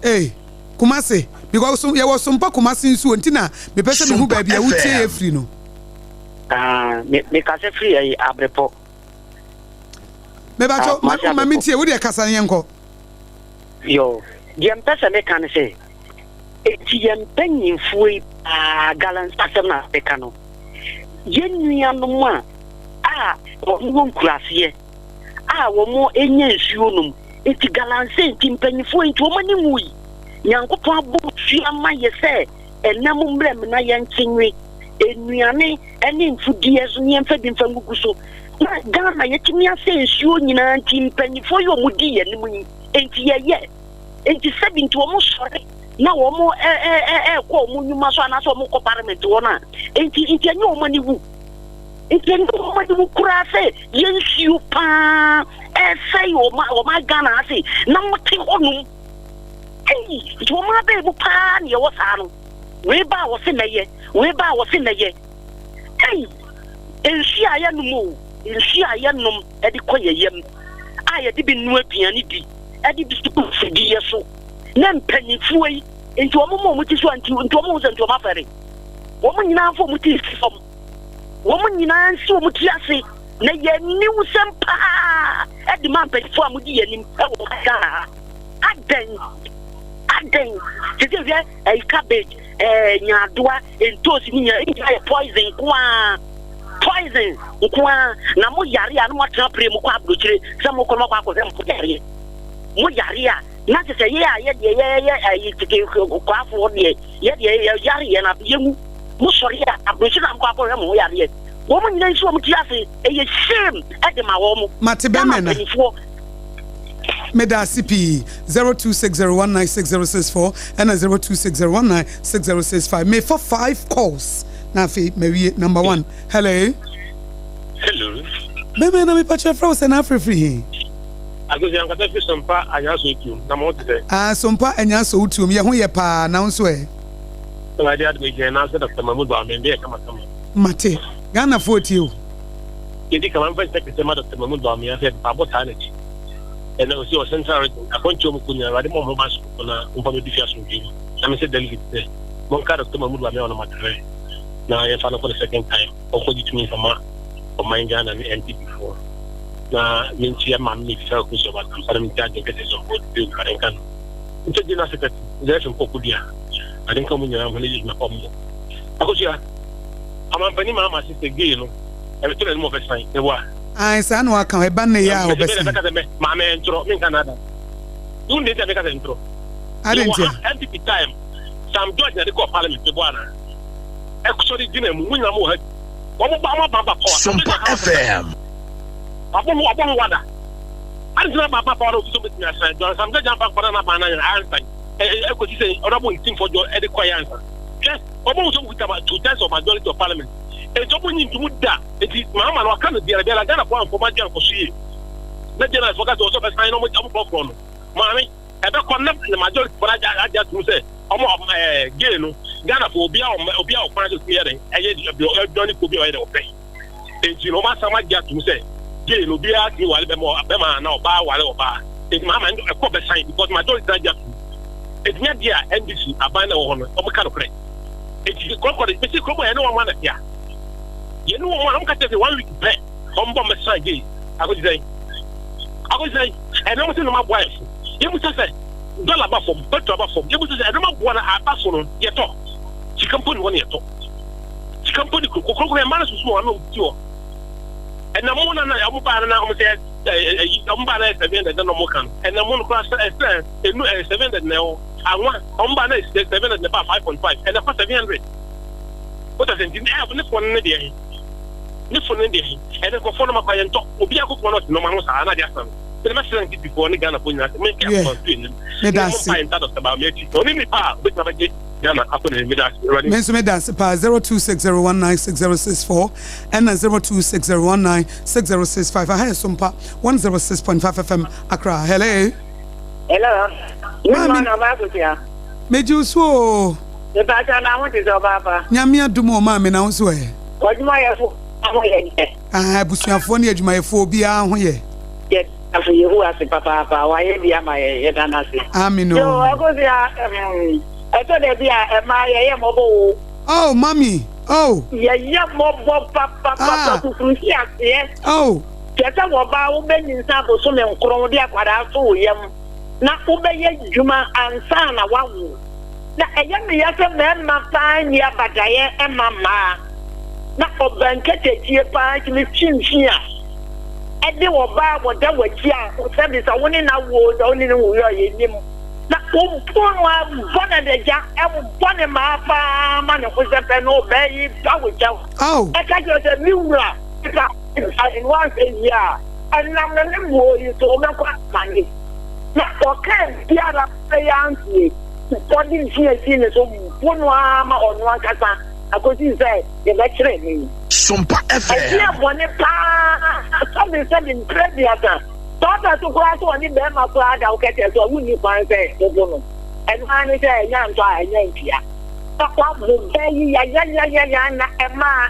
Hey, Kumase because so, yɛwɔ Sompa Kumase nsuo nti na mepɛ sɛ mehu baabi a wotie yɛ firi no. Ah, me mekasa firi ɛyi Abrepɔ. Mebakyɛ ah, ma mentie wo deɛ kasa no yɛnkɔ. Yo, deɛ mpɛ sɛ meka ne sɛ enti yɛn mpanyinfoɔ yi paa galamsey asɛm na meka no yɛn nuanom a a wɔn wɔ nkuraseɛ a wɔn nya nsuo nom nti galamsey nti mpanyinfoɔ yi nti wɔn ani nwui Nyankopɔn abɔ nsuo ama yɛ sɛ ɛnam mmerɛ mu na yɛnkye nwe nnuane ne mfudeɛ so ne yɛmfa bi mfa ngugu so na Ghana yɛtumi asɛ nsuo nyinaa nti mpanyinfoɔ yi wɔn di yɛn anim yi nti yɛyɛ nti sɛbi nti wɔn sɔre na wɔn ɛ ɛ ɛ ɛkɔ wɔn nnwuma so anaasɛ wɔn kɔ parliament hɔ no a nti nti ɛnyɛ wɔn ani wu nti ɛnyɛ wɔn ani wu koraa sɛ yɛn nsuo paa ɛsɛe wɔn wɔn Ghana ase na wɔte hɔnom ɛyi nti wɔn abɛɛ mu paa na yɛwɔ saa no wei ba a wɔse mɛyɛ wei ba a wɔse mɛyɛ ɛyi nsuo a yɛnom o nsuo a yɛnom de kɔ yɛn yam a yɛde bi noa aduane di de bi si mfidie so na mpanimfoɔ yi nti wɔn ma wɔn ti so a nti nti wɔn ho sɛ nti wɔn afɛre wɔn nyinaa fo wɔn ti si fam wɔn nyinaa nsi wɔn ti ase na yɛn niwsɛm paa de ma mpanimfoɔ a wɔdi yɛn anim wɔ Ghana ha adɛn adɛn te sɛ hwɛ ɛyi cabbage ɛɛ nyaadoa Ntoosi no nyinaa nyinaa yɛ poison nko ara poison nko ara na mo yare a na mo atena pere mu kɔ aburokyire sɛ mo kɔ na mo akɔ akɔhwɛ mo yareɛ mo yare a na kyerɛ sɛ yɛ a yɛ deɛ yɛyɛ ɛyi tete kwaafoɔ deɛ yɛ deɛ yɛ yare yɛ na yɛ mu mo sɔre a aburokyire na mo kɔ akɔhwɛ mo ho yareɛ wɔn nyinaa nso wɔn ti ase ɛyɛ shame ɛde ma wɔn Mate Ghana bɛmɛ na. mpanimfoɔ. Meda ase pii. 0260196064 ɛna 0260196065. Mefa 5 calls na afei mawie. Number 1. Hello. Hello. Bɛmɛ na mepa kyerɛ frɛ wo sɛ na afrɛfiri he? Agosi ankasa fi Sompa Anyaa Sowutuom na mo ho te sɛ? Ah, Sompa Anyaa Sowutuom, yɛ ho yɛ paa, na wo nso ɛ? Awurade adom egyina yɛn nan ase Dr. Mahmood Bawumia yɛ kama kama. Mate. Ghanafoɔ tie o. Yɛdi kan ma memfa nhyira kɛseɛ ma Dɔkta Mahmood Bawumia sɛ mpaabɔ taa n'akyi. Ɛnnɛ ɔsi wɔ Central Region akwantuo mu kɔ nyinaa Awurade mmɔ mo ho ban soronko na ɔmfa mɛdu fie asomdwoeɛ mu. Na mesɛ delegate sɛ monka Dɔkta Mahmood Bawumia wɔ number trɛ na yɛmfa no nkɔ the second time ɔnkɔgye tumi mfa ma ɔman Ghana ne NPP foɔ. Na menkyia maame Mefisa Okusu Ɔbatampa na menkyia Adwen Kɛseɛ Sɔfoɔ Deo Awurade nka no. Nkyɛ General Secretary Zɛɛfin Kɔkɔdua Awurade nka mo nyinaa ho ne yɛ adwuma pa mmɔ. Akosua. Amampanin maa mase sɛ gay no ɛbɛtɔ n'anim ɔbɛsan meboa. Ae saa na waka ɛba nnɛ yi a ɔbɛsan. Mɛka sɛ mɛ maame ntorɔ menka nada. Who nti a meka sɛ ntorɔ. Adɛn ntia? NPP time. Sam George na ɛde kɔɔ parliament meboa anaa? Ɛsɔre gyina mu, mo nyinaa mowɔ ha bi. Wɔn ba wɔn aba ba power. Sam George Sompa aka wɔn FM. Wabɔ ho wabɔ ho wada. Adi nti na aba aba power na ofi so betumi asan. John Sam George amfa nkɔda n'aban na ansan. Ɛkɔsi sɛ ɔdɔbɔ ntimfo jɔ ɛde kɔɛ ansa. Hwɛ, wɔn ho sɛ wɔkuta two thirds of majority of parliament. Enti wɔn nyi ntomu da. Enti Mahama no waka no biara biara Ghana fo amfo ma adwene ankɔ so yie. Na journalist fo ka sɛ wɔsɛ ɔbɛsan na wɔn korɔkorɔ no. Maame, ɛbɛkɔ na na majority fo no agye agye atum sɛ wɔn ɔm ɛɛ gay no Ghana fo obiara ɔm obiara ɔkwan sɛ otumi yɛ dɛn ɛyɛ ɛdɔn ne kuo bi a ɔyɛ dɛ ɔpɛ. Enti no wɔn asan agye atum sɛ gay no obiara tumi ware bɛma bɛma na ɔbaa ware ɔbaa. Enti Mahama ɛkɔ bɛsan because majority no agye atum. Enti nyɛ adeɛ a NDC aban na ɛwɔ hɔ no wɔn ka nokorɛ. Enti korɔkorɔ de mesi kurom a yɛne wɔn ana tea. Yɛne wɔn a wɔn ka kyerɛ sɛ one week pɛ wɔn bɔ mmɛsan gay akɔsi sɛn akɔsi sɛn ɛnna wɔn sɛ nneɛma aboa yɛ so yɛbusa sɛ dɔla ba fam petrol ba fam yɛbusa sɛ ɛnneɛma aboa no aba so no yɛtɔ sika mpo ne hɔ ne yɛtɔ sika mpo ne kuro kokoro yɛn mma no soso wɔn ano ti hɔ ɛnna mo na na wɔn baa no na wɔn sɛ ɛyi wɔn baa no yɛ 700 na wɔn ka no ɛnna mo no koraa sɛ ɛsɛ enu ɛyɛ 700 na ɛwɔ anwa wɔn baa no yɛ 700 na ɛba 5.5 ɛnna fa 700. Wota sɛ nti ne fo no ne deɛ he? Ne fo no ne deɛ he? Ɛnɛ nkurɔfoɔ no makɔ yɛntɔ obi akokɔ no ɔte nɔɔma ho saa na adeɛ asa no. Mede mɛsrɛ NPP foɔ ne Ghana foɔ nyinaa sɛ monte Yeah. akoma nto anim Meda na yɛmmɔ ase. mpaeɛ nta Dɔkta Bawumia akyi. Ɔne nipa a obɛtumi abɛgye Ghana akɔ n'anim. Meda ase. Awurade Me nso meda ase paa 0260196064 ɛna 0260196065 aha yɛ Sompa 106.5 FM Accra. Hello. Hello. Good Maame morning, Ọba Akosia. megye wo so o. Mepakyɛw na ho te sɛ ɔbaa pa. Nyame adom o maame na wo nso ɛ? W'adwumayɛfo ho yɛ dɛ? Ahaa abusuafoɔ ne adwumayɛfoɔ obiara ho yɛ. Yɛda Asafo Yehowa ase papaapa, wayɛ bi ama yɛn, yɛda no ase. Amen o. Yoo Akosua mm ɛtɔ da bi a ɛmaa yɛyɛ mmɔbɔ o. Oh mummy oh. Yɛyɛ mmɔbɔ papapapa Ah. kukuru si aseɛ. Oh. Kyerɛ sɛ wɔbaa wobɛnyinsa bosome nkron de akwadaa ato wo yam. na wobɛyɛ adwuma ansa na woawo. Na ɛyɛ me ya sɛ mmarima paa nni abadaeɛ mma mmaa, na ɔbaa nketeetie paa tumi twe mfi a ɛde ɔbaa a ɔda w'akyi a sɛbi sɛ wo ne no awo o, sɛ wo ne no nwuiɛ a yɛnnim, na wobu no ara bɔ no adagya, bɔ ne mmaa paa ma ne ho sɛpɛ na ɔbaa yi ba wo kyɛw ɛka kyerɛ sɛ me wura, nipa woanhwɛ yie a ɛnam no ne boɔ yi so wobɛkɔ amane. Na ɔkaa biara bɛyɛ antie. Ɔde mfeɛ sii ne so bo no ara ma ɔno ankasa akɔsii sɛ yɛbɛkyeree no yi. Sompa FM. Ɛdeɛ bɔne paa sɛbe sɛbe mprɛ aduasa. Sɛ ɔpɛ so koraa sɛ ɔne barima koraa da wo kɛtɛ so a wonni kwan sɛ wobo no. Ɛno ara ne sɛ ɛnya ntɔ a ɛnya ntua. Na wabo bɛ yi yayayayaya na ɛmaa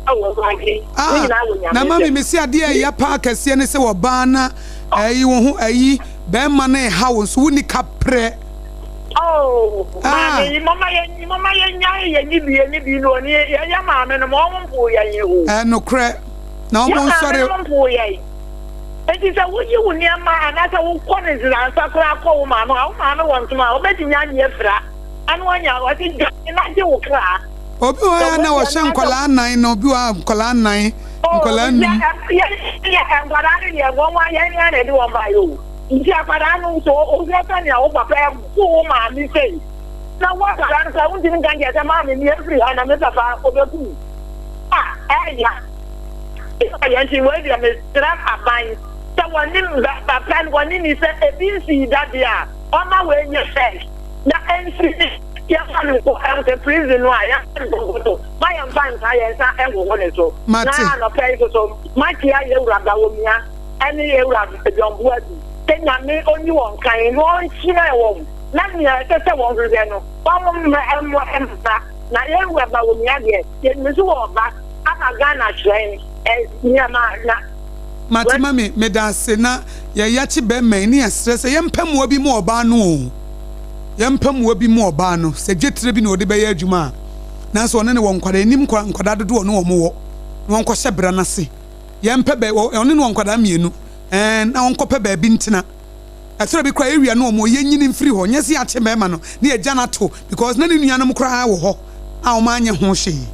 ɛwɔ Awurade. Ne Ah, nyinaa wɔ na Nyame mami nsam. mesi adeɛ a ɛya paa kɛseɛ ne sɛ ɔbaa na ɛyi wo ho ɛyi bɛrima no ɛha wo nso wonni kaprɛ. Oh, Ah. maame yi mama yɛ mama yɛ nyae yɛ ni bi yɛ ni bi no ni yɛ yɛ maame no ma ɔmo mpo yɛ yɛ o. Ɛɛ nokorɛ na Yɛ ɔmo maame nsɔre. no mpo yɛ. Eti sɛ woyi wo nneɛma anaasɛ wokɔ ne nsa koraa kɔ wo maame hɔ a, wo maame wɔ ntoma a wobɛtumi anye afira ano anya ɔse dwane na gye wo kra. Obi wɔ hɔ Sɛ a na woadi ɔhyɛ anaasɛ nkwadaa nnan na obi wɔ hɔ a nkwadaa nnan, Oh, nkwadaa yɛ num. yɛ yɛ nkwadaa no deɛ wɔn a yɛn ara na ɛde wɔn baeɛ o. Nti akwadaa no nso wohwɛ sɛnea wo papa ɛbo wo maame sei na wo akwadaa no koraa wontumi nka nkyerɛ sɛ maame mi afiri ha na me papa ɔbɛku me a ɛya. Yɛn nti wei deɛ mesrɛ aban sɛ wɔne papa no wɔne ni sɛ ebi nsii da deɛ a ɔma wei nyɛ fɛ na ɛnsi ne yɛmfa no nkɔ ɛnkɔ prison no a yɛmfa no nkɔ so ma yɛmfa nsa yɛn nsa nhoho ne so. Mate. Na anɔpa yi nso so makyia yɛn wura Bawumia ɛne yɛn wura John Boadu sɛ Nyame ɔnyi wɔn kan na ɔnkyerɛ wɔn na nea ɛsɛ sɛ wɔn hwehwɛ no wɔn mmra ɛmmɔ ɛmma na yɛn wura Bawumia deɛ yɛnim so wɔ ɔba ama Ghana hyerɛn ɛ nneɛma na Mate mami medase na yɛ yakye bɛɛma yi ne yɛsrɛ sɛ yɛmpɛ mmoa bi ma ɔbaa no oo yɛmpɛ mmoa bi ma ɔbaa no sɛ dwetire bi na ɔde bɛyɛ adwuma a nanso ɔne no wɔ nkwadaa yɛnim nkwadaa dodoɔ ɔne wɔn wɔ na wɔnkɔhyɛ bra no ase yɛmpɛ bɛ ɔne no wɔ nkwadaa mmienu ɛɛn na wɔnkɔpɛ baabi ntena ɛtɔrɔ bi koraa ewia no wɔn yɛnyini mfiri hɔ nyɛ sɛ yɛakye mmarima no ne yɛgya no ato because na ne nuanom koraa wɔ hɔ a wɔn anyɛ ho hwee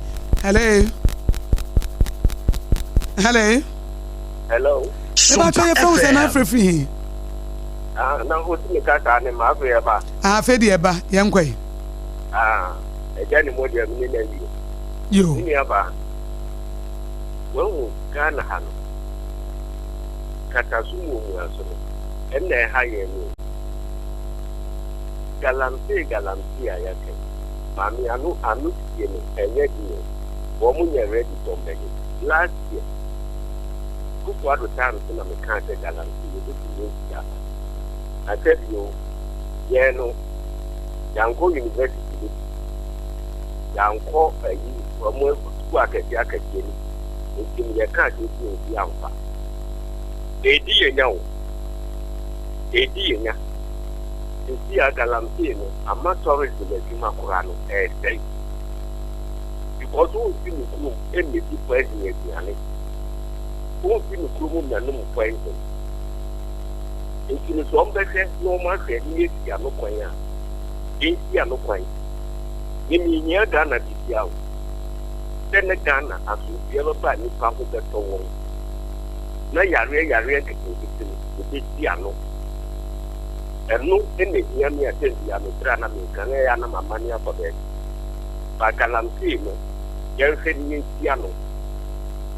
hello hello hello ɛbɛtɔ yɛ fɛn sɛ n'afɛ firi he. Ah, na o ti mi ka saa ne ma afei ɛba. Ah, afei deɛ ɛba yɛn kɔ yi. Ah, agya ne mogya me ne no awie. Yo. Me nua baa, wahu Ghana ha no, kataso muamuaso no, ɛnna ɛha yɛn no o. Galamsey galamsey a yɛaka yi, maame ano ano sie no ɛnyɛ den o. Wɔn nyɛ ready sɛ wɔn bɛyɛ. Last year, Kufuor Addo time so na mekaa sɛ galamsey yɛbɛtumi asi aba. Na sɛ bio, yɛn no, yɛankɔ university no bi, yɛankɔ ayi wɔn sukuu akɛseɛ akɛseɛ no bi, nti no yɛka asɛm bi a obi amfa. Ɛredi yɛn nya o, ɛredi yɛn nya. Seesei a galamsey no ama tourism adwuma koraa no ɛresɛe because womfi ne kurom mmɛdi poison aduane, womfi ne kurom mmɛnom poison. Nti no sɛ wɔbɛhwɛ na wɔahwɛ na yɛasi ano kwan a, yɛnsi ano kwan. Me menhia Ghana biribiara o. Sɛ ne Ghana asomdwoeɛ bɛba a nnipa ho bɛtɔ wɔn na yareɛ yareɛ nketenkete no yɛbɛsi ano. Ɛno na ɛhia me a tɛm biara mebrɛ a na meka na ɛyɛ a na mamane afa baabi. But galamsey no yɛnhwɛ na yɛnsi ano.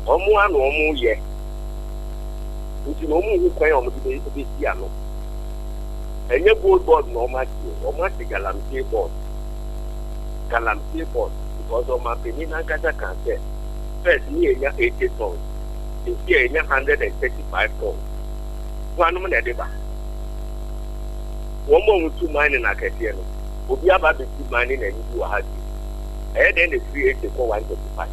Wɔn ara na wɔyɛ. Nti na wɔn nhu kwan a wɔde bɛsi ano. Ɛnyɛ gold board na wɔn ate o, wɔn ate galamsey board. Galamsey board because ɔmanpanin n'ankasa kaa sɛ first ne yɛnya 80 tons, seesei a yɛnya 135 tons. Hwanom na ɛde ba? Wɔn a wɔtu mining akɛseɛ no, obi aba abɛsi mining ayi bi wɔ ha bio. Ɛyɛ dɛn na ɛfiri 80 kɔ 135?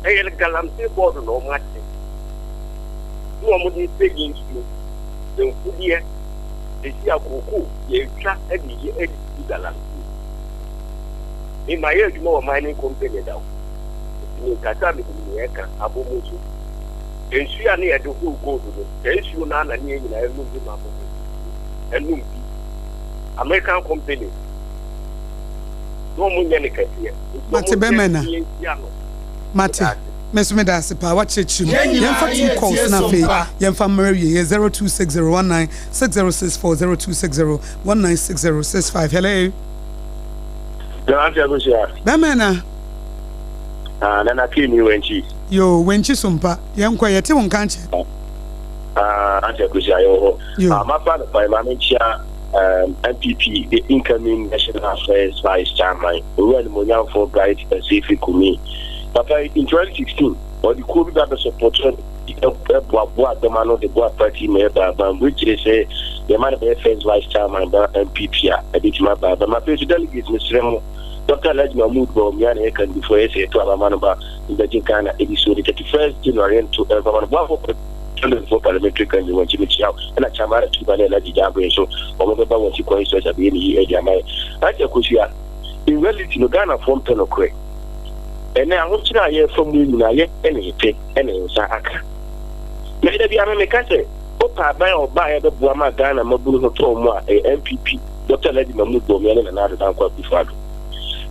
Ɛyɛ galamsey board na wɔn ate. Na wɔn de sɛ yi nsuo, mfudeɛ, sɛsi a kookoo yɛtwa de yɛ de tu galamsey. Me ma yɛ adwuma wɔ mining company da o, nti me nkasa a menim nea ɛka, abomosu. Nsuo a ne yɛde horo gold no, saa nsuo no ara na ne yɛn nyinaa ɛnum bi ma abomosu nsuo ɛnum bi. American company na wɔn nyɛ ne kɛseɛ, nti Mate wɔn bɛmɛ na. hwɛ ne yɛnsi ano. Mate. Meda ase. Me nso meda ase paa woakyerɛkyerɛ mu. Yɛn nyinaa Yɛmfa two yɛretie calls na afei Sompa. yɛmfa mmra awieɛ 0260196064 0260196065 Hello. Johansi Akosia. Bɛmɛ na. Ah, Nana K ni Wenchi. Yo, Wenchi Sompa. Yɛnkɔ yɛte wo nka nkyɛ. Ah, Auntie Akosia yɛwɔ hɔ. Yo. Ah, mafa no kwan ma menkyia um, MPP, the incoming National Affairs Vice Chairman, Owura Animuonyamfoɔ Bright Asiefi Kumi. Papa yi, in 2016, ɔde kuo bi ba bɛ support ɛboaboa dɔm ano de boa party ma ɛba aban mu. Wei kyerɛ sɛ yɛma no bɛyɛ first vice chairman ba MPP a ɛbɛtumi aba aban mu. Afei nso delegates mesrɛ mo, Dr. Alhaji Mahmood Bawumia na yɛ kandifoɔ yɛ sɛ yɛto aba ma no ba mbɛgye Ghana ɛdi so de 31st January yɛnto ɛmfa ma no boafo for parliamentary candidate wɔn nkyɛn mekyia wo ɛna Chamara Tuba ne Alhaji Jabir nso wɔn bɛba wɔn ti kwan so ɛsɛ abɛyɛ ne yi ɛde ama yɛ. Auntie Akosua, in reality no Ghanafoɔ mpɛ nokorɛ. Ɛnnɛ, ahokyere a yɛrefa mu yi nyinaa, yɛ na yɛpɛ na yɛn nsa aka. Me da biara me meka sɛ, wopɛ aban a ɔbaeɛ bɛboa ma Ghana mmabunu ho tɔ wɔn a, ɛyɛ NPP, Dɔkta Alhaji Mahmood Bawumia ne Nana Addo Dankwa Akufo-Addo.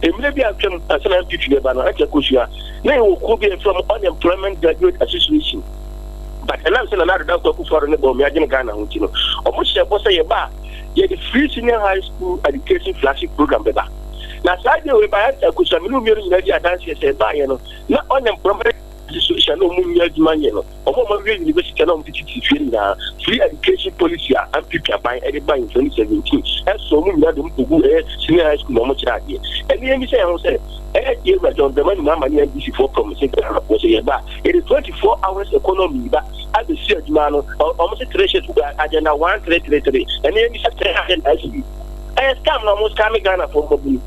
Mmerɛ bi a atwam ansa na NPP bɛba no, Auntie Akosua, na yɛwɔ kuo bi a yɛfrɛ wɔn Unemployment Graduate Association. But ɛnam sɛ Nana Addo Dankwa Akufo-Addo ne Bawumia dwene Ghana ho nti no, wɔhyɛɛ bɔ sɛ yɛba a, yɛde free senior high school education flagship program bɛba. Na saa adeɛ wei baeɛ sɛ akosua me ne wo mmienu nyinaa di adanseɛ sɛ ɛbaeɛ no na unemployment association na wɔn nyɛ adwuma nyɛ no wɔn a wɔawie university na wɔn tete fie nyinaa free education policy a NPP aban ɛde ba in 2017 ɛsɔ wɔn nyinaa de wɔn kɔgu ɛyɛ senior high school na wɔn kyerɛ adeɛ ɛne yɛn bisa yɛn ho sɛ ɛyɛ deɛ wura John Dramani Mahama ne NDC foɔ promise Ghanafoɔ sɛ yɛba yɛde 24 hours economy ba abɛsi adwuma no wɔn sɛ three shift agenda 1333 ɛne yɛn bisa three agenda asi Ɛyɛ scam na ɔmo scam Ghana foɔ mmabunu.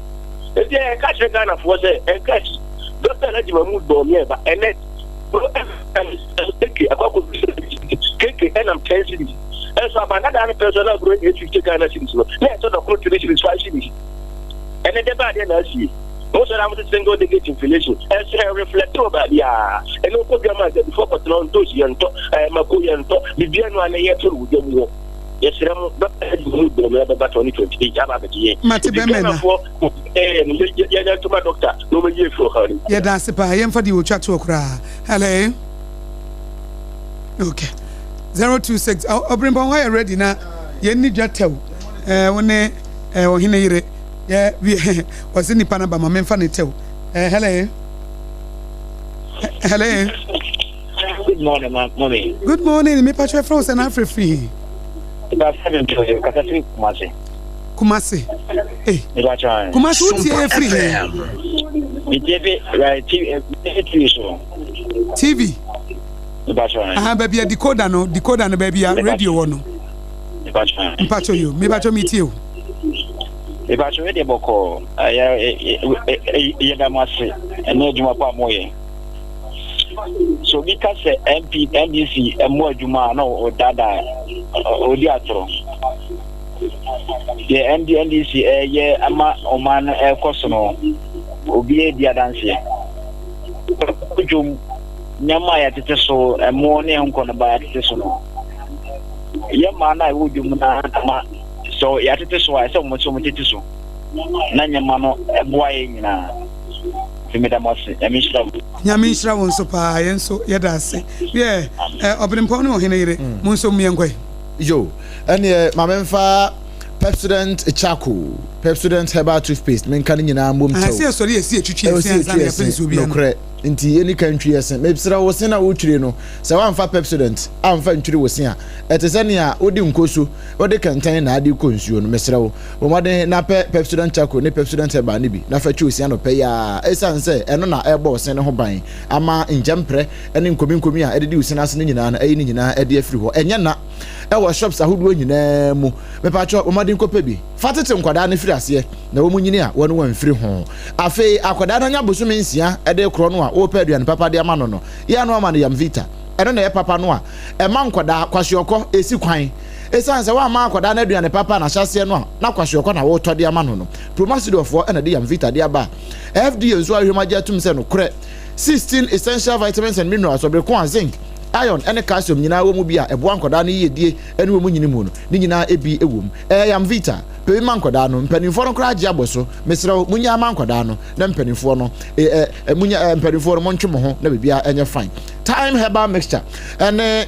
Enti ɛyɛ ka kyerɛ Ghana foɔ sɛ ɛnka akyi. Doctor Alhaji Mahmood Bawumia ɛba ɛnɛ bro keke akɔ akɔ keke ɛnam 10 cedis. Ɛnso aban dadaa no pɛ nso na aburo 850 Ghana cedis no na ɛtɔ dɔkono 3 cedis 5 cedis. Ɛnɛ dɛ baa deɛ na asie. Mo sɔrɔ a mo se single digit inflation ɛnso ɛ reflect wɔ baabi a ɛnɛ okɔ dwa mu a adwadifoɔ kɔtena ntoosi yɛntɔ ɛɛ mako yɛntɔ biribiara no a na yɛtɔ no wɔ dwa mu hɔ. Yɛsrɛ mo, bɛba adi mo mu dɔm bɛba 2028 aba abɛgye yɛn. Mate Nti bɛmɛ na. Ghanafoɔ ɛɛ no yɛ yɛ ntoma doctor na ɔmɛyi afiri ɔhaw no mu. Yɛda ase paa. Yɛmfa deɛ ɔtwa toɔ koraa. Hello. Okay. 026 Ɔbrempɔn hɔ yɛ ready na yɛnni dwa tɛw. Ɛɛ wo ne ɛɛ ɔhene yere. Yɛ wie ɔse nipa no ba ma memfa ne kyɛw. Eh, hello. Hello. Good morning, ma mommy. Good morning. Me patro frɛ wo sɛ na afrɛ firi he? Ba sɛ me mpɛ kasa firi Kumasi. Kumasi. Eh. Me patro. Kumasi wo tie yɛ firi he? Me tie fi right TV TV so. TV. Me patro. Aha baabi a decoder no decoder no baabi a radio wɔ no. Me patro. Mpatro yo, me patro me tie o. Me patro we de bɔkɔ. Yɛda mo ase ɛne adwuma pa mo yɛ. So obi ka sɛ MP NDC ɛmmɔ adwuma a na ɔdaadaa ɔdi atorɔ. Deɛ MD NDC ɛyɛ ama ɔman no ɛrekɔ so no obi adi adanseɛ. Dwom nneɛma a yɛatete so ɛmo ne nkɔ no ba yɛatete so no yɛ mmaa no a ɛwɔ dwom no ama sɛ yɛatete so a ɛsɛ wɔn nso wɔtete so na nneɛma no ɛboa yɛn nyinaa. Nti meda mo ase. Nyame nhyira mo. Nyame nhyira wo nso paa yɛn nso yɛda ase yɛ ɔbenempɔn ne ɔhene yere mo nso mo yɛnkɔ yi. Yo, ɛneɛ ma memfa Pepsodent charcoal, Pepsodent herbal toothpaste menka ne nyinaa mmom kyɛw. Ɛsɛ yɛsɔre yɛsi yɛtwitwi yɛse ansa na yɛpɛ nsuo bi anom. Nokorɛ, nti yɛni kan ntwi yɛse. Mesrɛ wo, se no a wotwire no, sɛ woamfa Pepsodent amfa ntwiri wo se a, ɛte sɛ nea wode nkoso, wode kɛntɛn na ade rekɔ nsuo no. Mesrɛ wo, Bɔ mmɔden na pɛ Pepsodent Charcoal ne Pepsodent Herbal no bi na fa twi wo se anɔpa yi ara esiane sɛ ɛno na ɛrebɔ wo se no ho ban ama nkyɛmprɛ ne nkominkomi a ɛdedi wo se no ase no nyinaa no ayi ne nyinaa de afiri hɔ. Ɛnyɛ na ɛwɔ shops ahodoɔ nyinaa mu. Mepakyɛw bɔ mmɔden kɔpɛ bi. Fa tete nkwadaa no firi aseɛ na wɔn nyini a wɔne wɔn mfiri ho. Afei akwadaa no anya bosome nsia de rekorɔ no a worepɛ aduane papa de ama no no, yɛ ano ama no Yamvita. Ɛno na ɛyɛ papa no a ɛma nkwadaa kwashiorkɔ si kwan. Esiane sɛ woamma akwadaa no aduane papa n'ahyɛaseɛ no a na kwashiorkɔ na woretɔ de ama no no, Promasidorfoɔ na ɛde Yamvita de aba a FDA nso ahwehwɛ mu agye atum sɛ nokorɛ 16 essential vitamins and minerals wɔ bere ko a zinc, iron ne calcium nyinaa wɔ mu bi a ɛboa nkwadaa no yiyedie ne wɔn nyini mu no, ne nyinaa bi wɔ mu. Ɛyɛ Yamvita. Pɛ bi ma nkwadaa no. Mpanimfoɔ no koraa agye abɔ so. Mesrɛ wo, monnyaa ma nkwadaa no na mpanimfoɔ no, eh, eh, munya, eh, mpanimfoɔ no montwe mo ho na biribiara ɛnyɛ fine. Thyme herbal mixture ɛne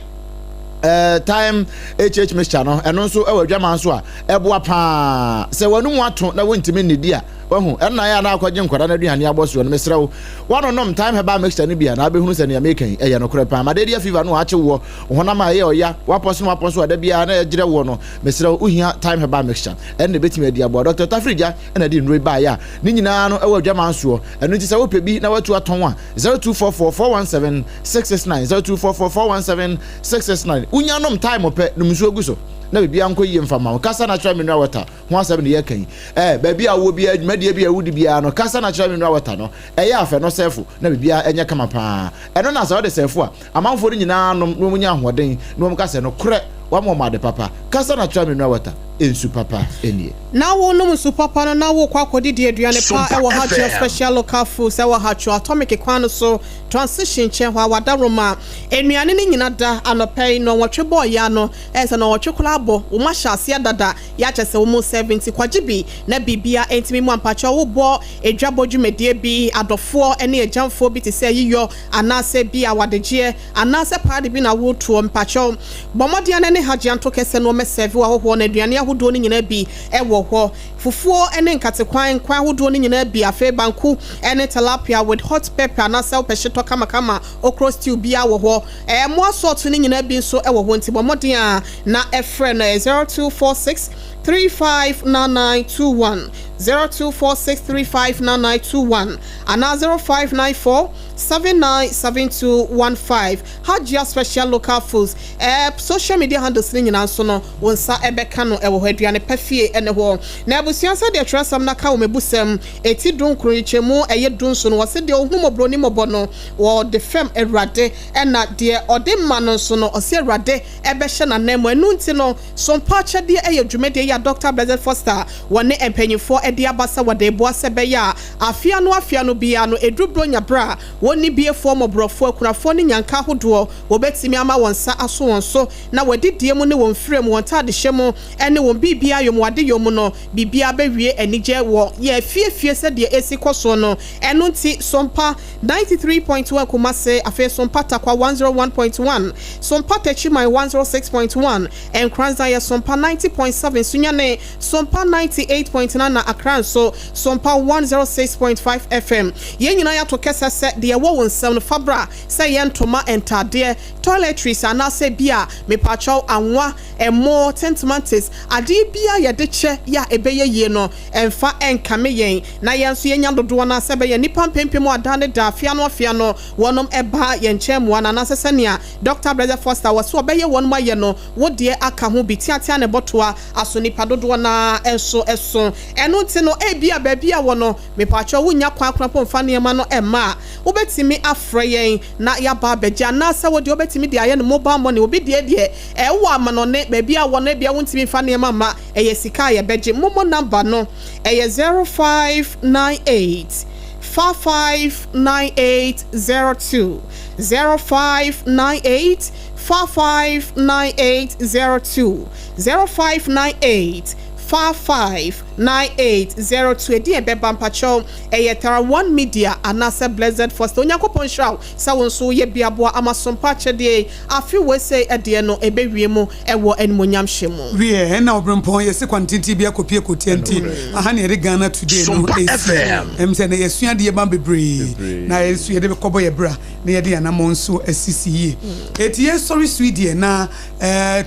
eh, thyme hh mixture no ɛno nso ɛwɔ adwaman so a ɛboa paa sɛ w'anum ato na wontumi nnidi a wahu ɛnna yɛ a na akɔgye nkwadaa no aduane abɔ soɔ no mesrɛ wo woanonom thyme herbal mixture no bi a na abɛhunu sɛ nea meka yi ɛyɛ nokorɛ paa malaria fever no akye woɔ honam a ɛyɛ ɔya wapɔ so na wapɔ so a da biara na ɛgyerɛ woɔ no mesrɛ wo wohia thyme herbal mixture ɛno na ɛbɛtumi adi aboa Dr. Tafirigya ɛna de nnuro baeɛ a ne nyinaa no ɛwɔ adwaman soɔ ɛno nti sɛ wopɛ bi na watu atɔn a 0244 417 669 0244 417 669 Wonya nom thyme pɛ, nom nsuo gu so na biribiara nkɔ yie mfa mma wo. Kasa Natural Mineral Water ho asɛm na yɛreka yi. Ɛɛ, baabi a wowɔ biara, dwumadie bi a wodi biara no, Kasa Natural Mineral Water no, ɛyɛ afɛ no sɛɛfo na biribiara nyɛ kama paa. Ɛno na sɛ wode sɛɛfo a, amanfoɔ no nyinaa nom na wɔnya ahoɔden na wɔka sɛ, Nokorɛ, woama wɔn ade papa. Kasa Natural Mineral Water, nsu papa nie. Na wo nom nsu papa no na wo kɔ akɔdidi aduane pa Sompa wɔ Hajia FM. Special Local Foods ɛwɔ Hatcho Atomic kwan no so Transition nkyɛn hɔ a Wadaroma nnuane no nyina da anɔpa yi nnɔnwɔtwe bɔɔ yɛ ano ɛyɛ sɛ nnɔnwɔtwe koraa abɔ wɔn ahyɛ aseɛ dada yɛ akyɛ sɛ wɔn serve nti kɔgye bi na biribia ɛntumi mu ampakyɛw wo bɔ adwabɔ dwumadie bi adɔfoɔ ne agyamfoɔ bi te sɛ ayiyɔ anaasɛ bi awadegyeɛ Anaasɛ paadi bi na woretoɔ? Mpakyɛw, bɔ mmɔden ara ne Hajia nto kɛsɛ na ɔmmɛsɛɛve wo ahɔhoɔ no. Aduane ahodoɔ no nyinaa bi wɔ hɔ. Fufuo ne nkatekwan, nkwan ahodoɔ no nyinaa bi, afei banku ne tilapia with hot pepper anaasɛ wopɛ hyetɔ kamakama, okro stew biara wɔ hɔ. Mmoa salt no nyinaa bi nso wɔ hɔ nti bɔ mmɔden ara na frɛ no. Ɛyɛ 0246 359921, 0246 359921 anaa 0594 797215 Hajia Special Local Foods ɛɛ social media handles no nyinaa nso no wo nsa ɛbɛka no ɛwɔ hɔ Aduane pa fie ɛne hɔ Na abusua sɛdeɛ twerɛsɛm no aka wɔ mebusɛm ɛti dunkron yikyɛmu ɛyɛ dunson no wɔse deɛ ɔhu mmɔborɔni mmɔbɔ no wɔde fɛm Awurade ɛna deɛ ɔde ma no nso no ɔse Awurade ɛbɛhyɛ n'anan mu ɛno nti no Sompa akyɛdeɛ ɛyɛ dwumadie yi a Dɔkta Blessed Foster wɔne mpanyinfoɔ ɛde aba sɛ wɔde reboa sɛ ɛbɛyɛ a Afe ano afe ano biara no, ɛduru Buronya berɛ a, Wɔn nnibiefoɔ, mmɔborɔfoɔ, akunafoɔ ne nnyanka ahodoɔ, wɔbɛtumi ama wɔn nsa aso wɔn so, na wɔn adidie mu ne wɔn mfirɛ mu, wɔn ntadehyɛ mu ne wɔn biribiara yɔ mu, wɔn adeyɔ mu no, biribiara bɛwie anigyeɛ wɔ yɛn afie fie sɛdeɛ ɛresi kɔ soɔ no. Ɛno nti, Sompa 93.1 Kumase, afei Sompa Tarkwa 101.1, Sompa Techiman 106.1, Nkoranza yɛ Sompa 90.7, Sunyani Sompa 98.9 na Accra nso Sompa 106.5 FM. Yɛn nyinaa yɛato kɛsɛ sɛ deɛ ɛwɔ wo nsam no fa bra, sɛ ɛyɛ ntoma, ntaadeɛ, toiletries anaasɛ bi a mepaakyɛw anwa, ɛmo, tintomantes, adeɛ biara yɛde kyɛ yɛ a ɛbɛyɛ yie no ɛmfa ɛnkame yɛn na yɛn nso yɛnya dodoɔ no ara sɛ ɛbɛyɛ nnipa mpempem a daa ne daa afe ano afe ano wɔnom ɛba yɛn nkyɛn mmoa no anaasɛ sɛnea Dɔkta Blessed Foster wɔ sɛ ɔbɛyɛ wɔnom ayɛ no wo deɛ aka ho bi teatea na ɛbɔtoa aso nnipa dodoɔ no ara nso so. Ɛno nti no, ebia baabi a wɔ no, mepaakyɛw wonnya kwan koraa mpo mfa nneɛma no mma a, wobɛtumi afrɛ yɛn na yɛaba abɛgye, anaasɛ wo deɛ wobɛtumi de ayɛ no mobile money, obi deɛ deɛ ɛwɔ amanɔne, baabi a wɔ no ebia wontumi mfa nneɛma mma, ɛyɛ sika a yɛbɛgye. Momo number no, ɛyɛ 0598 559802, 0598 559802. 0598 559802 Edin a ɛbɛba mpakyɛw ɛyɛ Tara One Media anaasɛ Blessed Foster Onyankopɔn nhyira wo sɛ wo nso woyɛ bi aboa ama sompa akyɛdeɛ yi afe wei sei ɛdeɛ no ɛbɛwie mu ɛwɔ animuonyamhyɛ mu. Wiɛ, ɛnna Ɔberempɔn, yɛse kwantenten bi akɔpie kɔtia nti, aha na yɛde Ghana Today no resi. Ɛm sɛ ɛnnɛ yɛasua adeɛ ma bebree, na yɛn nso yɛde bɛkɔbɔ yɛn bra na yɛde yɛn anammɔn nso asisi yie. Enti yɛsɔre so yi deɛ na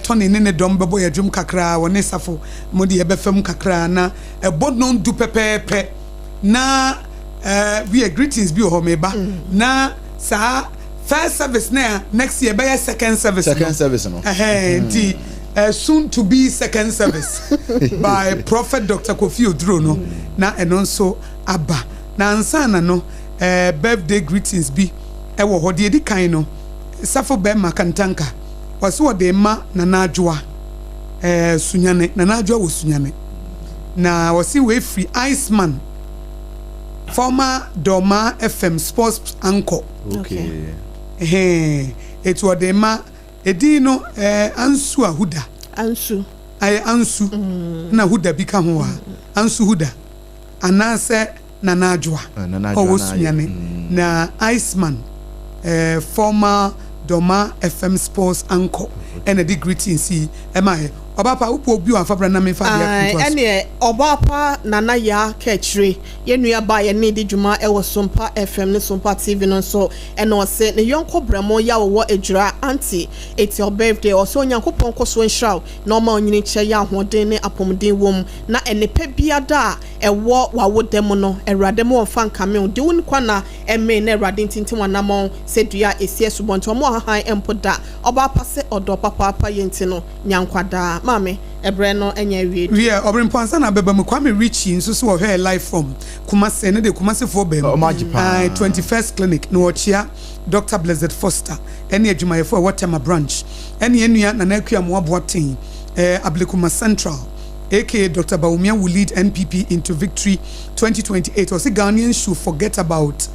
Tony ne ne dɔm bɛbɔ yɛn dwom kakra, wɔne Safo mo deɛ bɛfa mu kakra na ɛbɔ nnɔndu pɛpɛɛpɛ na wiɛ greetings bi wɔ hɔ meba na saa first service na next year bɛyɛ second service no. Second service no. Ɛhɛn nti soon to be second service by Prophet Doctor Kofi Oduro no na ɛno nso aba na ansa na no birthday greetings bi ɛwɔ hɔ deɛ edi kan no Safo Bɛɛma Kantanka ɔse ɔde rema Nana Adwoa eh, Sunyane, Nana Adwoa wɔ Sunyane. Na ɔse wei firi Iceman, former Dormaa FM sports anchor. Okay. Ɛhɛn, eti ɔde rema, edin no eh, Ansu a Huda. Ansu. Ayɛ Ansu, mm. na Huda bi ka ho a, Ansu Huda. Anaasɛ Nana Adwoa a ɔwɔ Sunyani na Iceman, former Dormaa FM sports anchor na ɛde greetings yi maeɛ. Ɔbaapa, wopɛ obi a fa bra na memfa adeɛ Ae, ntoa so. ɛneɛ Ɔbaapa Nana Yaa Kaakyire, yɛn nua baa yɛne no di dwuma wɔ Sompa FM ne Sompa TV no nso, ɛna ɔse ne yɔnko brɛmo yi a ɔwɔ Adwira, Auntie, it's your birthday, ɔse Onyankopɔn nkɔsoɔ nhyira wo na ɔma wo nyini kyɛ yɛ ahoɔden ne apɔmuden wom, na nnepa biada a ɛwɔ w'awoda mu no, Awurade ma wɔmfa nkame wo. Di wo nkwa nna mmee na Awurade ntintim w'anammɔn sɛ dua a ɛsi asubɔnten. Ɔmma ɔhahan mpo da. Ɔbaa pa sɛ ɔdɔ papaapa yɛ nti no, nya nkwa daa. Maame, ɛberɛ no nyɛ awie du. Wiɛ, Ɔberempɔn ansa na abɛba mu, Kwame Ritchie nso so wɔhwɛɛ live from Kumasi, ɛno deɛ Kumasifoɔ baa mu, Ɔmo agye paa. Ae, 21st Clinic, na wɔkyea Doctor Blessed Foster ɛne adwumayɛfoɔ a ɛwɔ Tema Branch, ɛne yɛn nua Nana Akua Amoah Boateng, ɛɛ, Ablekuma Central. Aka Doctor Bawumia will lead NPP into victory 2028 Ɔse Ghanaians should forget about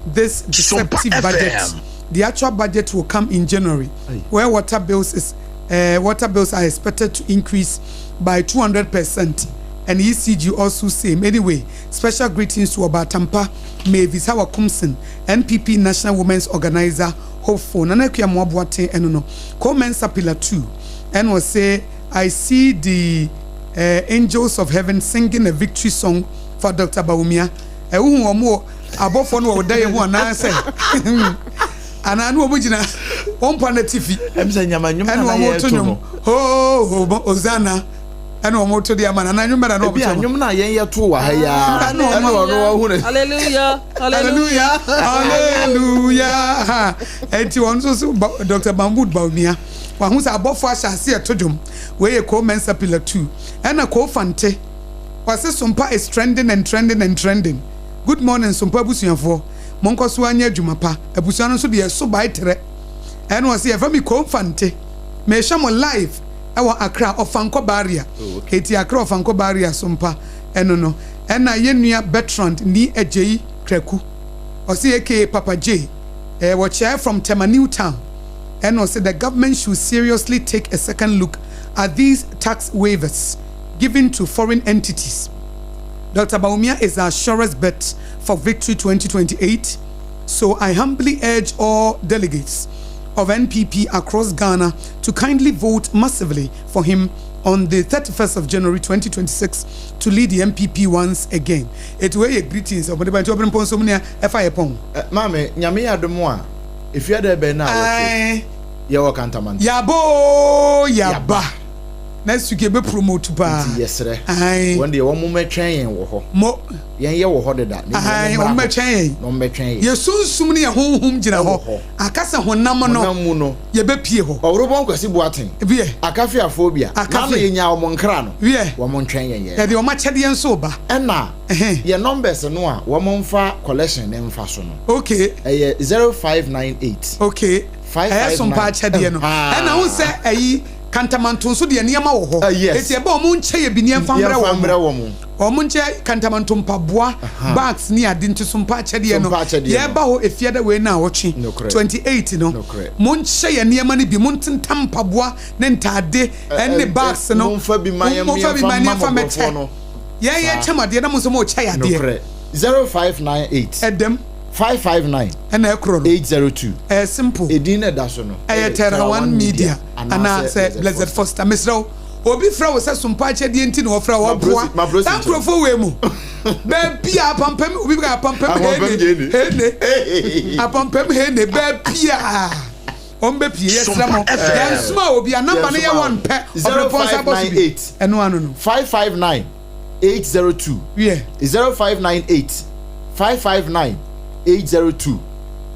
this deceptive budget The actual budget will come in January where water bills is eh, water bills are expected to increase by 200% and ECG also same Anyway, special greetings to Obaatampa Mavis Hawa Kumson NPP National Women's Organizer hopeful Nana Akua Amoah Boateng ɛno no Ko Mensah Pillar 2 ɛna ɔse I see the eh, angels of heaven singing a victory song for Doctor Bawumia. Eh, wohu wɔn wɔ abɔfoɔ no wɔ wo daeɛ mu anaasɛ anaa ne wɔn gyina wɔn mpa no atifi Ɛm sɛ nyama nnwom na ɛne na wɔn to yɛreto nnwom no. hoo Hosanna ɛne wɔn to de ama no anaa nnwom bɛda na wɔn Ebi to a ama nnwom no a yɛn yɛto wɔ ha yi ara ɛne wɔn ɛne ɔno wahu ne. Hallelujah, hallelujah, hallelujah. Enti wɔn nso so Dr. Mahmood Bawumia Wahu sɛ abɔfoɔ ahyɛ aseɛ reto dwom. Wei yɛ Koo Mensah Pillar 2. Ɛna Koo Fante, ɔse Sompa is trending and trending and trending. Good morning Sompa abusuafoɔ. Monkɔ so ara nyɛ adwuma pa. Abusua no nso deɛ ɛso bae trɛ. Ɛna ɔse yɛfrɛ me Koo Fante. Mehwɛ mo live ɛwɔ Accra Ɔfankɔ Barrier. Eti Accra Ɔfankɔ Barrier Sompa ɛno no. Ɛna yɛn nua Bertrand Nii Adjei Kraku, ɔse aka Papa J. Eh, wɔkyɛɛ from Tema New Town. Ɛna ɔse the government should seriously take a second look at these tax waivers given to foreign entities. Dr. Bawumia is our surest bet for victory 2028. So I humbly urge all delegates of NPP across Ghana to kindly vote massively for him on the 31st of January 2026 to lead the NPP once again. Eti wei yɛ greetings ɔmo de ba nti ɔbɛn pɔn so mu nea ɛfa yɛ pɔn. Maame, Nyame yɛ adom a, efiada ɛbɛn na awɔtwe yɛwɔ Kantamanto. Yaba oo yaba. Next week yɛbɛ promote paa. Nti yɛsrɛ. Wɔn deɛ wɔn mmɛtwɛn yɛn wɔ hɔ. Mo. Yɛn yɛ wɔ hɔ deda. Na mmom wɔn mmra hɔ. Na wɔn mmɛtwɛn yɛn. Yɛ sunsum ne yɛ honhom gyina hɔ. Aka sɛ honam no. Honam mu no. Yɛbɛpue hɔ. Ɔworobɔn Kwasi Boateng. Wiɛ. Akafiafoɔ bia. Akafi. N'ano yɛnyaa wɔn nkra no. Wiɛ. Wɔn ntwɛn yɛn yɛn. Yɛde wɔn akyɛdeɛ nso reba. Ɛna yɛn numbers no a wɔn mfa collection no mfa so no. Okay. Ɛyɛ 0598. Okay. 559. Ɛyɛ sompa akyɛdeɛ no. Ɛna wohu sɛ ɛyi Kantamanto nso deɛ nneɛma wɔ hɔ. Yes. Eti ɛbɛ wɔn nkyɛ yɛ bi nneɛma mbrɛ Yɛmfa wɔn. mbrɛ wɔn. Wɔn nkyɛ Kantamanto mpaboa, bags ne ade nti so mpa akyɛdeɛ no. So mpa akyɛdeɛ no. Yɛba hɔ efiada wei na awɔtwe. Nokorɛ. 28 no. Nokorɛ. Mo nkyɛ yɛ nneɛma no bi. Mo ntentam mpaboa ne ntaade ɛne bags no. Momfa bi ma yɛn Momfa bi ma yɛmfa mma yɛmfa mmɔborɔfoɔ mmɛkyɛ. no. Yɛn Saa. yɛkyɛ mo adeɛ na mo nso mo kyɛ yɛ adeɛ. Nokorɛ. 0598. Ɛdɛm. 559. Ɛna ɛkorɔ no. 802. Ɛyɛ simple. Edin na ɛda so no. Ɛyɛ Terra One Media anaasɛ Blessed Foster. Mesrɛ wo, obi frɛ wo sɛ sompa akyɛdeɛ nti na ɔfrɛ wo, ɔboa. Saa nkurɔfoɔ wei mu, baabi a apampam, obi bɛka apampam hene, hene, apampam hene, baabi a wɔn bɛpie, yɛsrɛ mo, yɛnsoma obi a namba no yɛ wɔn pɛ, ɔbrɛpɔn nsa bɔ so bi. Ɛno ano no. 559 802. Wiɛ. 0598 559 802.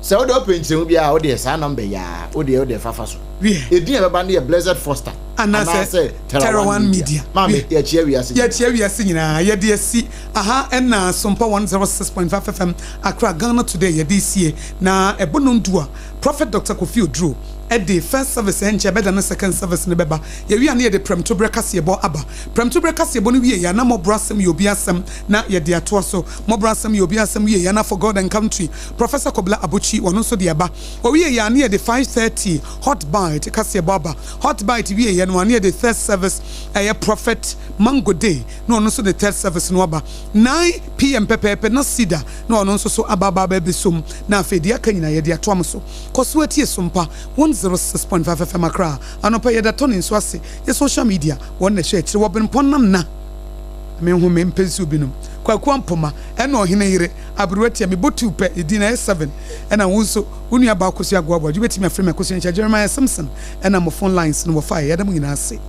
Sɛ wode ɔpɛ nkyerɛmu biara a, wodeɛ saa number yi ara, wodeɛ wodeɛ fafa so. Wiɛ. Edin a ɛbɛba no yɛ Blessed Foster Anaasɛ anaasɛ Terra Terra One One Media. Media. Maame, Wiɛ. yɛkyea wiase nyinaa. Yɛkyea wiase nyinaa. Yɛde asi aha ɛna Sompa 106.5 FM Accra, Ghana Today yɛde resie. Na ɛbɔ nnɔndu a, Prophet Doctor Kofi Oduro de first service ɛnkyɛ ɛbɛda ne second service no bɛba. Yɛwie a na yɛde prɛmtoberɛ kaseɛbɔ aba. Prɛmtoberɛ kaseɛbɔ no wieɛ a na mmɔborɔ asɛm yɛ obi asɛm na yɛde atoa so. Mmɔborɔ asɛm yɛ obi asɛm wieɛ a na For God and Country, Professor Kobla Abotsi, ɔno nso de aba. Ɔwieɛ a na yɛde 5:30 Hot Bite kaseɛbɔ aba. Hot Bite wieɛ no a na yɛde third service ɛyɛ Prophet Mango Day na ɔno nso de third service no aba. 9 PM pɛpɛɛpɛ na Cedar na ɔno nso so aba aba abɛsom na afei deɛ aka nyinaa yɛde atoa mo so. Kɔ so tie Sompa 106.5 FM Accra anɔpa yi yɛda Tony nso ase yɛ social media wɔn na ɛhwɛ akyire wɔ Benpɔn nam na me ho me mpɛ nsuo binom Kwaku Ampoma ɛna ɔhene yere aberewa tia me bɔ tuu pɛ edin ayɛ 7 ɛna wo nso wo nua baa Akosua Agoaboa dwo bɛtumi afrɛ me Akosua Nhyira Jeremiah Simpson ɛna mo phone lines no wɔfaeɛ yɛda mo nyinaa ase.